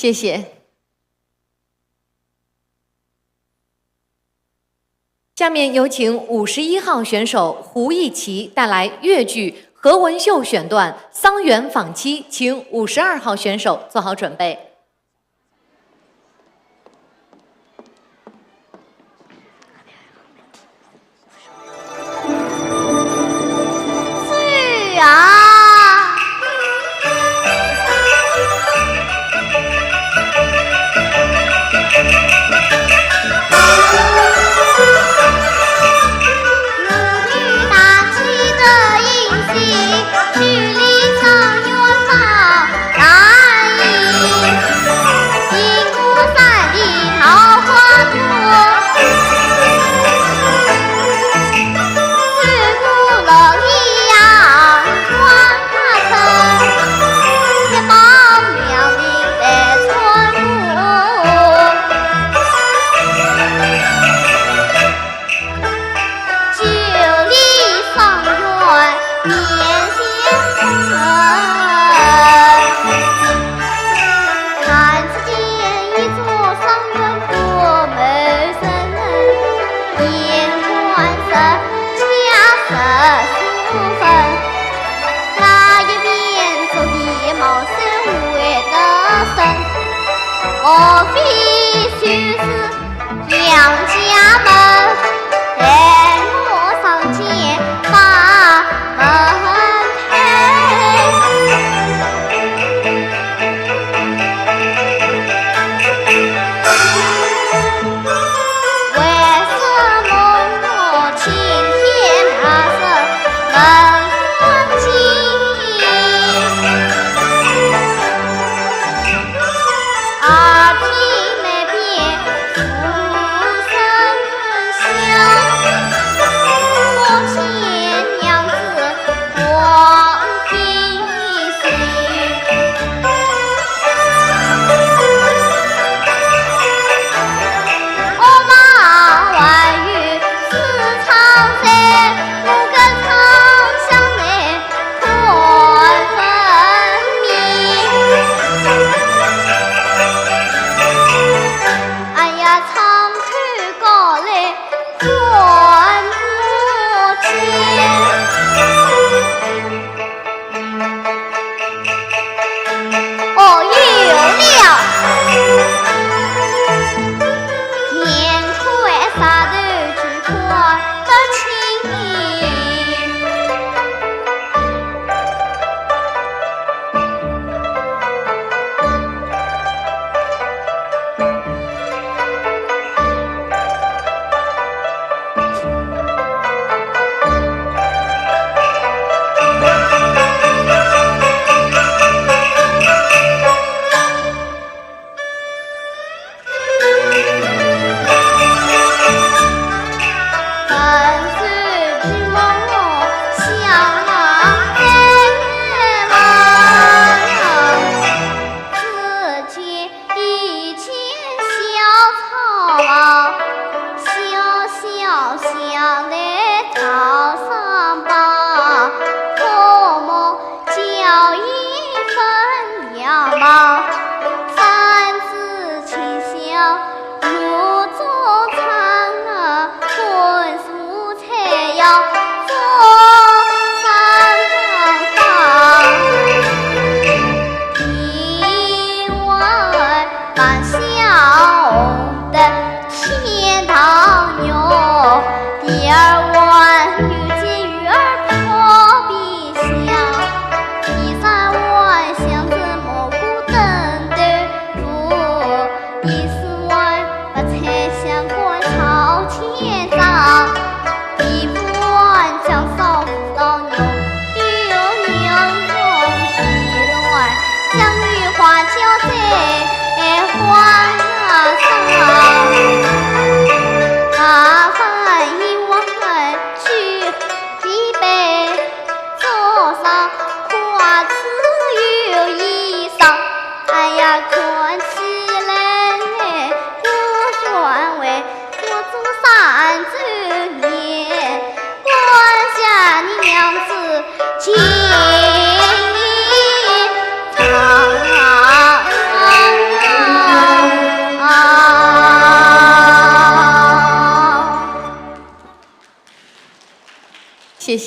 谢谢。下面有请五十一号选手胡一奇带来越剧何文秀选段《桑园访妻》，请五十二号选手做好准备。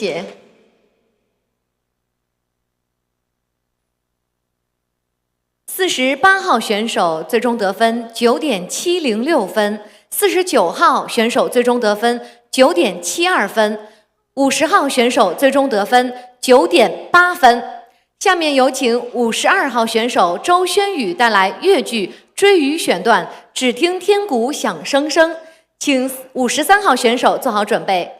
谢。四十八号选手最终得分九点七零六分，四十九号选手最终得分九点七二分，五十号选手最终得分九点八分。下面有请五十二号选手周轩宇带来越剧《追鱼》选段，只听天鼓响声声。请五十三号选手做好准备。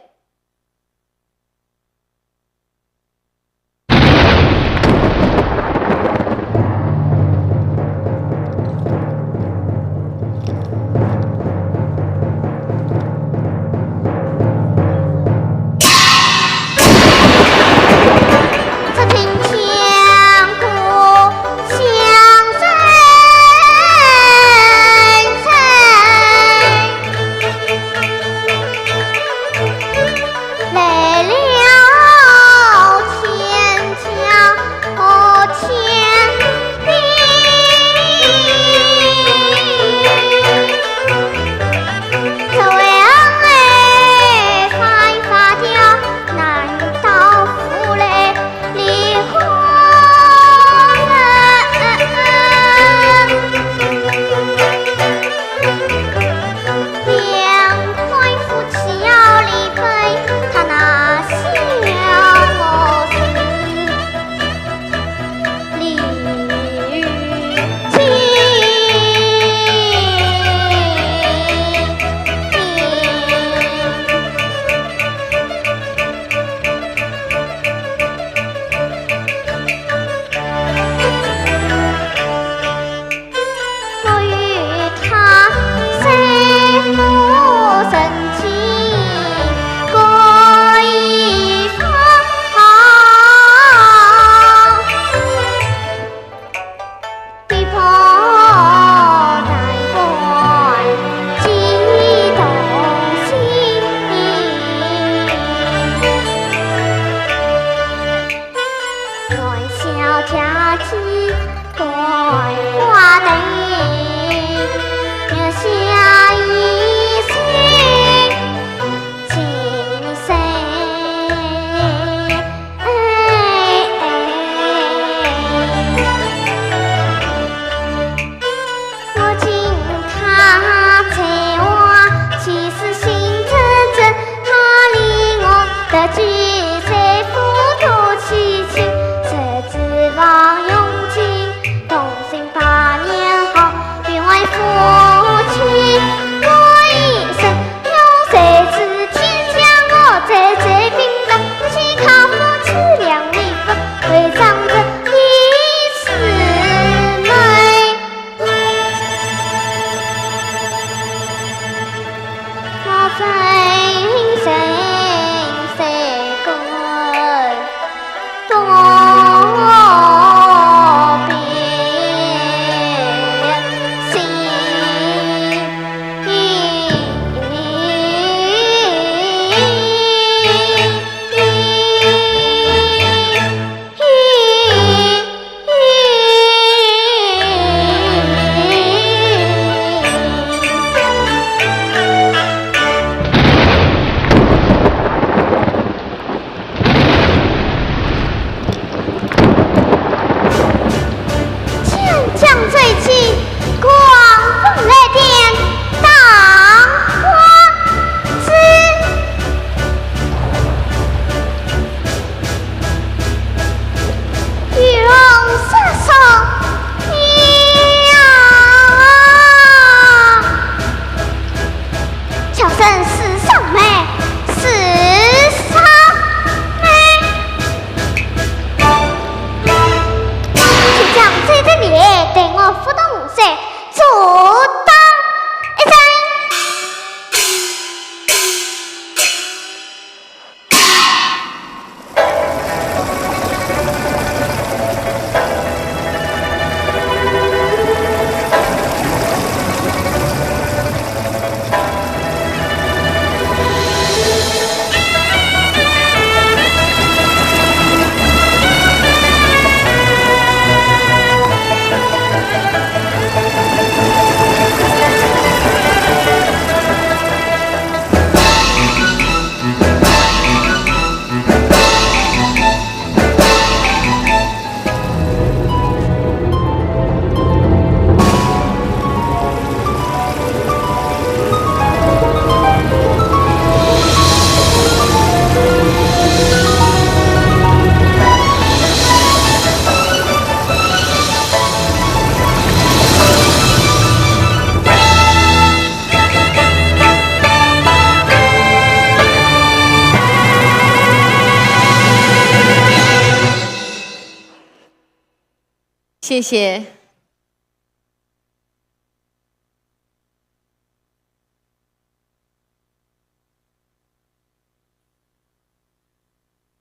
谢谢。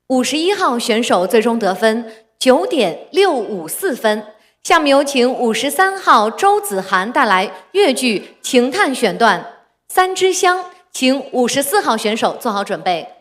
五十一号选手最终得分九点六五四分。下面有请五十三号周子涵带来越剧《情探》选段《三支香》，请五十四号选手做好准备。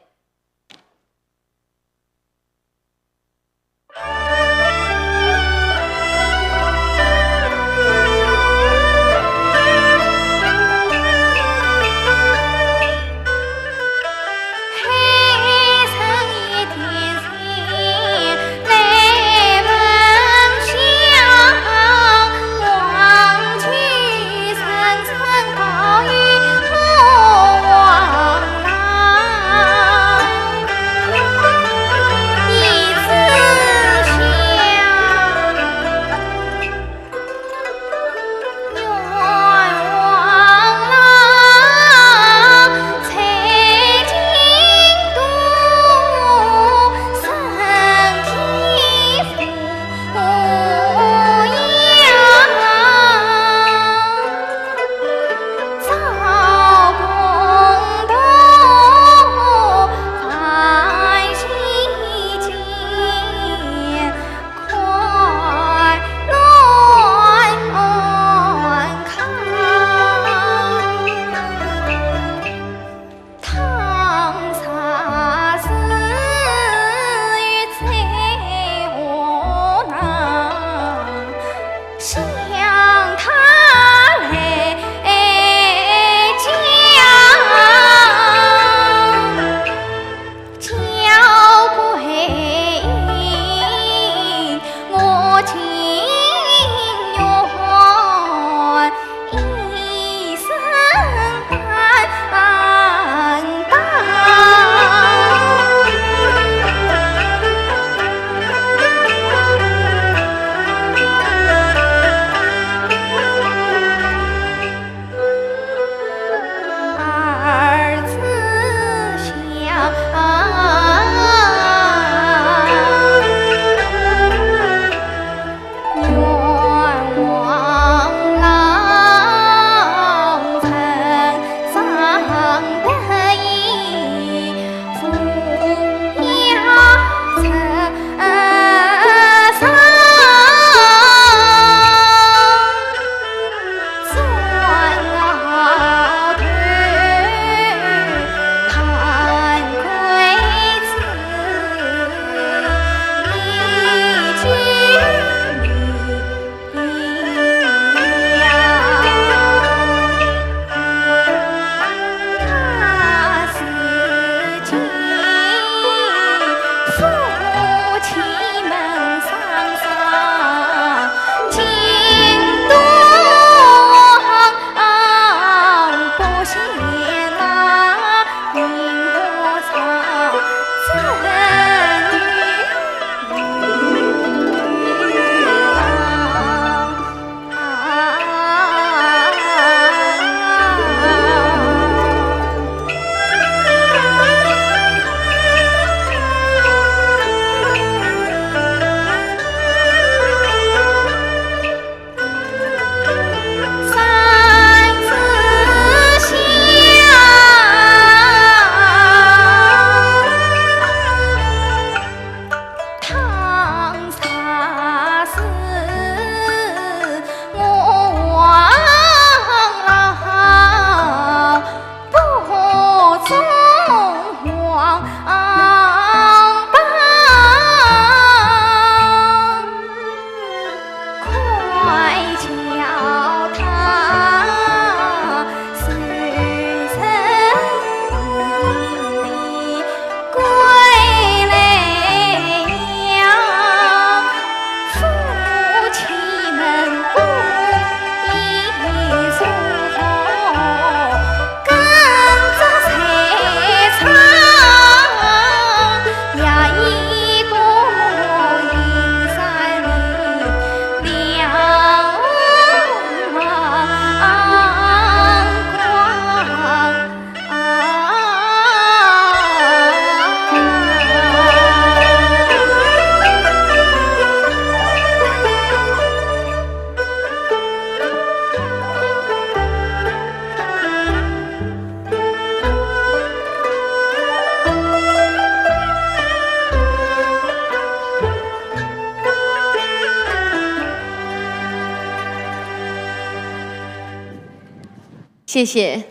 谢谢。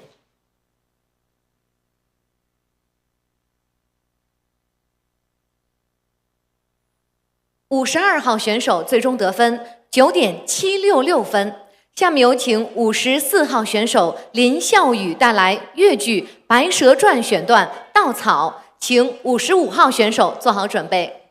五十二号选手最终得分九点七六六分。下面有请五十四号选手林笑雨带来越剧《白蛇传》选段《稻草》，请五十五号选手做好准备。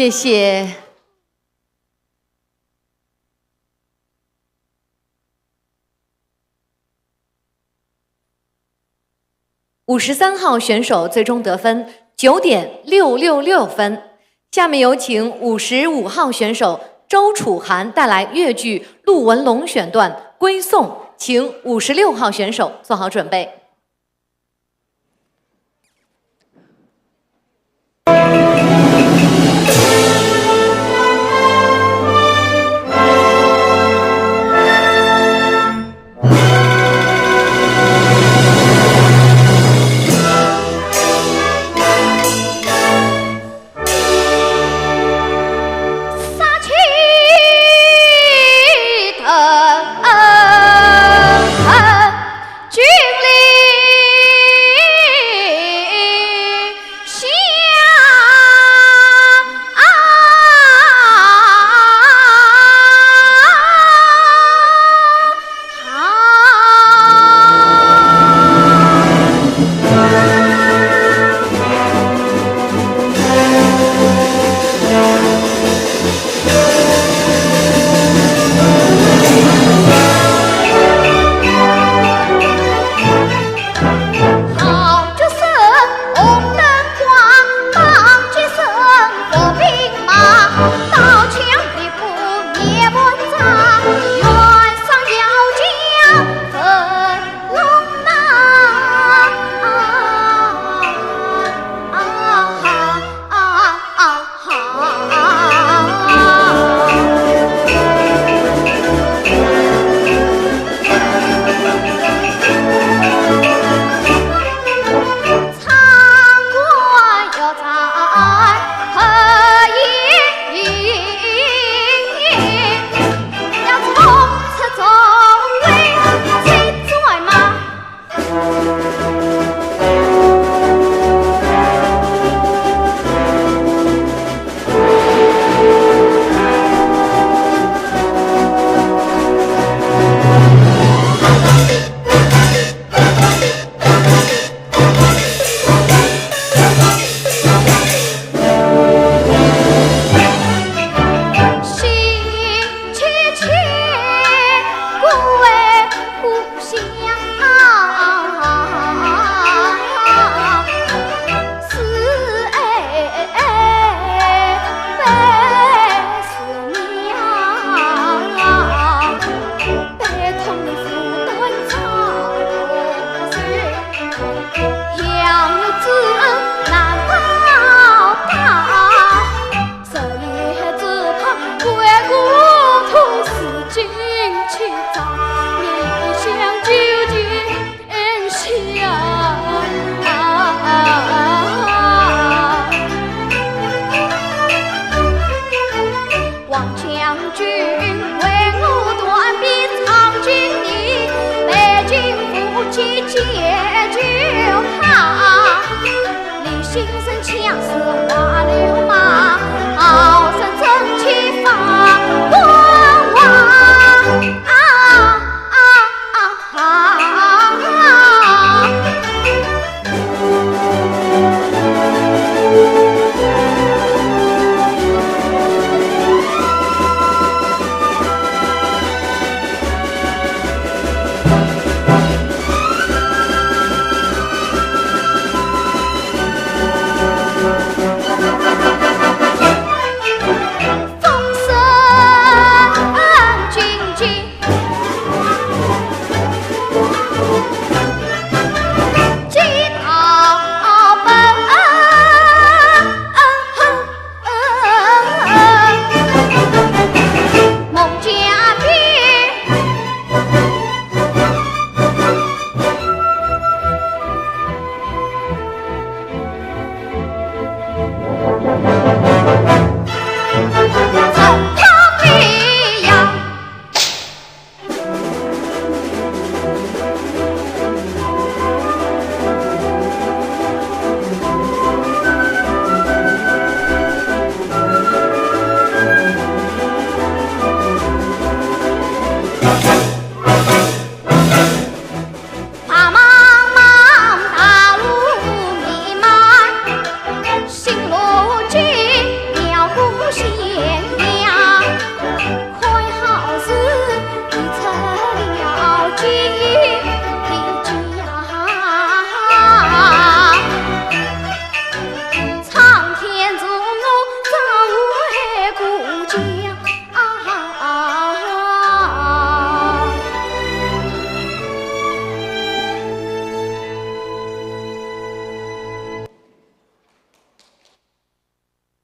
谢谢。五十三号选手最终得分九点六六六分。下面有请五十五号选手周楚涵带来越剧《陆文龙》选段《归宋》，请五十六号选手做好准备。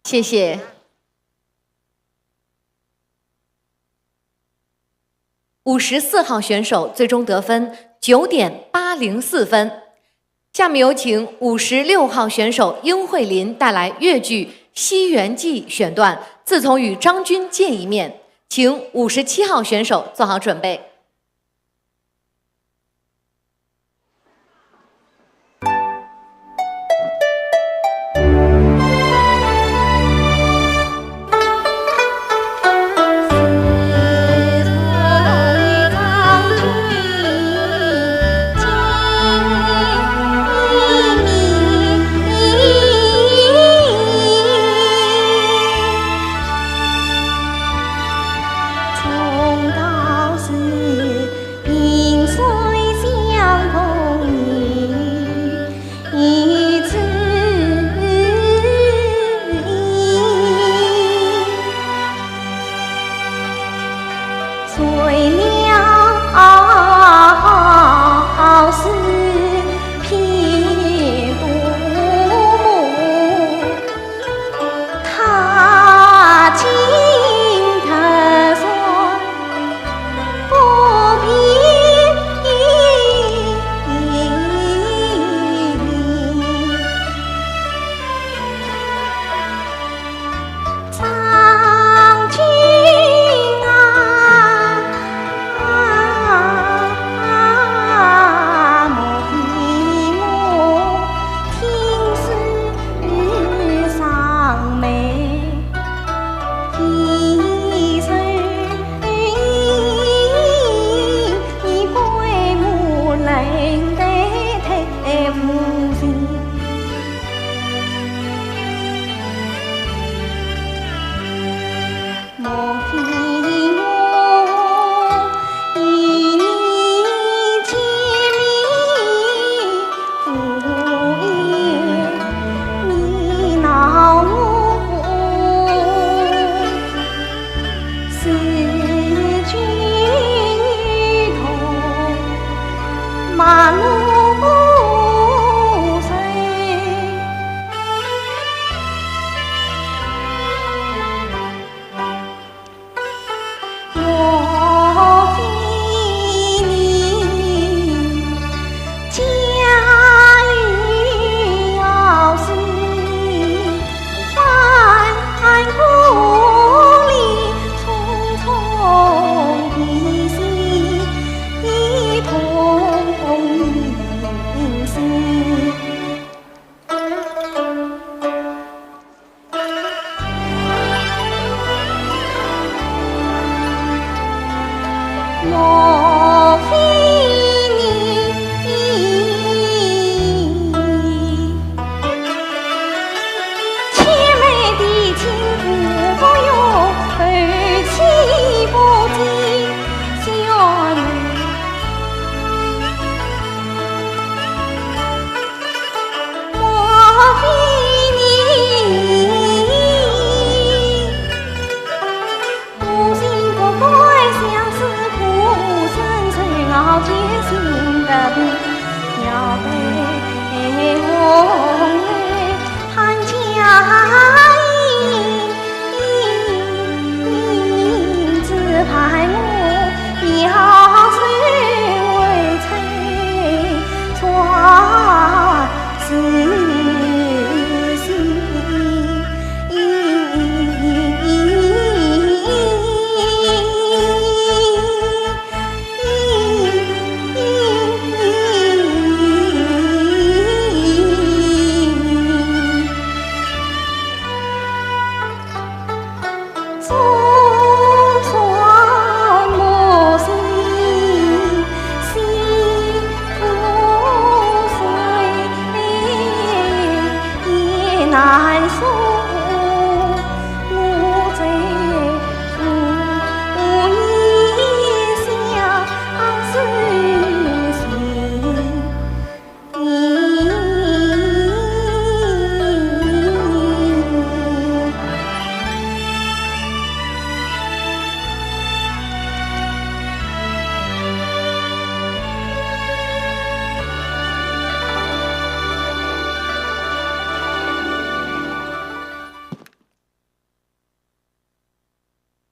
谢谢。五十四号选手最终得分九点八零四分。下面有请五十六号选手殷慧琳带来越剧《西园记》选段《自从与张君见一面》，请五十七号选手做好准备。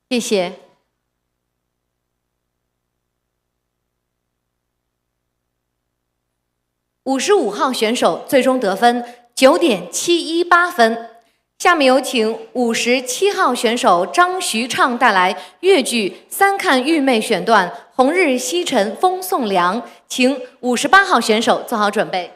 谢谢。五十五号选手最终得分九点七一八分。下面有请五十七号选手张徐畅带来越剧《三看玉妹》选段《红日西沉风送凉》，请五十八号选手做好准备。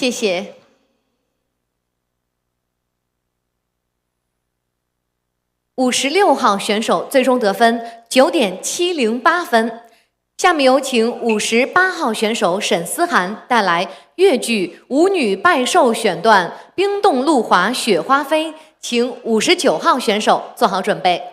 谢谢。五十六号选手最终得分九点七零八分。下面有请五十八号选手沈思涵带来越剧《舞女拜寿》选段《冰冻路滑雪花飞》，请五十九号选手做好准备。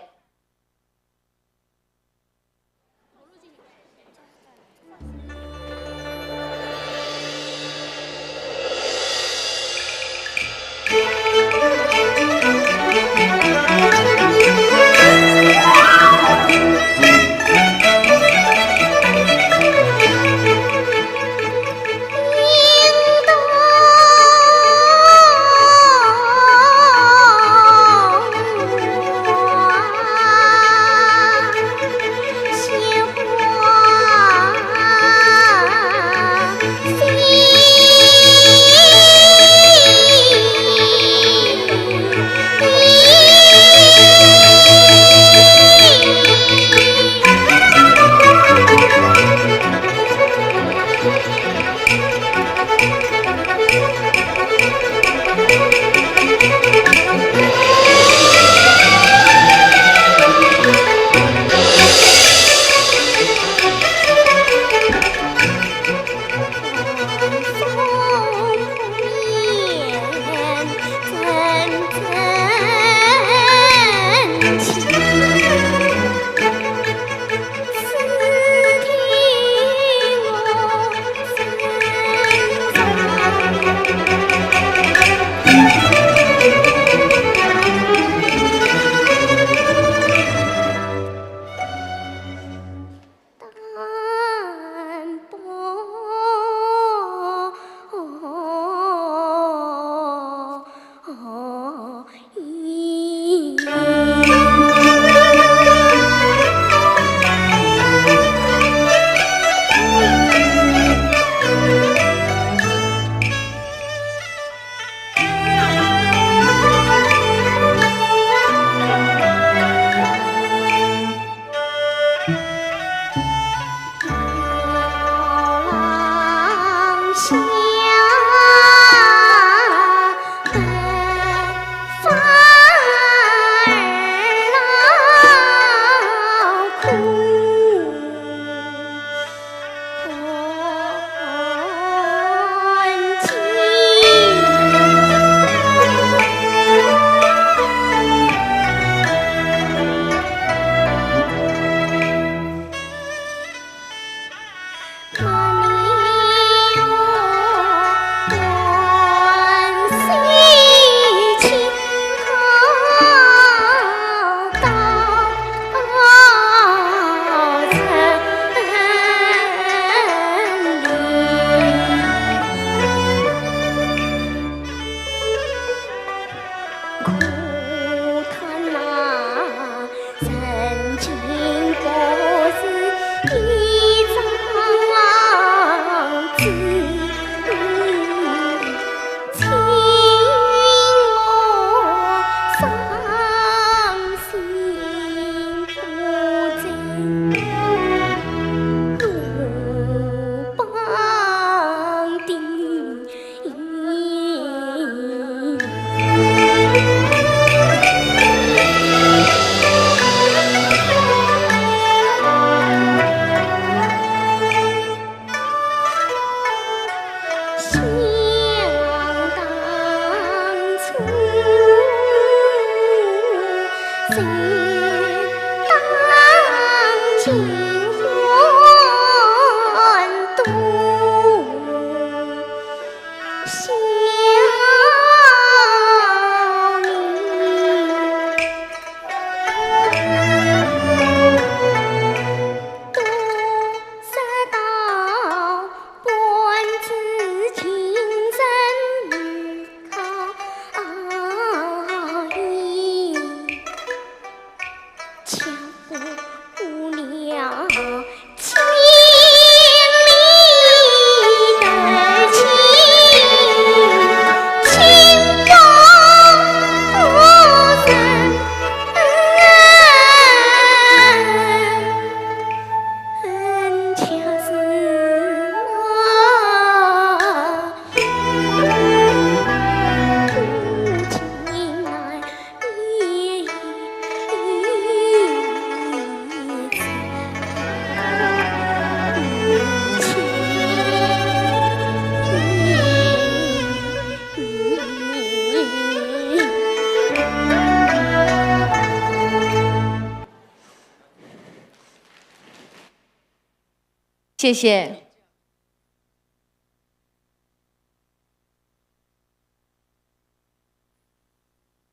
谢谢。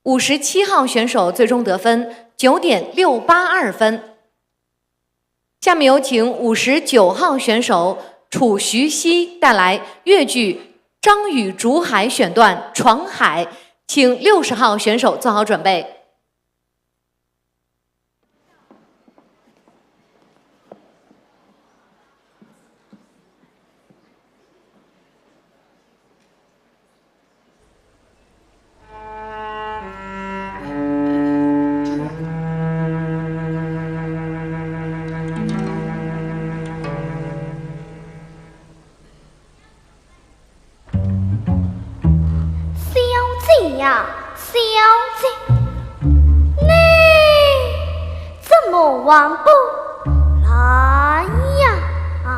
五十七号选手最终得分九点六八二分。下面有请五十九号选手楚徐熙带来越剧《张与竹海》选段《闯海》，请六十号选手做好准备。 小姐呀，小姐，你怎么还不来呀？啊！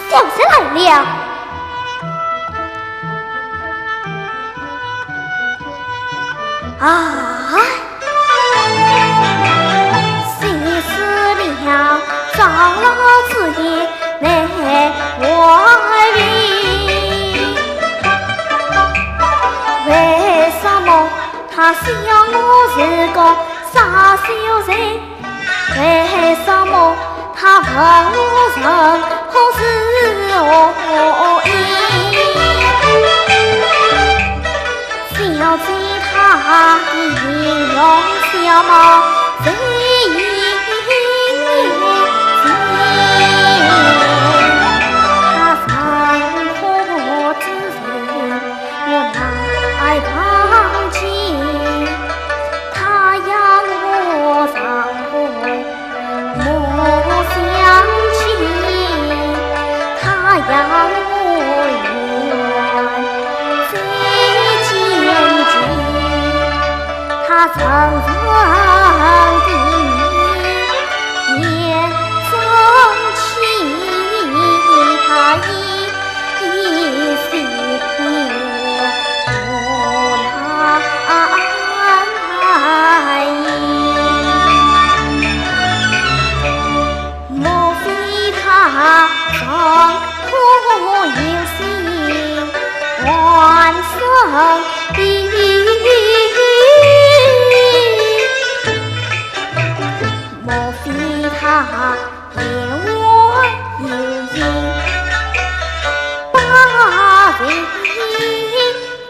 小姐来了。啊！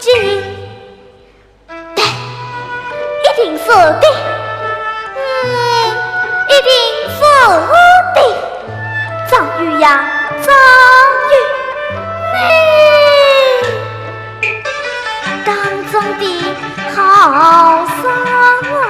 对，一定是的。嗯，一定是的。张宇呀，张宇，你当真的好伤啊！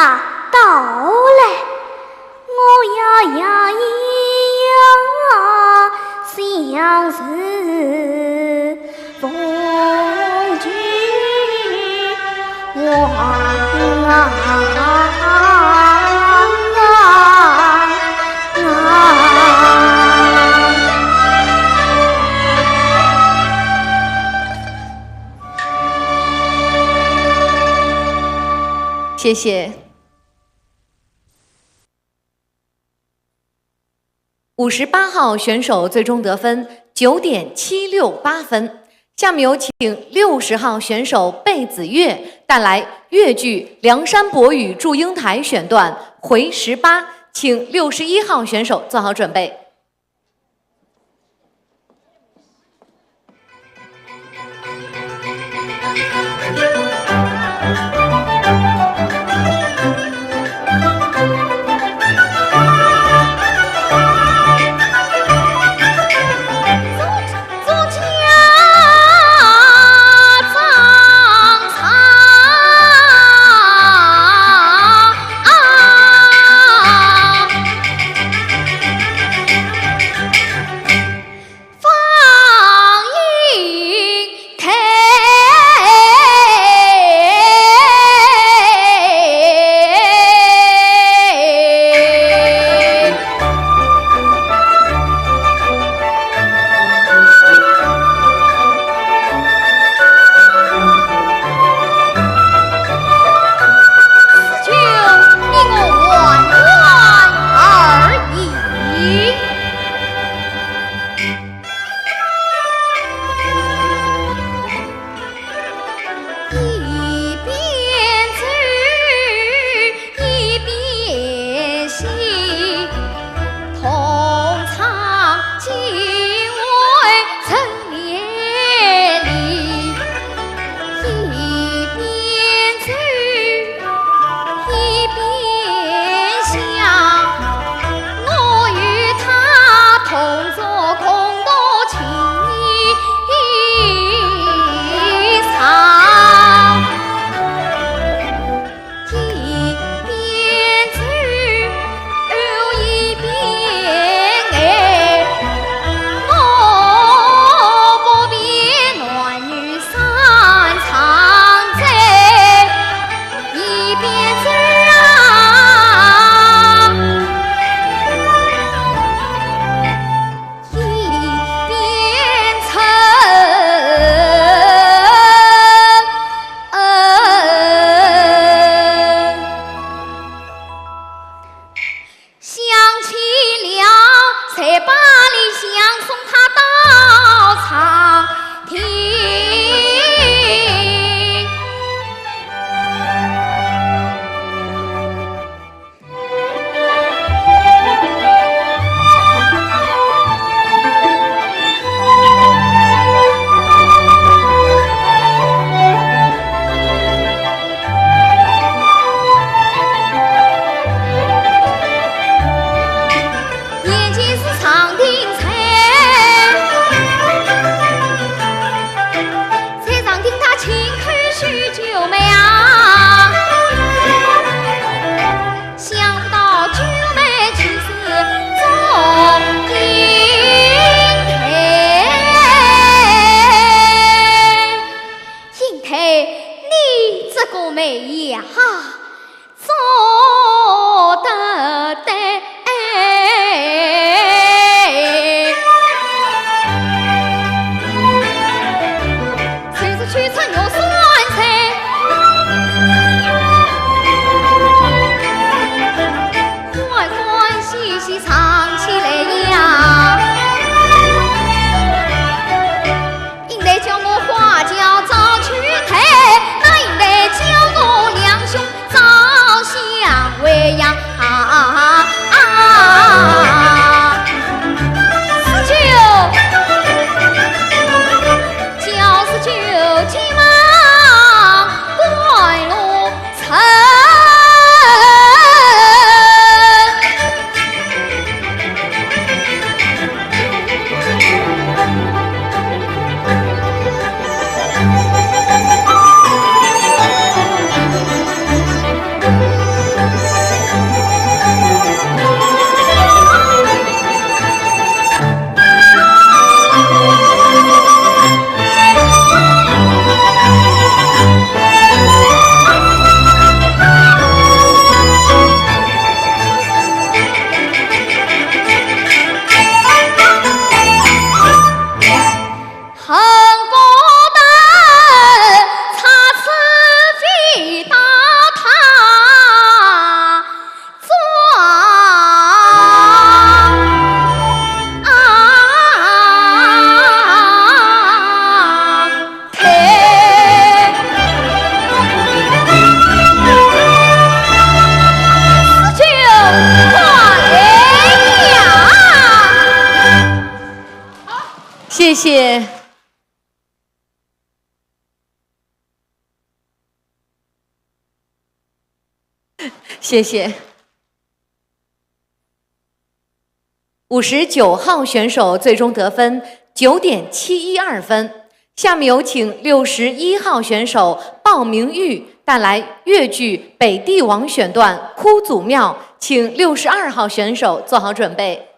到来，我要呀呀相思风景。 谢谢。 五十八号选手最终得分九点七六八分。下面有请六十号选手贝子越带来越剧《梁山伯与祝英台》选段回十八，请六十一号选手做好准备。谢谢。谢谢。五十九号选手最终得分九点七一二分。下面有请六十一号选手鲍明玉带来越剧《北帝王》选段《哭祖庙》，请六十二号选手做好准备。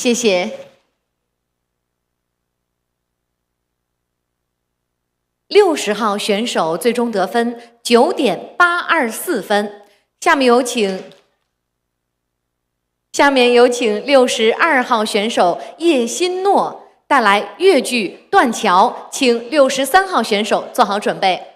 谢谢。六十号选手最终得分九点八二四分。下面有请，下面有请六十二号选手叶欣诺带来越剧《断桥》，请六十三号选手做好准备。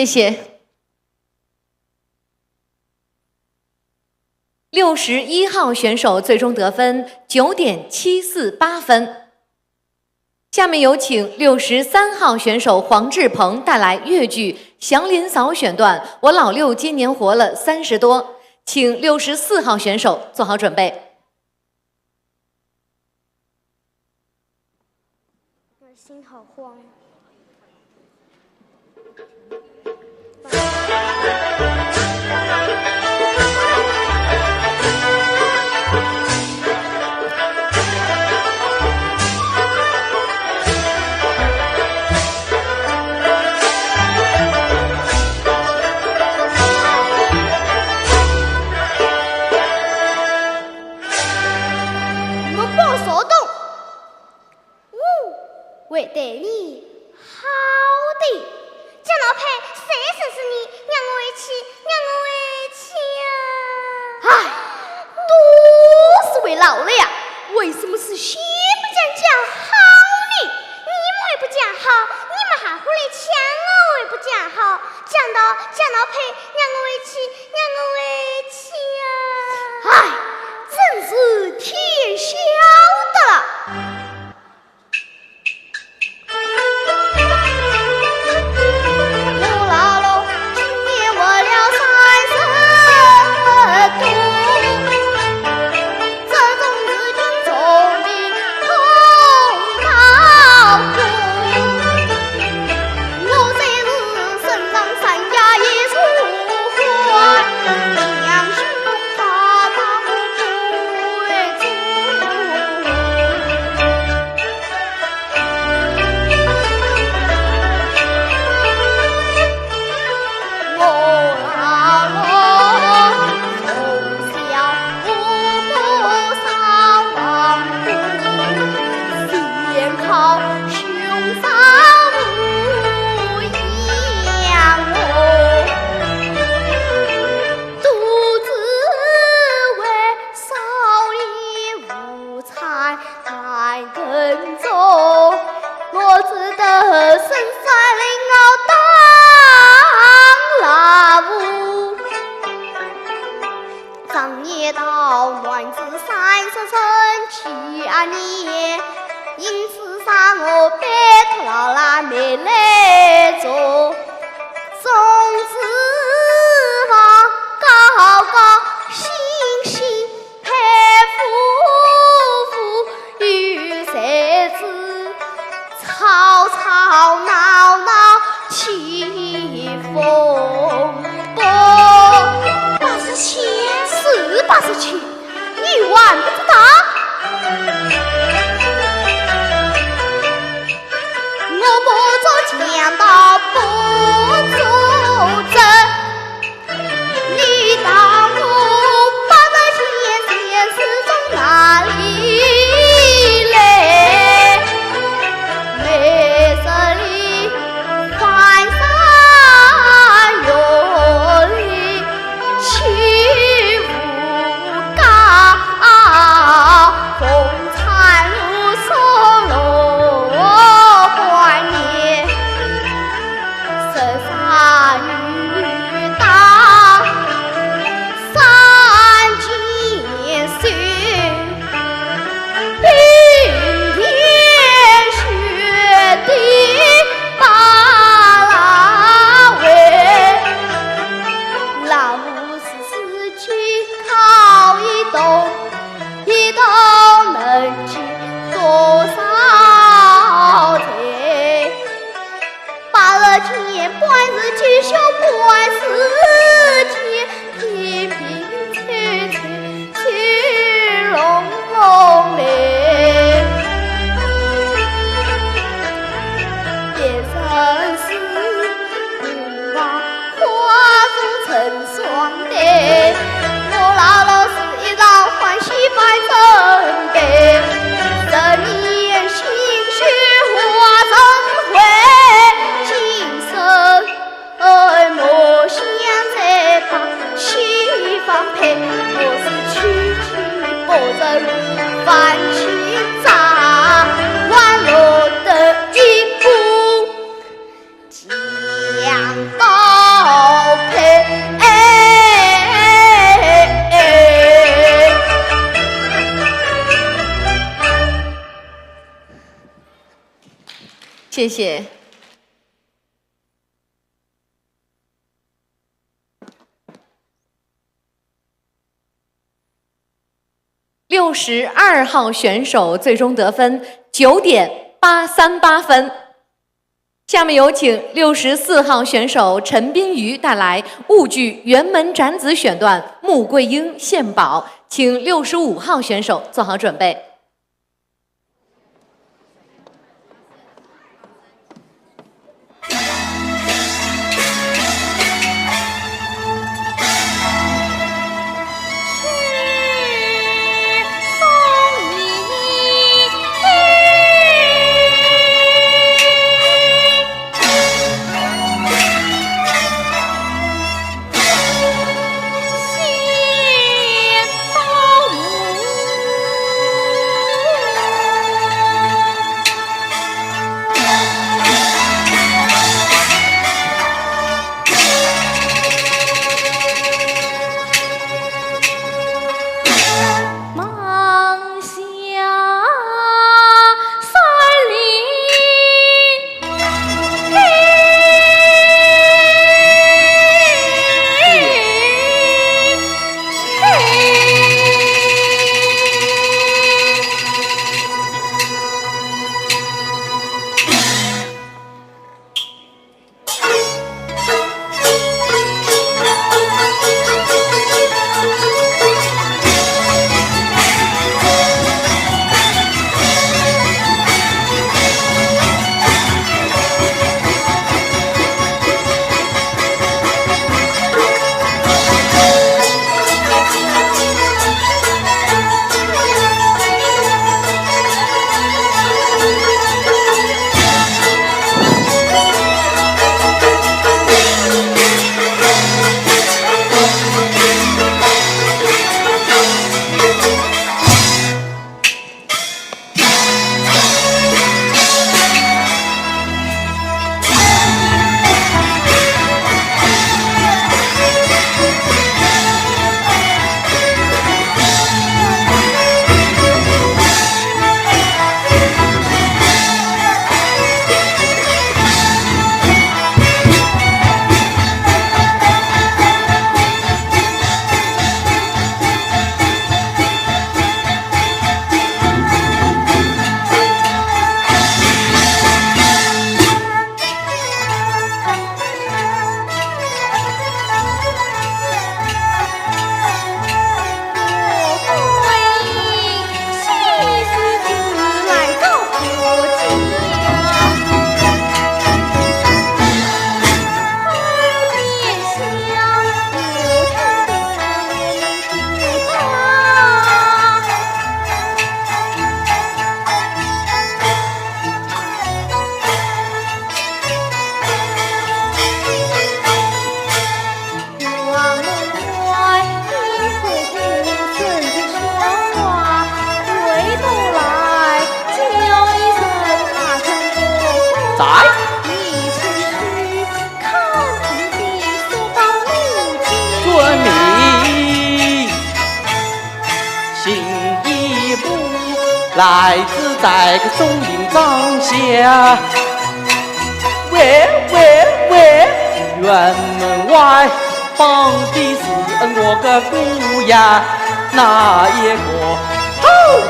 谢谢。六十一号选手最终得分九点七四八分。下面有请六十三号选手黄志鹏带来越剧《祥林嫂》选段。我老六今年活了三十多，请六十四号选手做好准备。 我心好慌。 侬帮我扫动。 我会对你好的。蒋老太，谁说是你？让我回去，让我回去呀！唉，都是为老六呀，为什么是先不讲讲好呢？你们还不讲好，你们还回来抢我还不讲好。蒋老，蒋老太，让我回去，让我回去呀！唉，真是天晓得了。 八十千？是八十千，你还不知道？谢谢。六十二号选手最终得分九点八三八分。下面有请六十四号选手陈斌瑜带来婺剧《辕门斩子》选段《穆桂英献宝》，请六十五号选手做好准备。在。遵命。新衣服来自在个松林庄下。喂喂喂，辕门外绑的是我个姑爷，哪一个好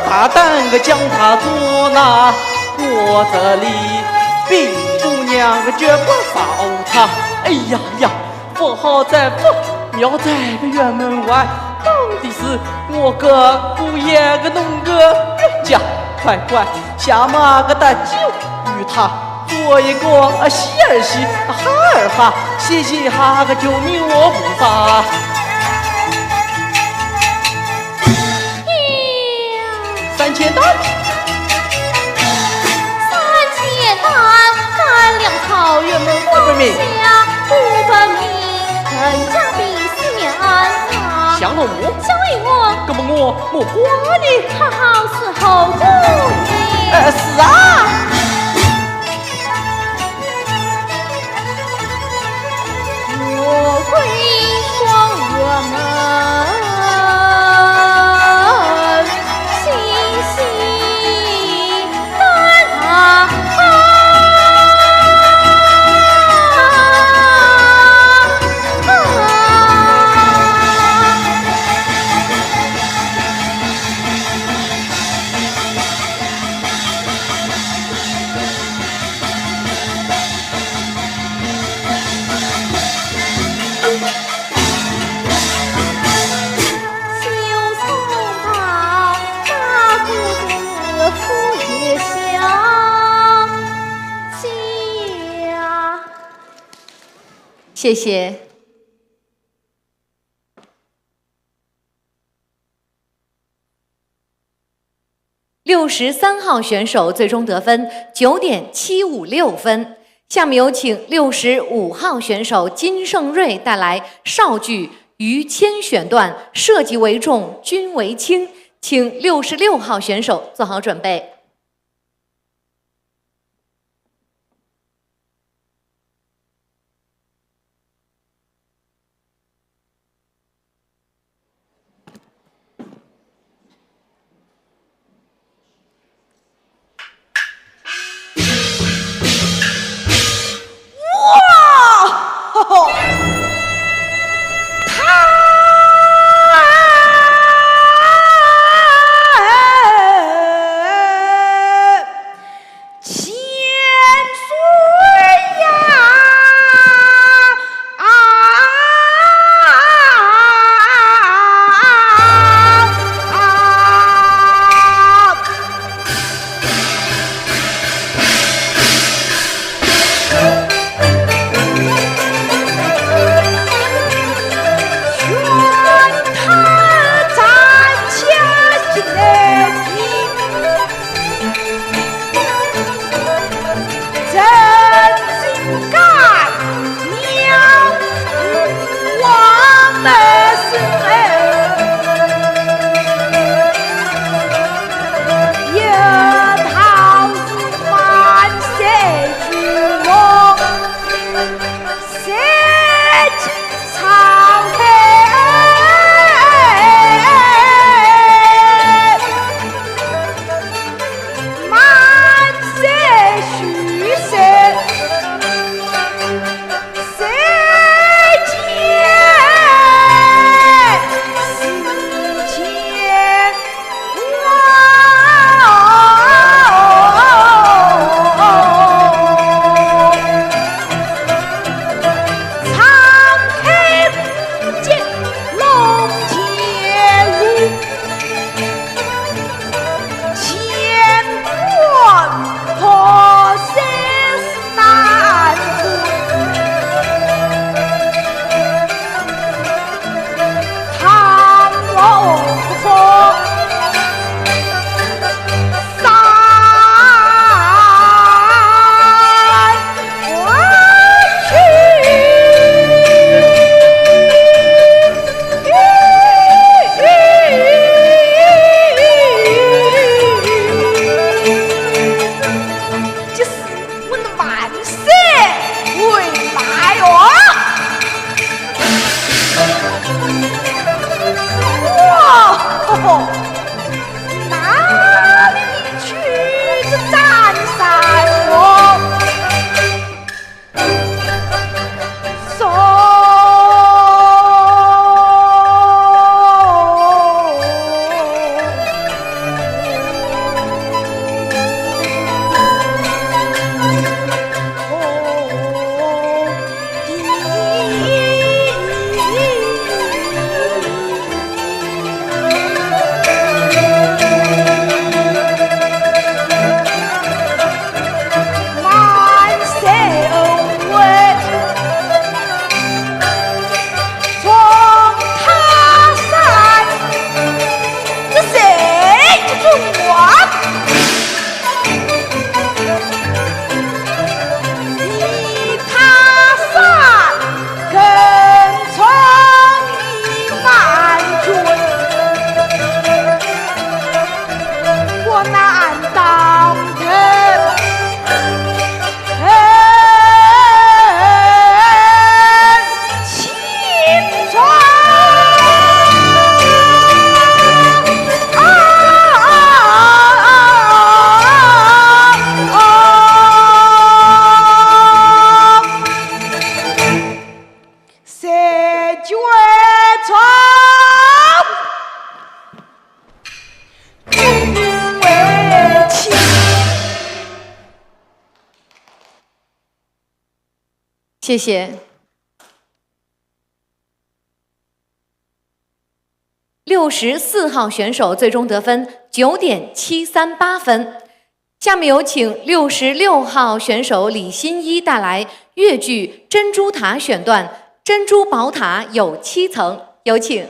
大胆个将他捉拿？我这里冰姑娘个绝不饶他。哎呀呀！ 不好哉，不妙哉，个辕门外绑的是我个姑爷个弄个冤家，快快下马个搭救，与他做一个啊戏儿戏，哈儿哈，嘻嘻哈哈个救命活菩萨。 三千担。三千担，干粮草原门放下，不分明，人家比四面安啊。降了我，降了我，那么我，我花呢？好好伺候着你。呃，是啊。 我归双我们心心淡啊。谢谢。六十三号选手最终得分九点七五六分。下面有请六十五号选手金圣瑞带来绍剧《于谦》选段，射击为重，军为轻，请六十六号选手做好准备。谢谢。六十四号选手最终得分九点七三八分。下面有请六十六号选手李新一带来越剧《珍珠塔》选段《珍珠宝塔有七层》，有请。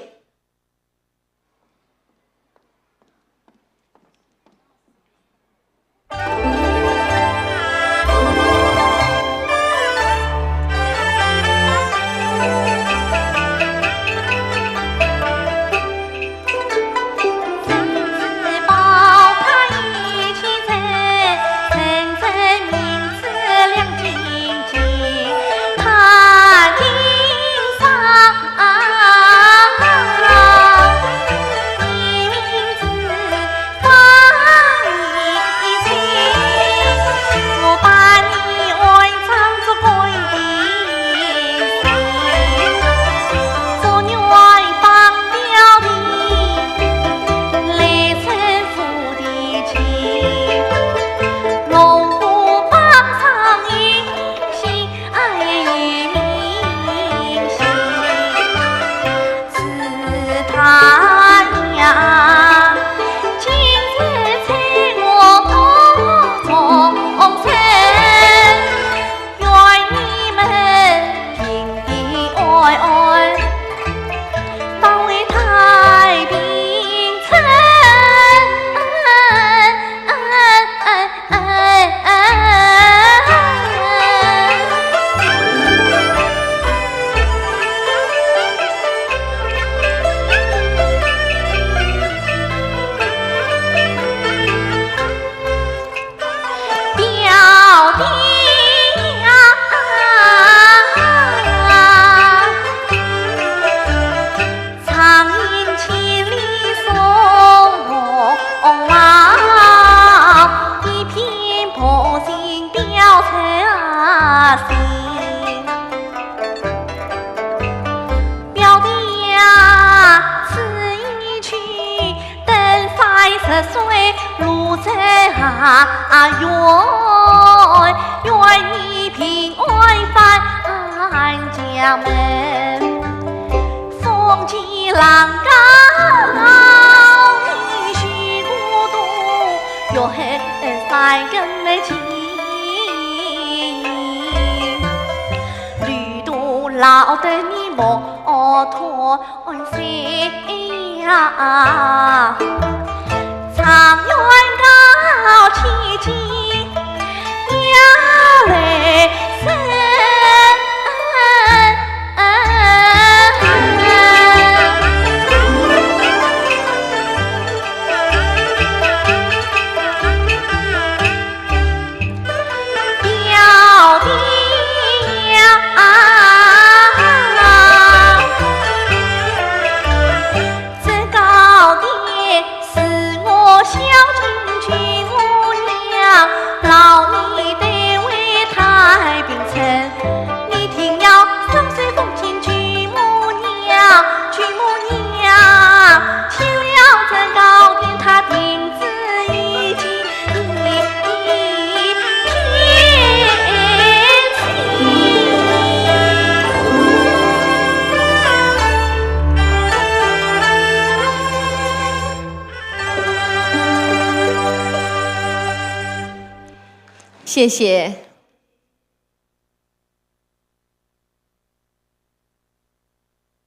谢谢。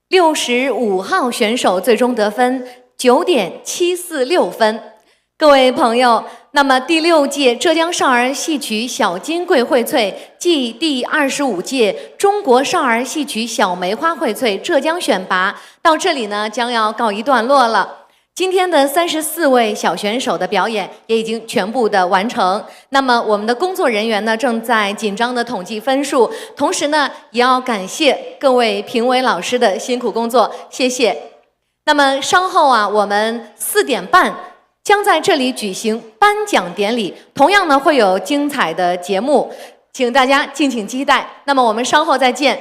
六十五号选手最终得分九点七四六分。各位朋友，那么第六届浙江少儿戏曲小金桂荟萃暨第二十五届中国少儿戏曲小梅花荟萃浙江选拔到这里呢，将要告一段落了。 今天的三十四位小选手的表演也已经全部的完成。那么我们的工作人员呢，正在紧张的统计分数，同时呢，也要感谢各位评委老师的辛苦工作，谢谢。那么稍后啊，我们四点半将在这里举行颁奖典礼，同样呢，会有精彩的节目，请大家敬请期待。那么我们稍后再见。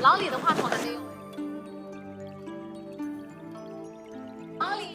老李的话筒还没有。老李。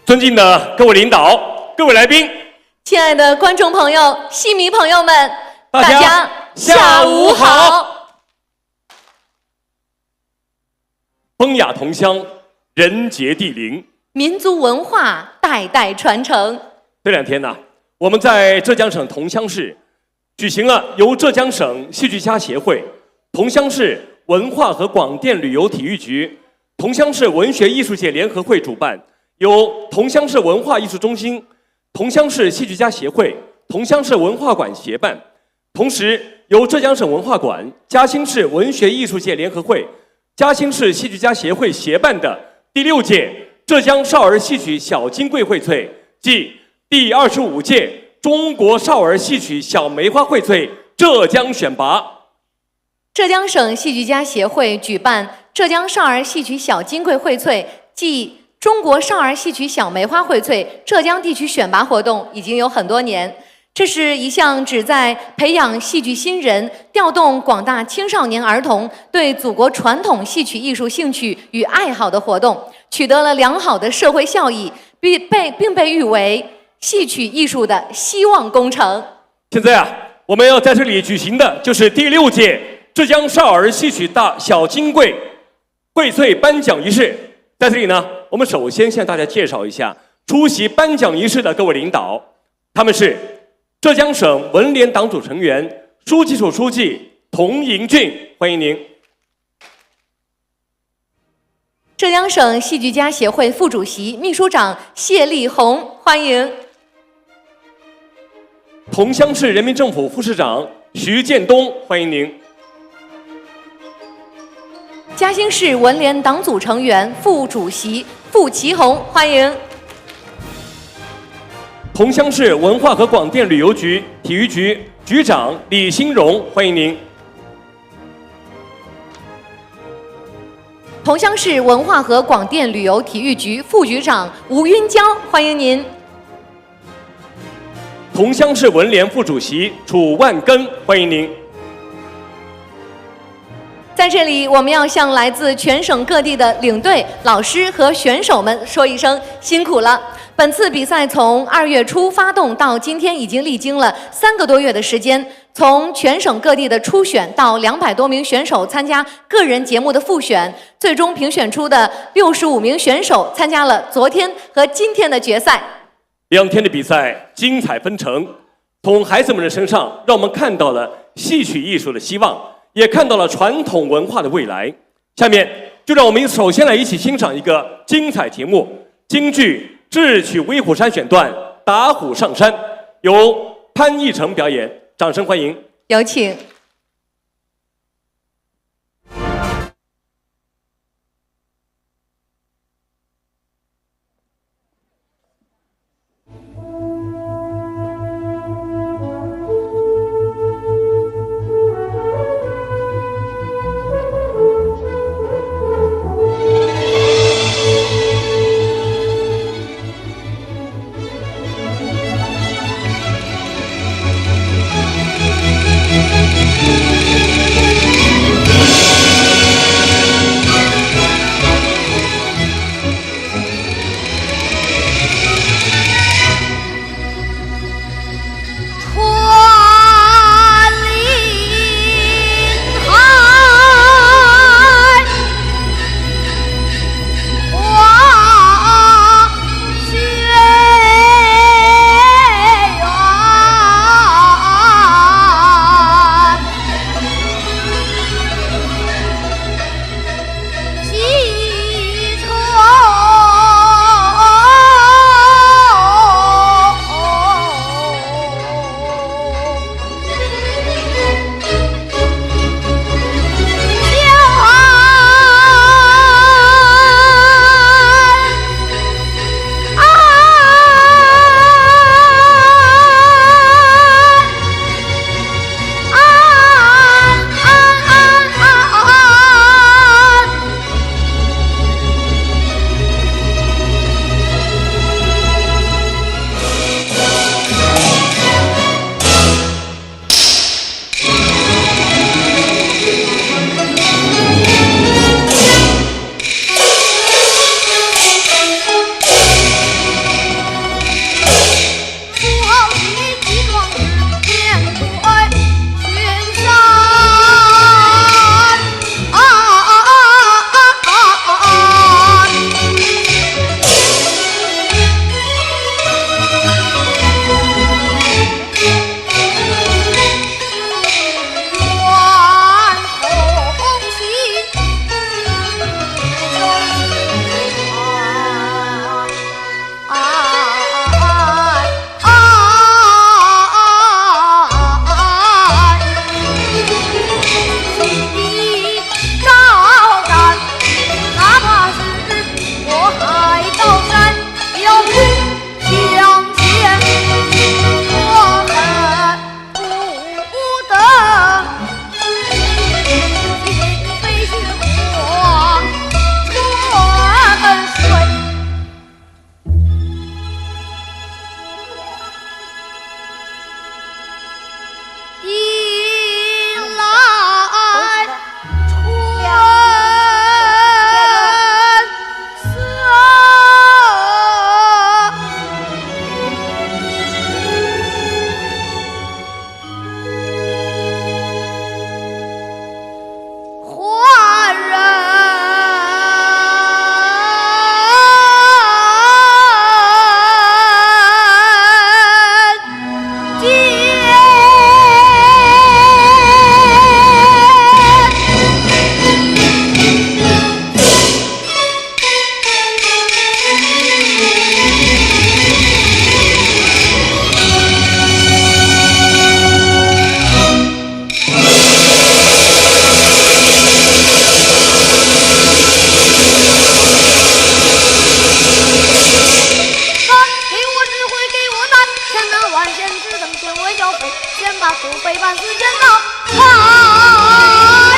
尊敬的各位领导、各位来宾，亲爱的观众朋友、戏迷朋友们，大家大家下午下午好。好。风雅同乡，人杰地灵，民族文化代代传承。这两天呢，我们在浙江省桐乡市举行了由浙江省戏剧家协会、桐乡市文化和广电旅游体育局、桐乡市文学艺术界联合会主办，由桐乡市文化艺术中心、桐乡市戏剧家协会、桐乡市文化馆协办，同时由浙江省文化馆、嘉兴市文学艺术界联合会、嘉兴市戏剧家协会协办的第六届浙江少儿戏曲小金贵荟萃暨第二十五届中国少儿戏曲小梅花荟萃浙江选拔。浙江省戏剧家协会举办浙江少儿戏曲小金贵荟萃暨中国少儿戏曲小梅花荟萃浙江地区选拔活动已经有很多年。这是一项旨在培养戏剧新人、调动广大青少年儿童对祖国传统戏曲艺术兴趣与爱好的活动，取得了良好的社会效益，并被，并被誉为戏曲艺术的希望工程。现在啊，我们要在这里举行的就是第六届浙江少儿戏曲大小金贵荟萃颁奖仪式。在这里呢，我们首先向大家介绍一下出席颁奖仪式的各位领导，他们是浙江省文联党组成员、书记处书记童迎俊，欢迎您。浙江省戏剧家协会副主席、秘书长谢丽红，欢迎。 桐乡市人民政府副市长徐建东，欢迎您。嘉兴市文联党组成员、副主席付其红，欢迎。桐乡市文化和广电旅游局体育局局长李兴荣，欢迎您。桐乡市文化和广电旅游体育局副局长吴云娇，欢迎您。 桐乡市文联副主席楚万根，欢迎您。在这里，我们要向来自全省各地的领队、老师和选手们说一声辛苦了。本次比赛从二月初发动到今天，已经历经了三个多月的时间，从全省各地的初选到两百多名选手参加个人节目的复选，最终评选出的六十五名选手参加了昨天和今天的决赛。 两天的比赛精彩纷呈，从孩子们的身上让我们看到了戏曲艺术的希望，也看到了传统文化的未来。下面就让我们首先来一起欣赏一个精彩节目——京剧《智取威虎山》选段《打虎上山》，由潘义成表演，掌声欢迎。有请。不飞半世间呐，踏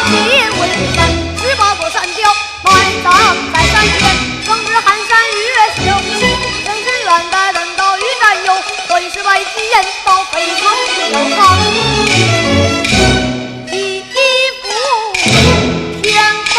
进威虎山，十八座山雕埋葬在山间，壮志寒山月袖新，真是远在人道与战友，可以是百骑言道飞上高堂，第一副天板。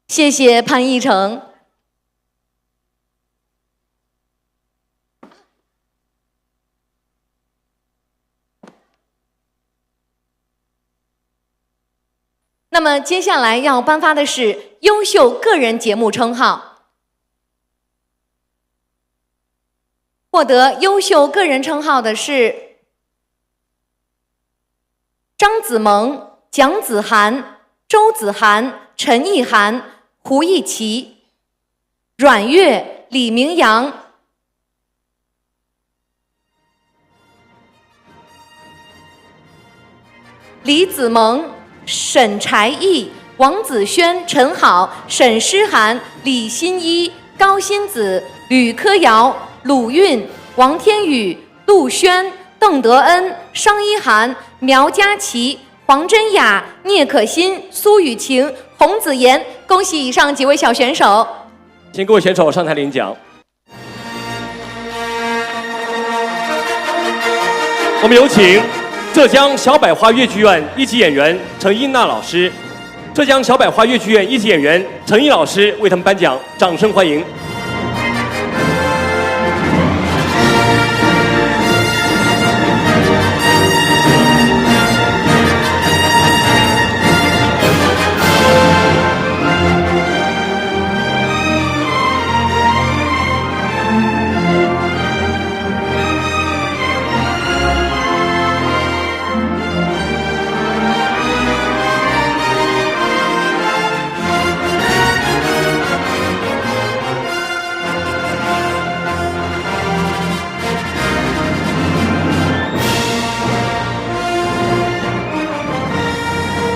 谢谢潘奕成。那么接下来要颁发的是优秀个人节目称号。获得优秀个人称号的是 张子萌、蒋子涵、周子涵、陈意涵、胡一奇、阮月、李明阳、李子萌、沈柴毅、王子轩、陈好、沈诗涵、李欣一、高欣子、吕柯瑶、鲁韵、王天宇、 陆轩、邓德恩、商一涵、苗嘉琪、黄真雅、聂可欣、苏雨晴、洪子妍。恭喜以上几位小选手。请各位选手上台领奖。我们有请浙江小百花越剧院一级演员程英娜老师，浙江小百花越剧院一级演员程英老师为他们颁奖，掌声欢迎。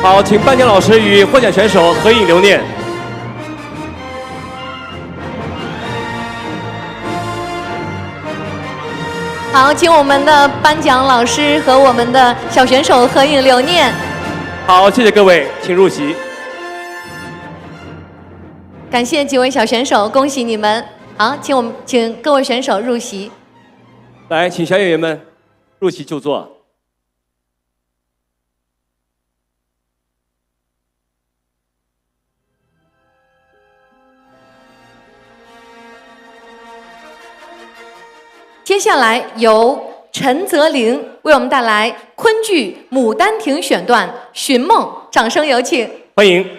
好，请颁奖老师与获奖选手合影留念。好，请我们的颁奖老师和我们的小选手合影留念。好，谢谢各位，请入席。感谢几位小选手，恭喜你们。好，请我们，请各位选手入席。来，请小演员们入席就座。 接下来由陈泽林为我们带来昆剧《牡丹亭》选段《寻梦》，掌声有请。欢迎。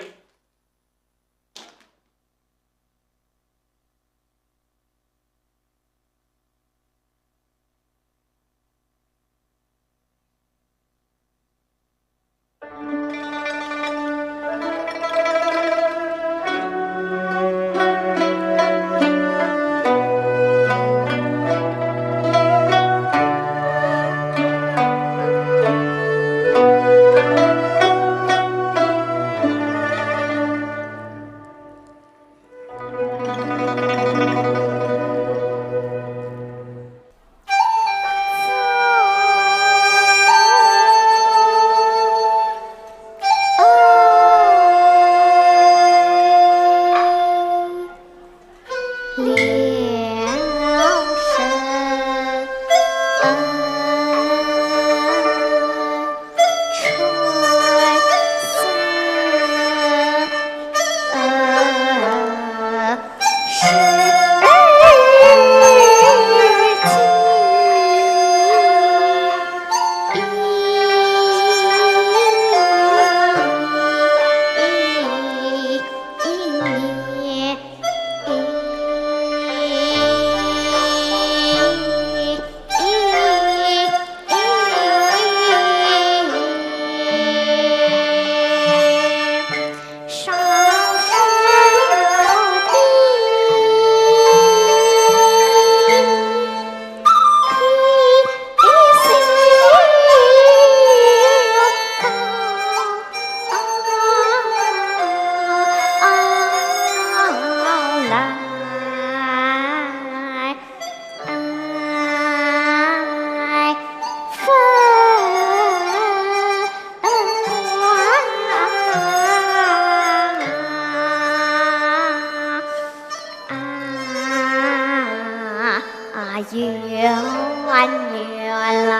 原来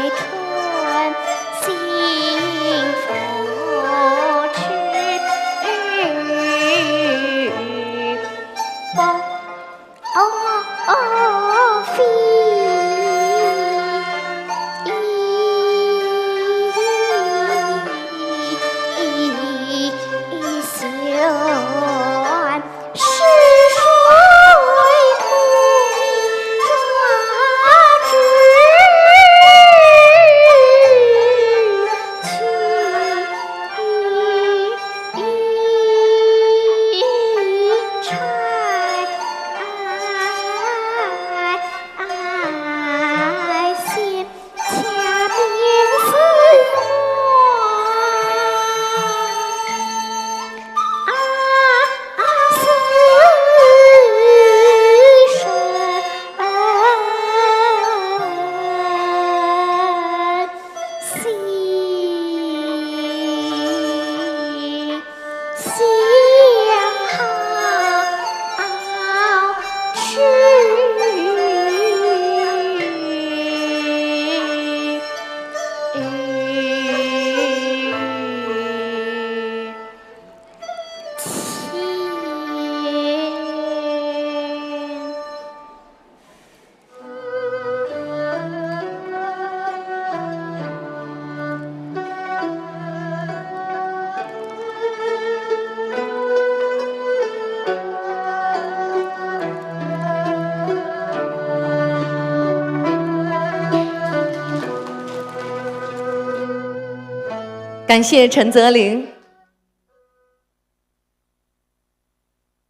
春心不知不飞。感谢陈泽林。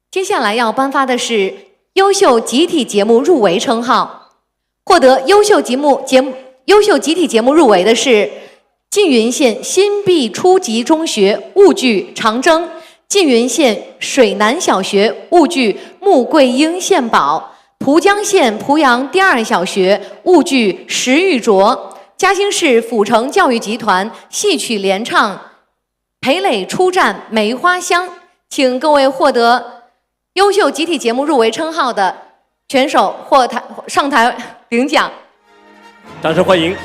接下来要颁发的是优秀集体节目入围称号。获得优秀节目节目优秀集体节目入围的是缙云县新毕初级中学物剧《长征》，缙云县水南小学物剧《穆桂英献宝》，蒲江县蒲阳第二小学物剧《石玉镯》，嘉兴市辅城教育集团戏曲联唱《 《蓓蕾初绽梅花香》，请各位获得优秀集体节目入围称号的选手或台上台领奖。掌声欢迎！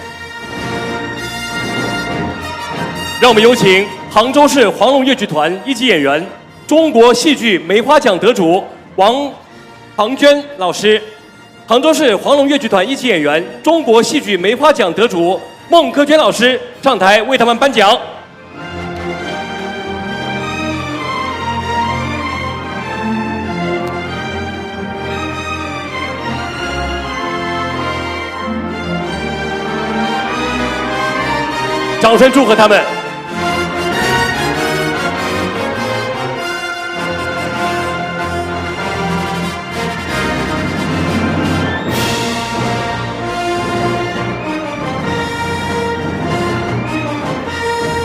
让我们有请杭州市黄龙越剧团一级演员、中国戏剧梅花奖得主王唐娟老师。 杭州市黄龙越剧团一级演员、中国戏剧梅花奖得主孟珂娟老师上台为他们颁奖。掌声祝贺他们。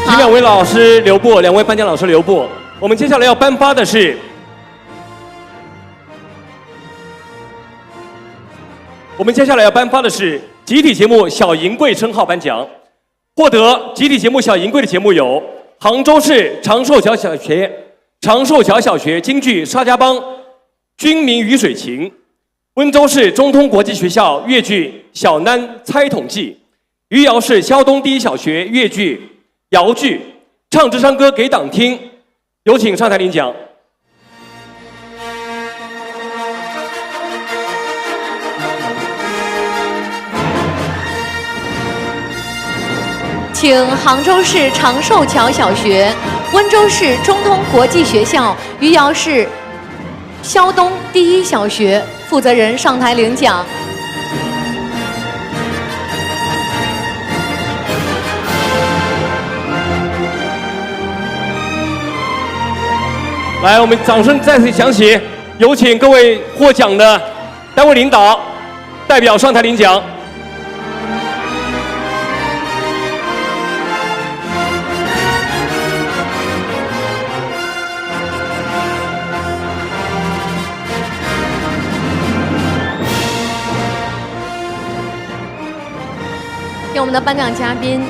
请两位老师留步，两位颁奖老师留步。我们接下来要颁发的是，我们接下来要颁发的是集体节目小银桂称号颁奖。 获得集体节目小银桂的节目有杭州市长寿桥小学、长寿桥小学京剧《沙家浜》《军民鱼水情》，温州市中通国际学校越剧《小囡猜统计》，余姚市萧东第一小学越剧《瑶剧》，唱支山歌给党听。 有请上台领奖。请杭州市长寿桥小学、温州市中通国际学校、余姚市萧东第一小学 负责人上台领奖。来，我们掌声再次响起，有请各位获奖的单位领导代表上台领奖。 给我们的颁奖嘉宾。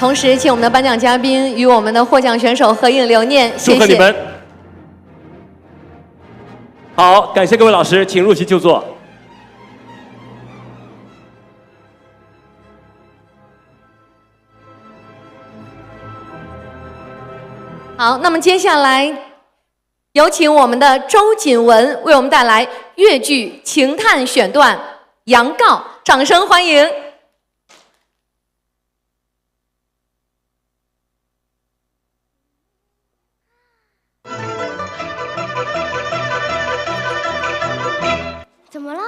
同时，请我们的颁奖嘉宾与我们的获奖选手合影留念，谢谢。祝贺你们。好，感谢各位老师，请入席就座。好，那么接下来有请我们的周瑾雯为我们带来越剧《情探》选段《杨告》，掌声欢迎。 怎么了？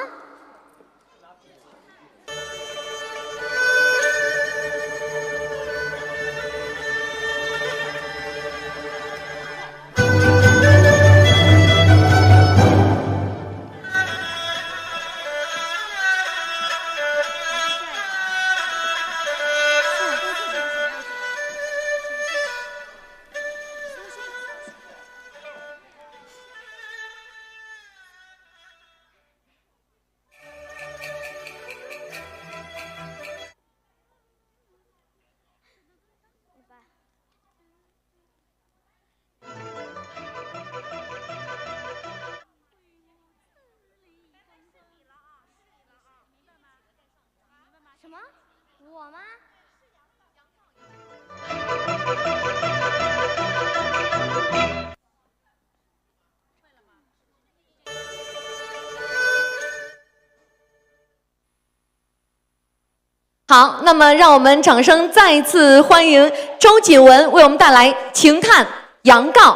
什么？我吗？ 好，那么让我们掌声再次欢迎周瑾雯为我们带来《情探》《杨告》。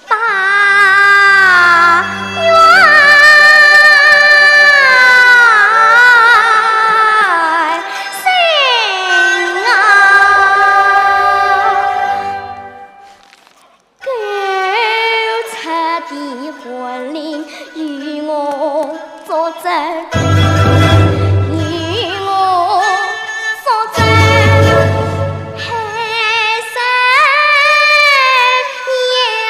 八月生啊，勾出的魂灵与我作证，与我作证，海参呀。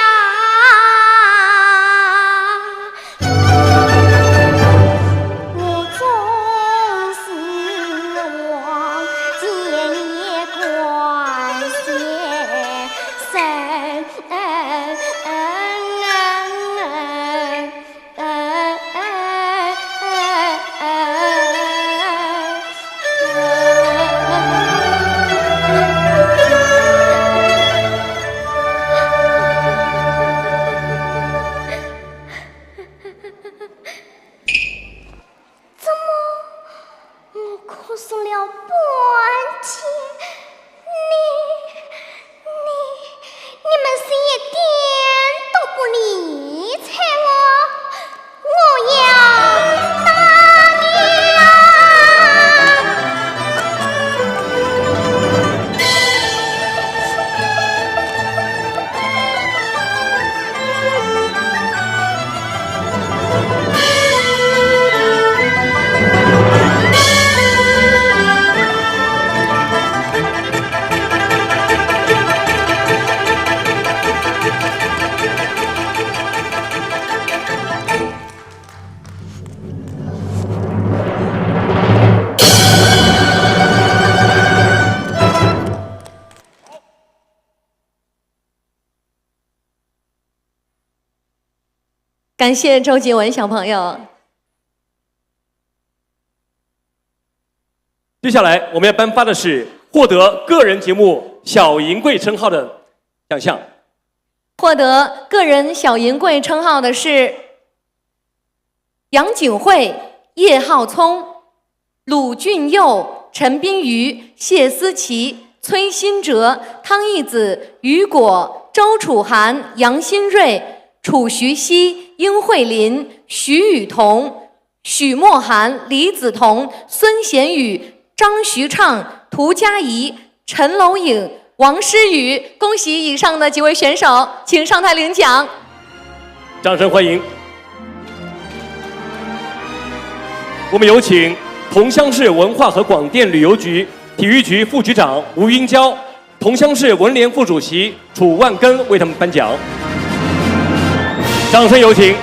我终是望见你官先生。怎么，我哭诉了半天，你，你，你们是一点都不理睬我？我要打你啊！ 感谢周杰文小朋友。接下来我们要颁发的是获得个人节目小银贵称号的奖项。获得个人小银贵称号的是 杨景惠、叶浩聪、鲁俊佑、陈冰瑜、谢思琪、崔新哲、汤义子、雨果、周楚涵、杨新瑞、楚徐熙、殷慧琳、徐雨桐、许墨涵、李子彤、孙贤宇、张徐畅、涂佳怡、陈楼颖、王诗雨。恭喜以上的几位选手，请上台领奖。掌声欢迎。我们有请桐乡市文化和广电旅游局体育局副局长吴云娇、桐乡市文联副主席楚万根为他们颁奖。掌声有请。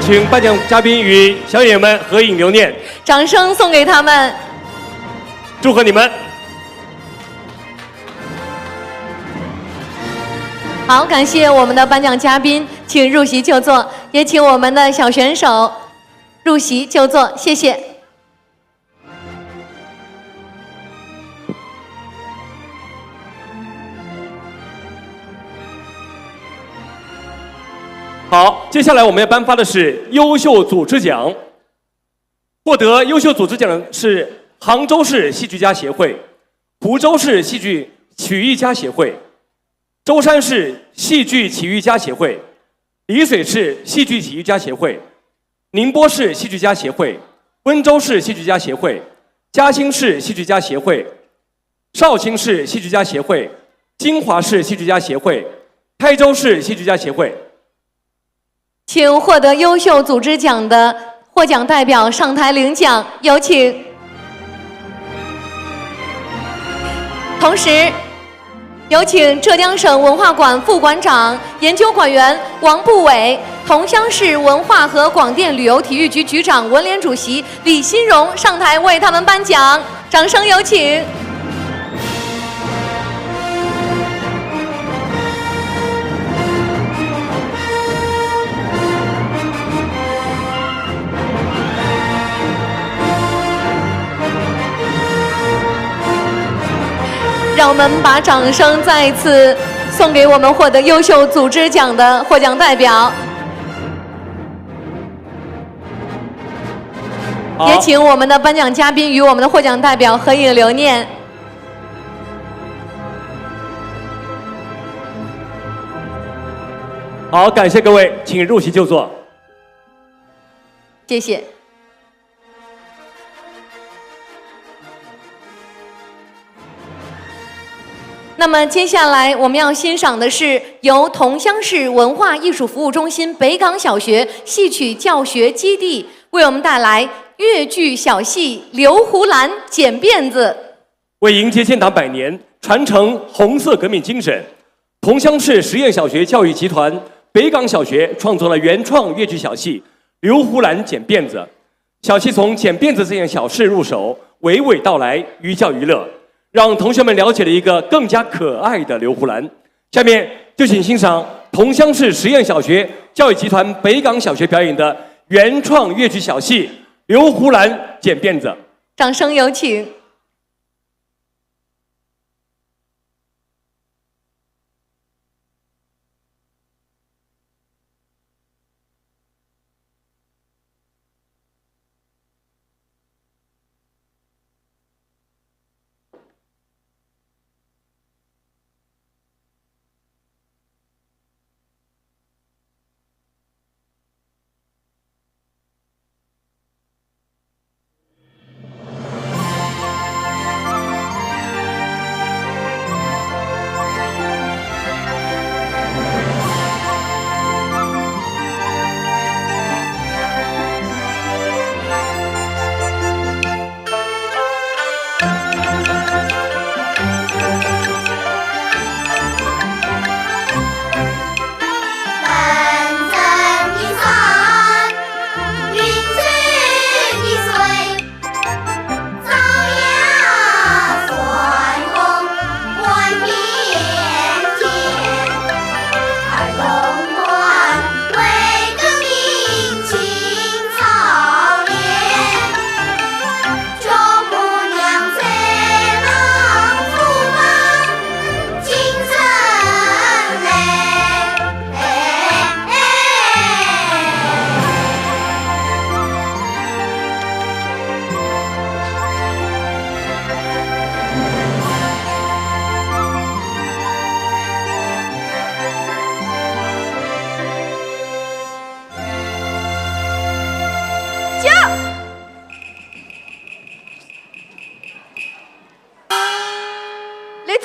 请颁奖嘉宾与小演员们合影留念。掌声送给他们。祝贺你们。好，感谢我们的颁奖嘉宾，请入席就座，也请我们的小选手入席就座，谢谢。 好，接下来我们要颁发的是优秀组织奖。获得优秀组织奖的是杭州市戏剧家协会、湖州市戏剧曲艺家协会、舟山市戏剧曲艺家协会、丽水市戏剧曲艺家协会、宁波市戏剧家协会、温州市戏剧家协会、嘉兴市戏剧家协会、绍兴市戏剧家协会、金华市戏剧家协会、台州市戏剧家协会。请获得优秀组织奖的获奖代表上台领奖，有请。同时， 有请浙江省文化馆副馆长、研究馆员王步伟、桐乡市文化和广电旅游体育局局长文联主席李新荣上台为他们颁奖，掌声有请。 让我们把掌声再次送给我们获得优秀组织奖的获奖代表。好。也请我们的颁奖嘉宾与我们的获奖代表合影留念。好，感谢各位，请入席就座。谢谢。 那么接下来我们要欣赏的是由桐乡市文化艺术服务中心北港小学戏曲教学基地为我们带来越剧小戏《刘胡兰剪辫子》。为迎接建党百年，传承红色革命精神，桐乡市实验小学教育集团北港小学创作了原创越剧小戏《刘胡兰剪辫子》。 小戏从剪辫子这件小事入手，娓娓道来，寓教于乐，让同学们了解了一个更加可爱的刘胡兰。下面就请欣赏桐乡市实验小学教育集团北港小学表演的原创越剧小戏《刘胡兰剪辫子》。掌声有请。立正，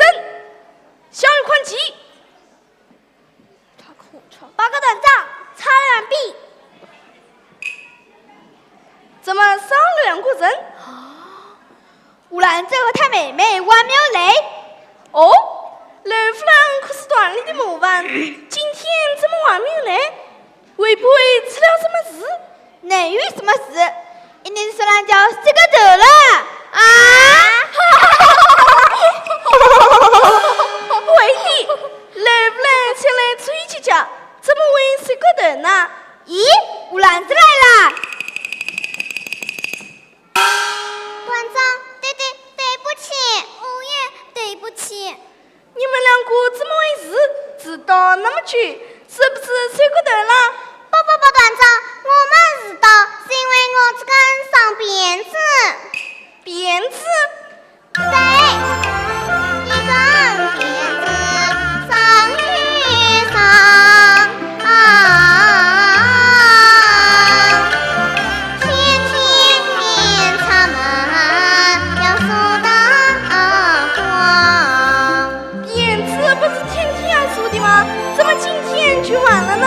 向右看齐。八个团长，插两臂。怎么少了两个人？胡兰这个太妹妹还没有来。哦，刘胡兰可是团里的模范，今天怎么还没有来？会不会出了什么事？能有什么事？一定是辣叫摔个头了。啊？会的，老夫人前来吹起家，怎么会摔个头呢？咦，乌兰子来了！团长，对对，对不起。我也对不起。 你们两个怎么回事？迟到那么久，是不是摔过头了？不不不，团长，我没迟到，是因为我这根长辫子。辫子？对，一根辫子长又长啊。 天天出门要梳到光。辫子不是天天要梳的吗？怎么今天就完了呢？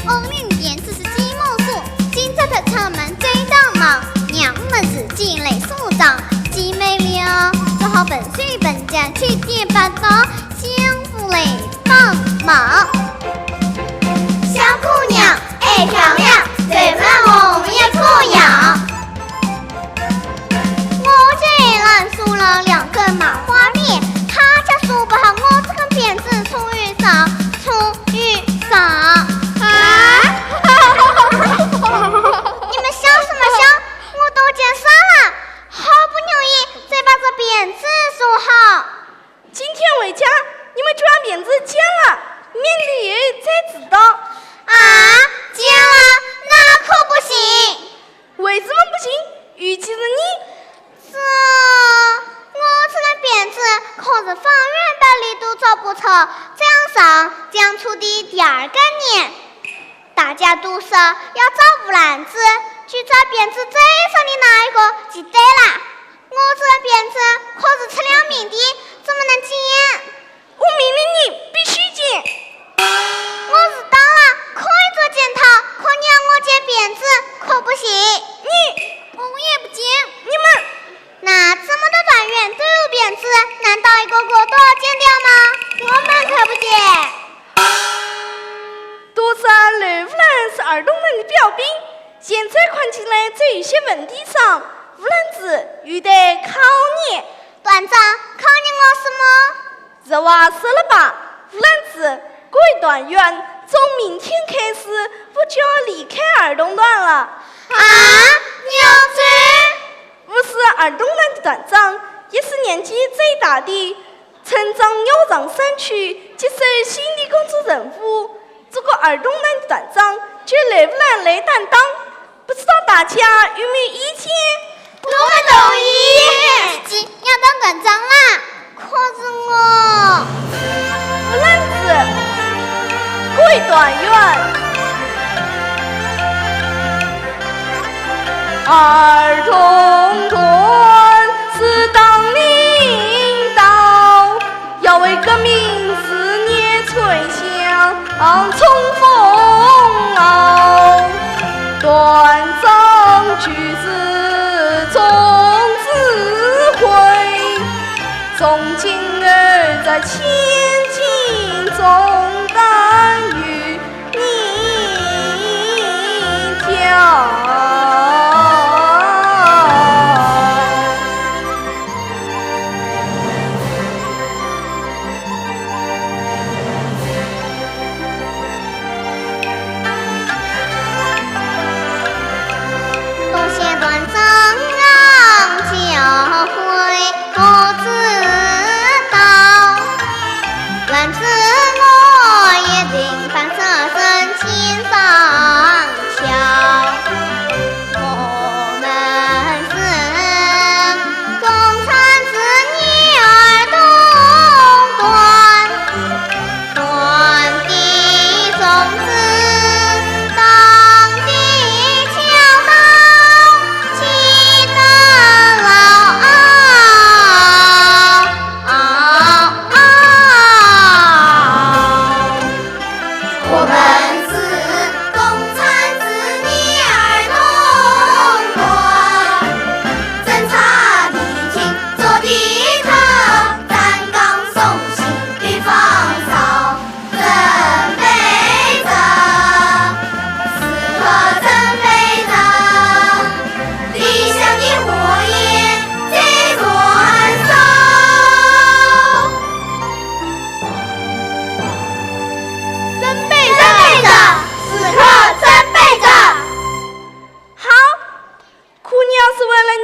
我看……我们辫子是鸡毛梳，今朝出门最当忙，娘们是鸡来梳妆，鸡没了，只好笨手笨脚去点八糟， 相互来帮忙。小姑娘爱漂亮，戴满红一个样。我这人梳了两根麻花辫，她家梳不好我这根辫子粗与长，粗与长。啊？你们笑什么笑？我都讲啥了？好不容易才把这辫子梳好。 今天回家，你们就把辫子剪了，免得以后再迟到。啊，剪了，那可不行。为什么不行？尤其是你。这……我这根辫子可是方圆百里都找不着，这样长，这样粗的第二个呢。大家都说要找乌兰子，就找辫子最长的那一个就对了。 我这辫子可是出了名的，怎么能剪？我命令你必须剪。我迟到了，可以做检讨，可你要我剪辫子可不行。你……我也不剪。你们……那这么多团员都有辫子，难道一个个都要剪掉吗？我们可不剪。 都说老夫人是尔东人的表弟，现在看起来只有些问题上，乌兰子有待考验。团长，考验我什么？实话说了吧，乌兰子，各位团员，从明天开始，不就要离开尔东团了。啊，你要走？我是尔东团的团长，也是年纪最大的， 成长要上山去，接受新的工作任务。这个尔东团的团长，就老夫人来担当，不知道大家有没有意见？我们同意。要当团长啦！可是我……乌兰子，各位团员，尔东团是当领导， 要为革命事业吹响冲锋号，团长就是总指挥，从今后在前进总担有 你跳。多谢团长教诲，我知道。 愿赐我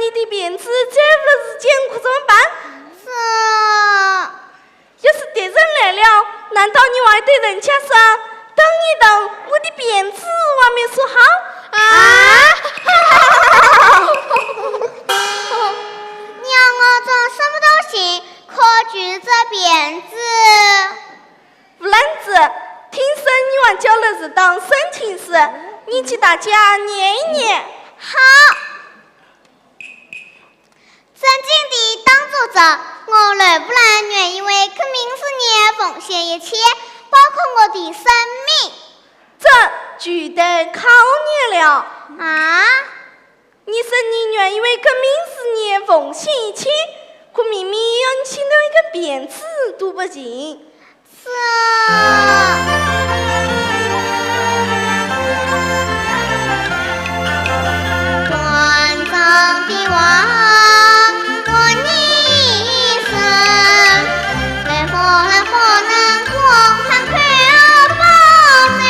你的辫子再不剪可怎么办？是啊。要是敌人来了，难道你还对人家说：“等一等，我的辫子还没梳好？”啊？你让我做什么都行，可除这辫子。 吴兰子，听说你还教了一档申请书，你替大家念一念。好。尊敬的党组织，我刘吴兰愿意为革命事业奉献一切，包括我的生命。这就得考验了。啊？ 你说你愿意为革命事业奉献一切，可明明要你剪短一根辫子都不行。是啊。断肠的话，问你一声，为何不能公开口报在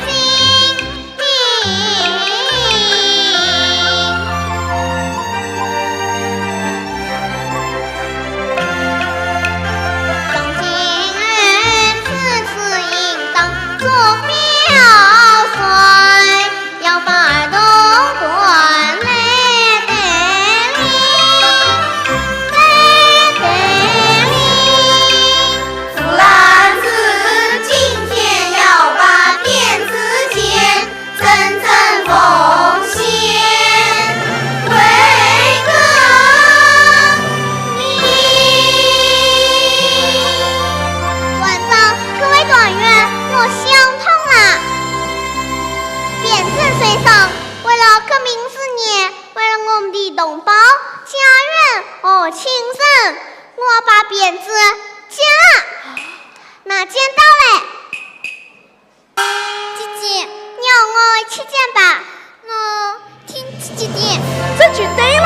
先？ 吴兰子今天要把辫子剪，真正奉献为革命。团长，各位团员，我想通了。辫子虽长，为了革命事业，为了我们的同胞、家园和亲人，我把辫子剪了。 那剪刀嘞？姐姐，你和我一起剪吧。我听姐姐的。这就对了。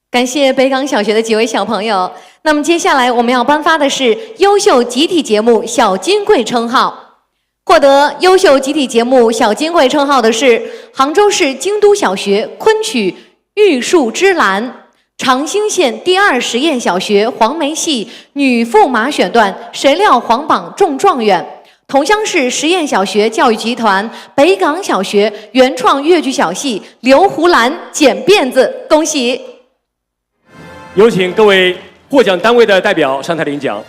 感谢北港小学的几位小朋友。那么接下来我们要颁发的是优秀集体节目小金贵称号。获得优秀集体节目小金贵称号的是杭州市京都小学昆曲《玉树之兰》，长兴县第二实验小学黄梅戏女驸马选段《谁料皇榜中状元》，桐乡市实验小学教育集团北港小学原创越剧小戏《刘胡兰剪辫子》。恭喜！ 有请各位获奖单位的代表上台领奖。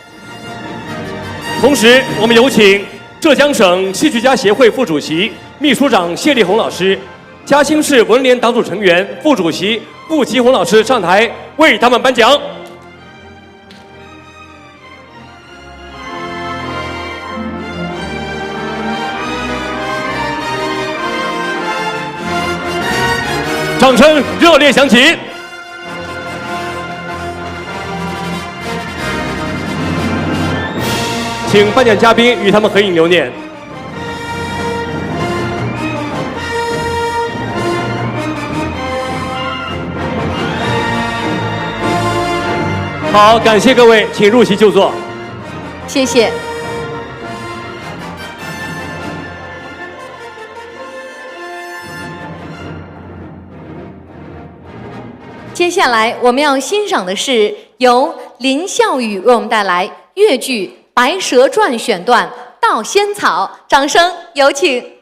同时，我们有请浙江省戏剧家协会副主席、秘书长谢丽红老师、嘉兴市文联党组成员、副主席付其红老师上台为他们颁奖。 掌声热烈响起。请颁奖嘉宾与他们合影留念。 好，感谢各位，请入席就座。谢谢。接下来我们要欣赏的是由林笑雨为我们带来越剧《白蛇传》选段《盗仙草》，掌声有请。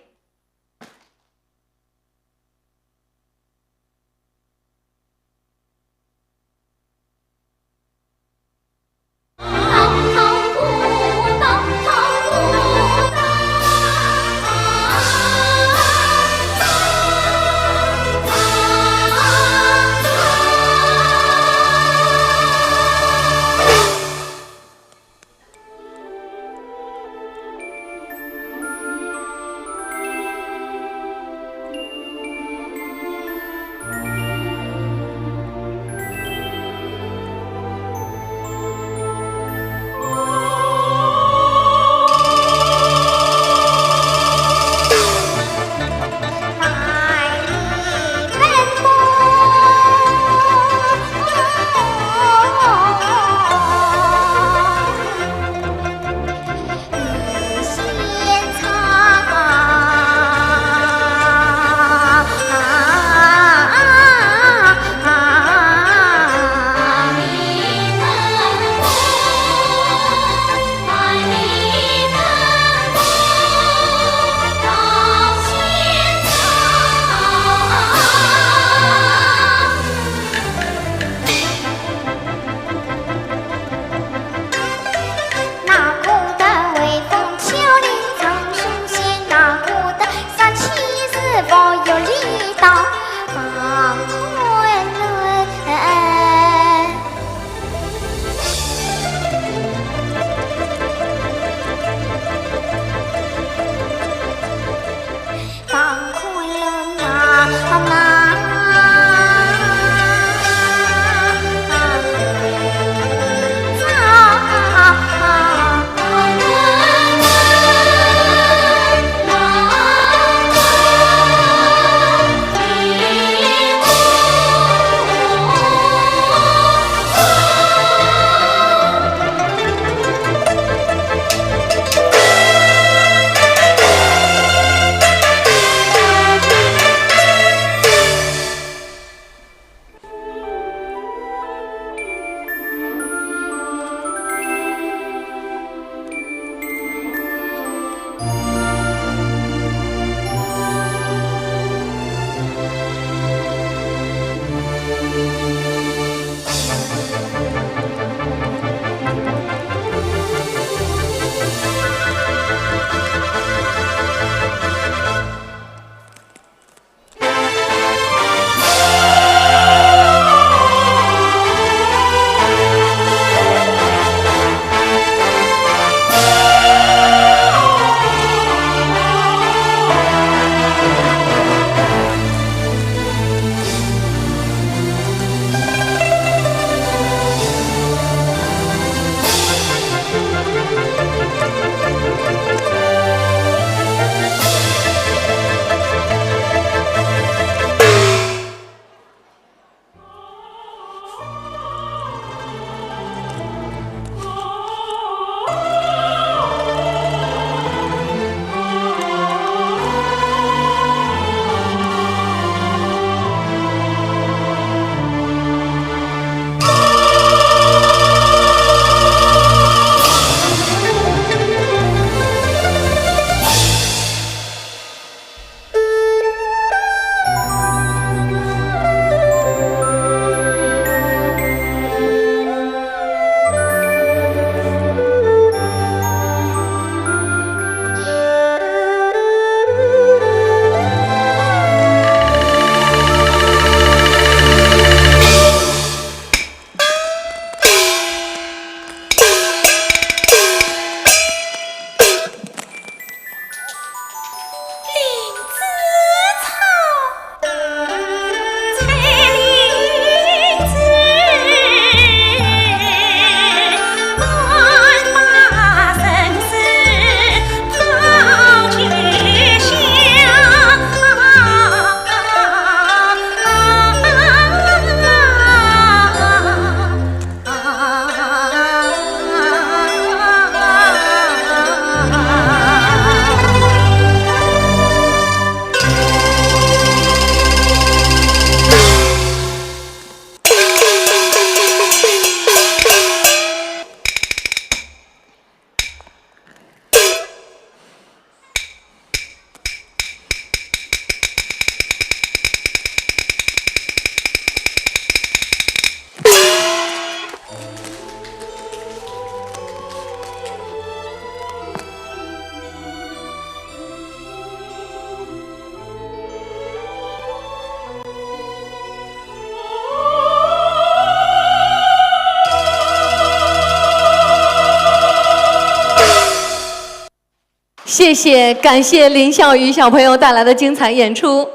谢谢，感谢林孝宇小朋友带来的精彩演出。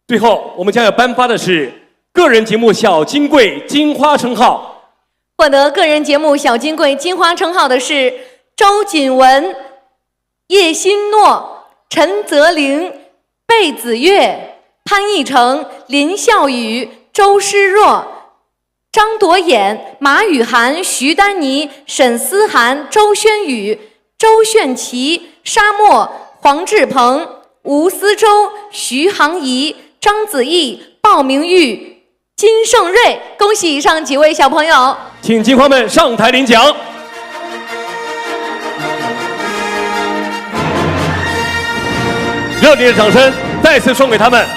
最后，我们将要颁发的是个人节目小金贵金花称号。获得个人节目小金贵金花称号的是周锦文、叶欣诺、陈泽林、贝子月、潘奕成、林孝宇、周诗若、张朵眼、马雨涵、徐丹妮、沈思涵、周轩宇、周炫琪、沙漠、黄志鹏、吴思周、徐航怡、张子毅、鲍明玉、金盛瑞。恭喜以上几位小朋友。请金花们上台领奖。热烈的掌声再次送给他们。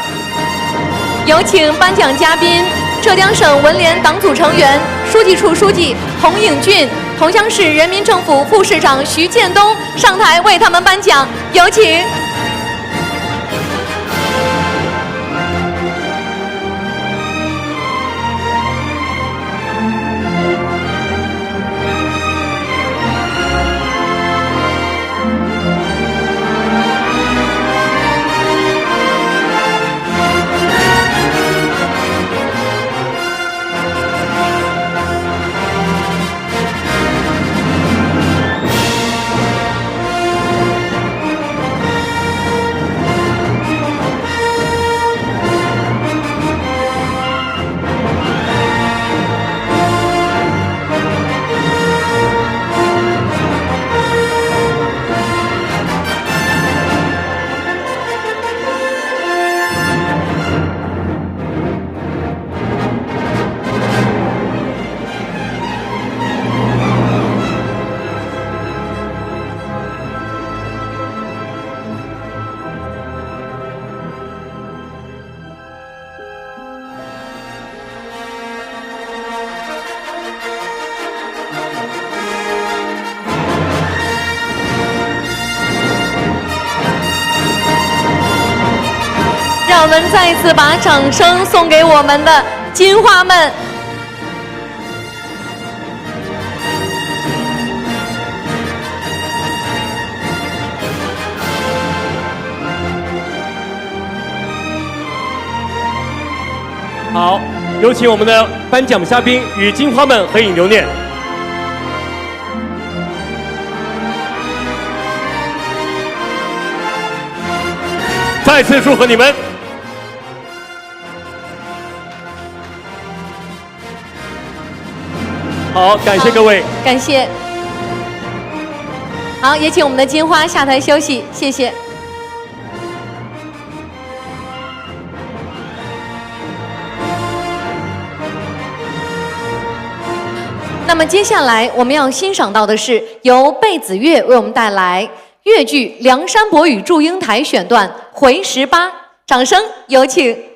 有请颁奖嘉宾，浙江省文联党组成员、书记处书记童应俊、桐乡市人民政府副市长徐建东上台为他们颁奖，有请。让我们再一次把掌声送给我们的金花们。 好，有请我们的颁奖嘉宾与金花们合影留念。再次祝贺你们。 好，感谢各位。感谢。好，也请我们的金花下台休息，谢谢。那么接下来我们要欣赏到的是由贝子月为我们带来越剧《梁山伯与祝英台》选段《回十八》，掌声有请。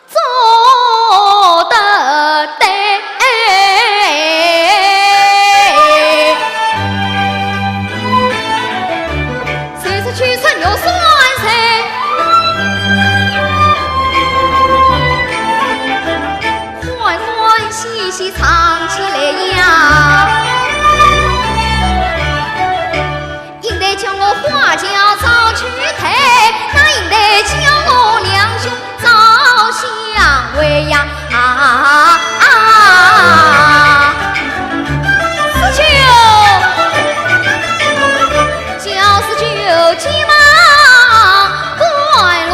做得对。谁说秋春又算谁？欢欢喜喜唱起来呀。 应该叫我花轿早去退，那应该叫我两兄早相会呀。啊，啊，四舅，叫四舅急忙赶路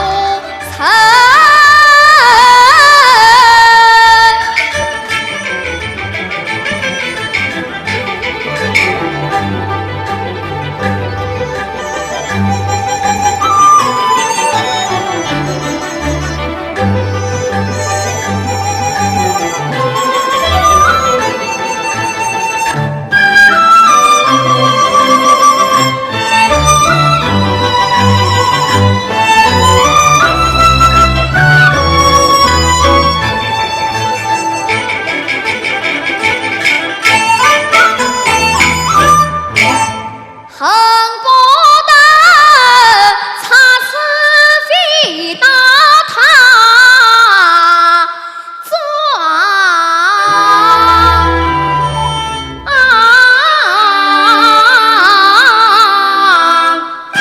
恨不得插翅飞到他 庄。嘿，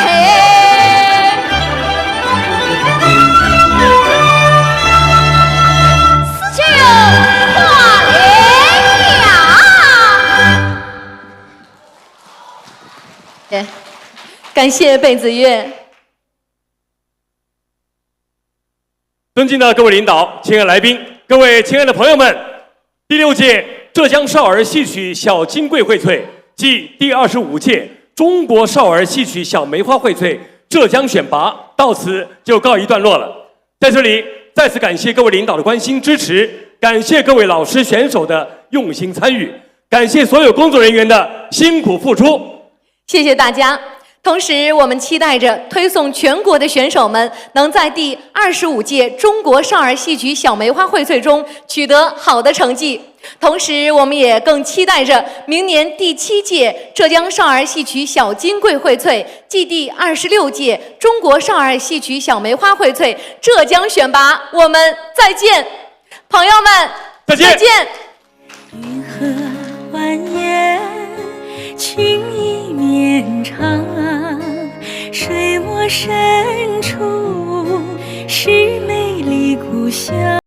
四舅，快来呀！哎，感谢贝子月。 尊敬的各位领导、亲爱的来宾、各位亲爱的朋友们，第六届浙江少儿戏曲小金贵荟萃暨第二十五届中国少儿戏曲小梅花荟萃浙江选拔到此就告一段落了。在这里再次感谢各位领导的关心支持，感谢各位老师选手的用心参与，感谢所有工作人员的辛苦付出。 谢谢大家。同时，我们期待着推送全国的选手们能在第二十五届中国少儿戏曲小梅花荟萃中取得好的成绩。同时，我们也更期待着明年第七届浙江少儿戏曲小金贵荟萃暨第二十六届中国少儿戏曲小梅花荟萃浙江选拔。我们再见，朋友们，再见。再见。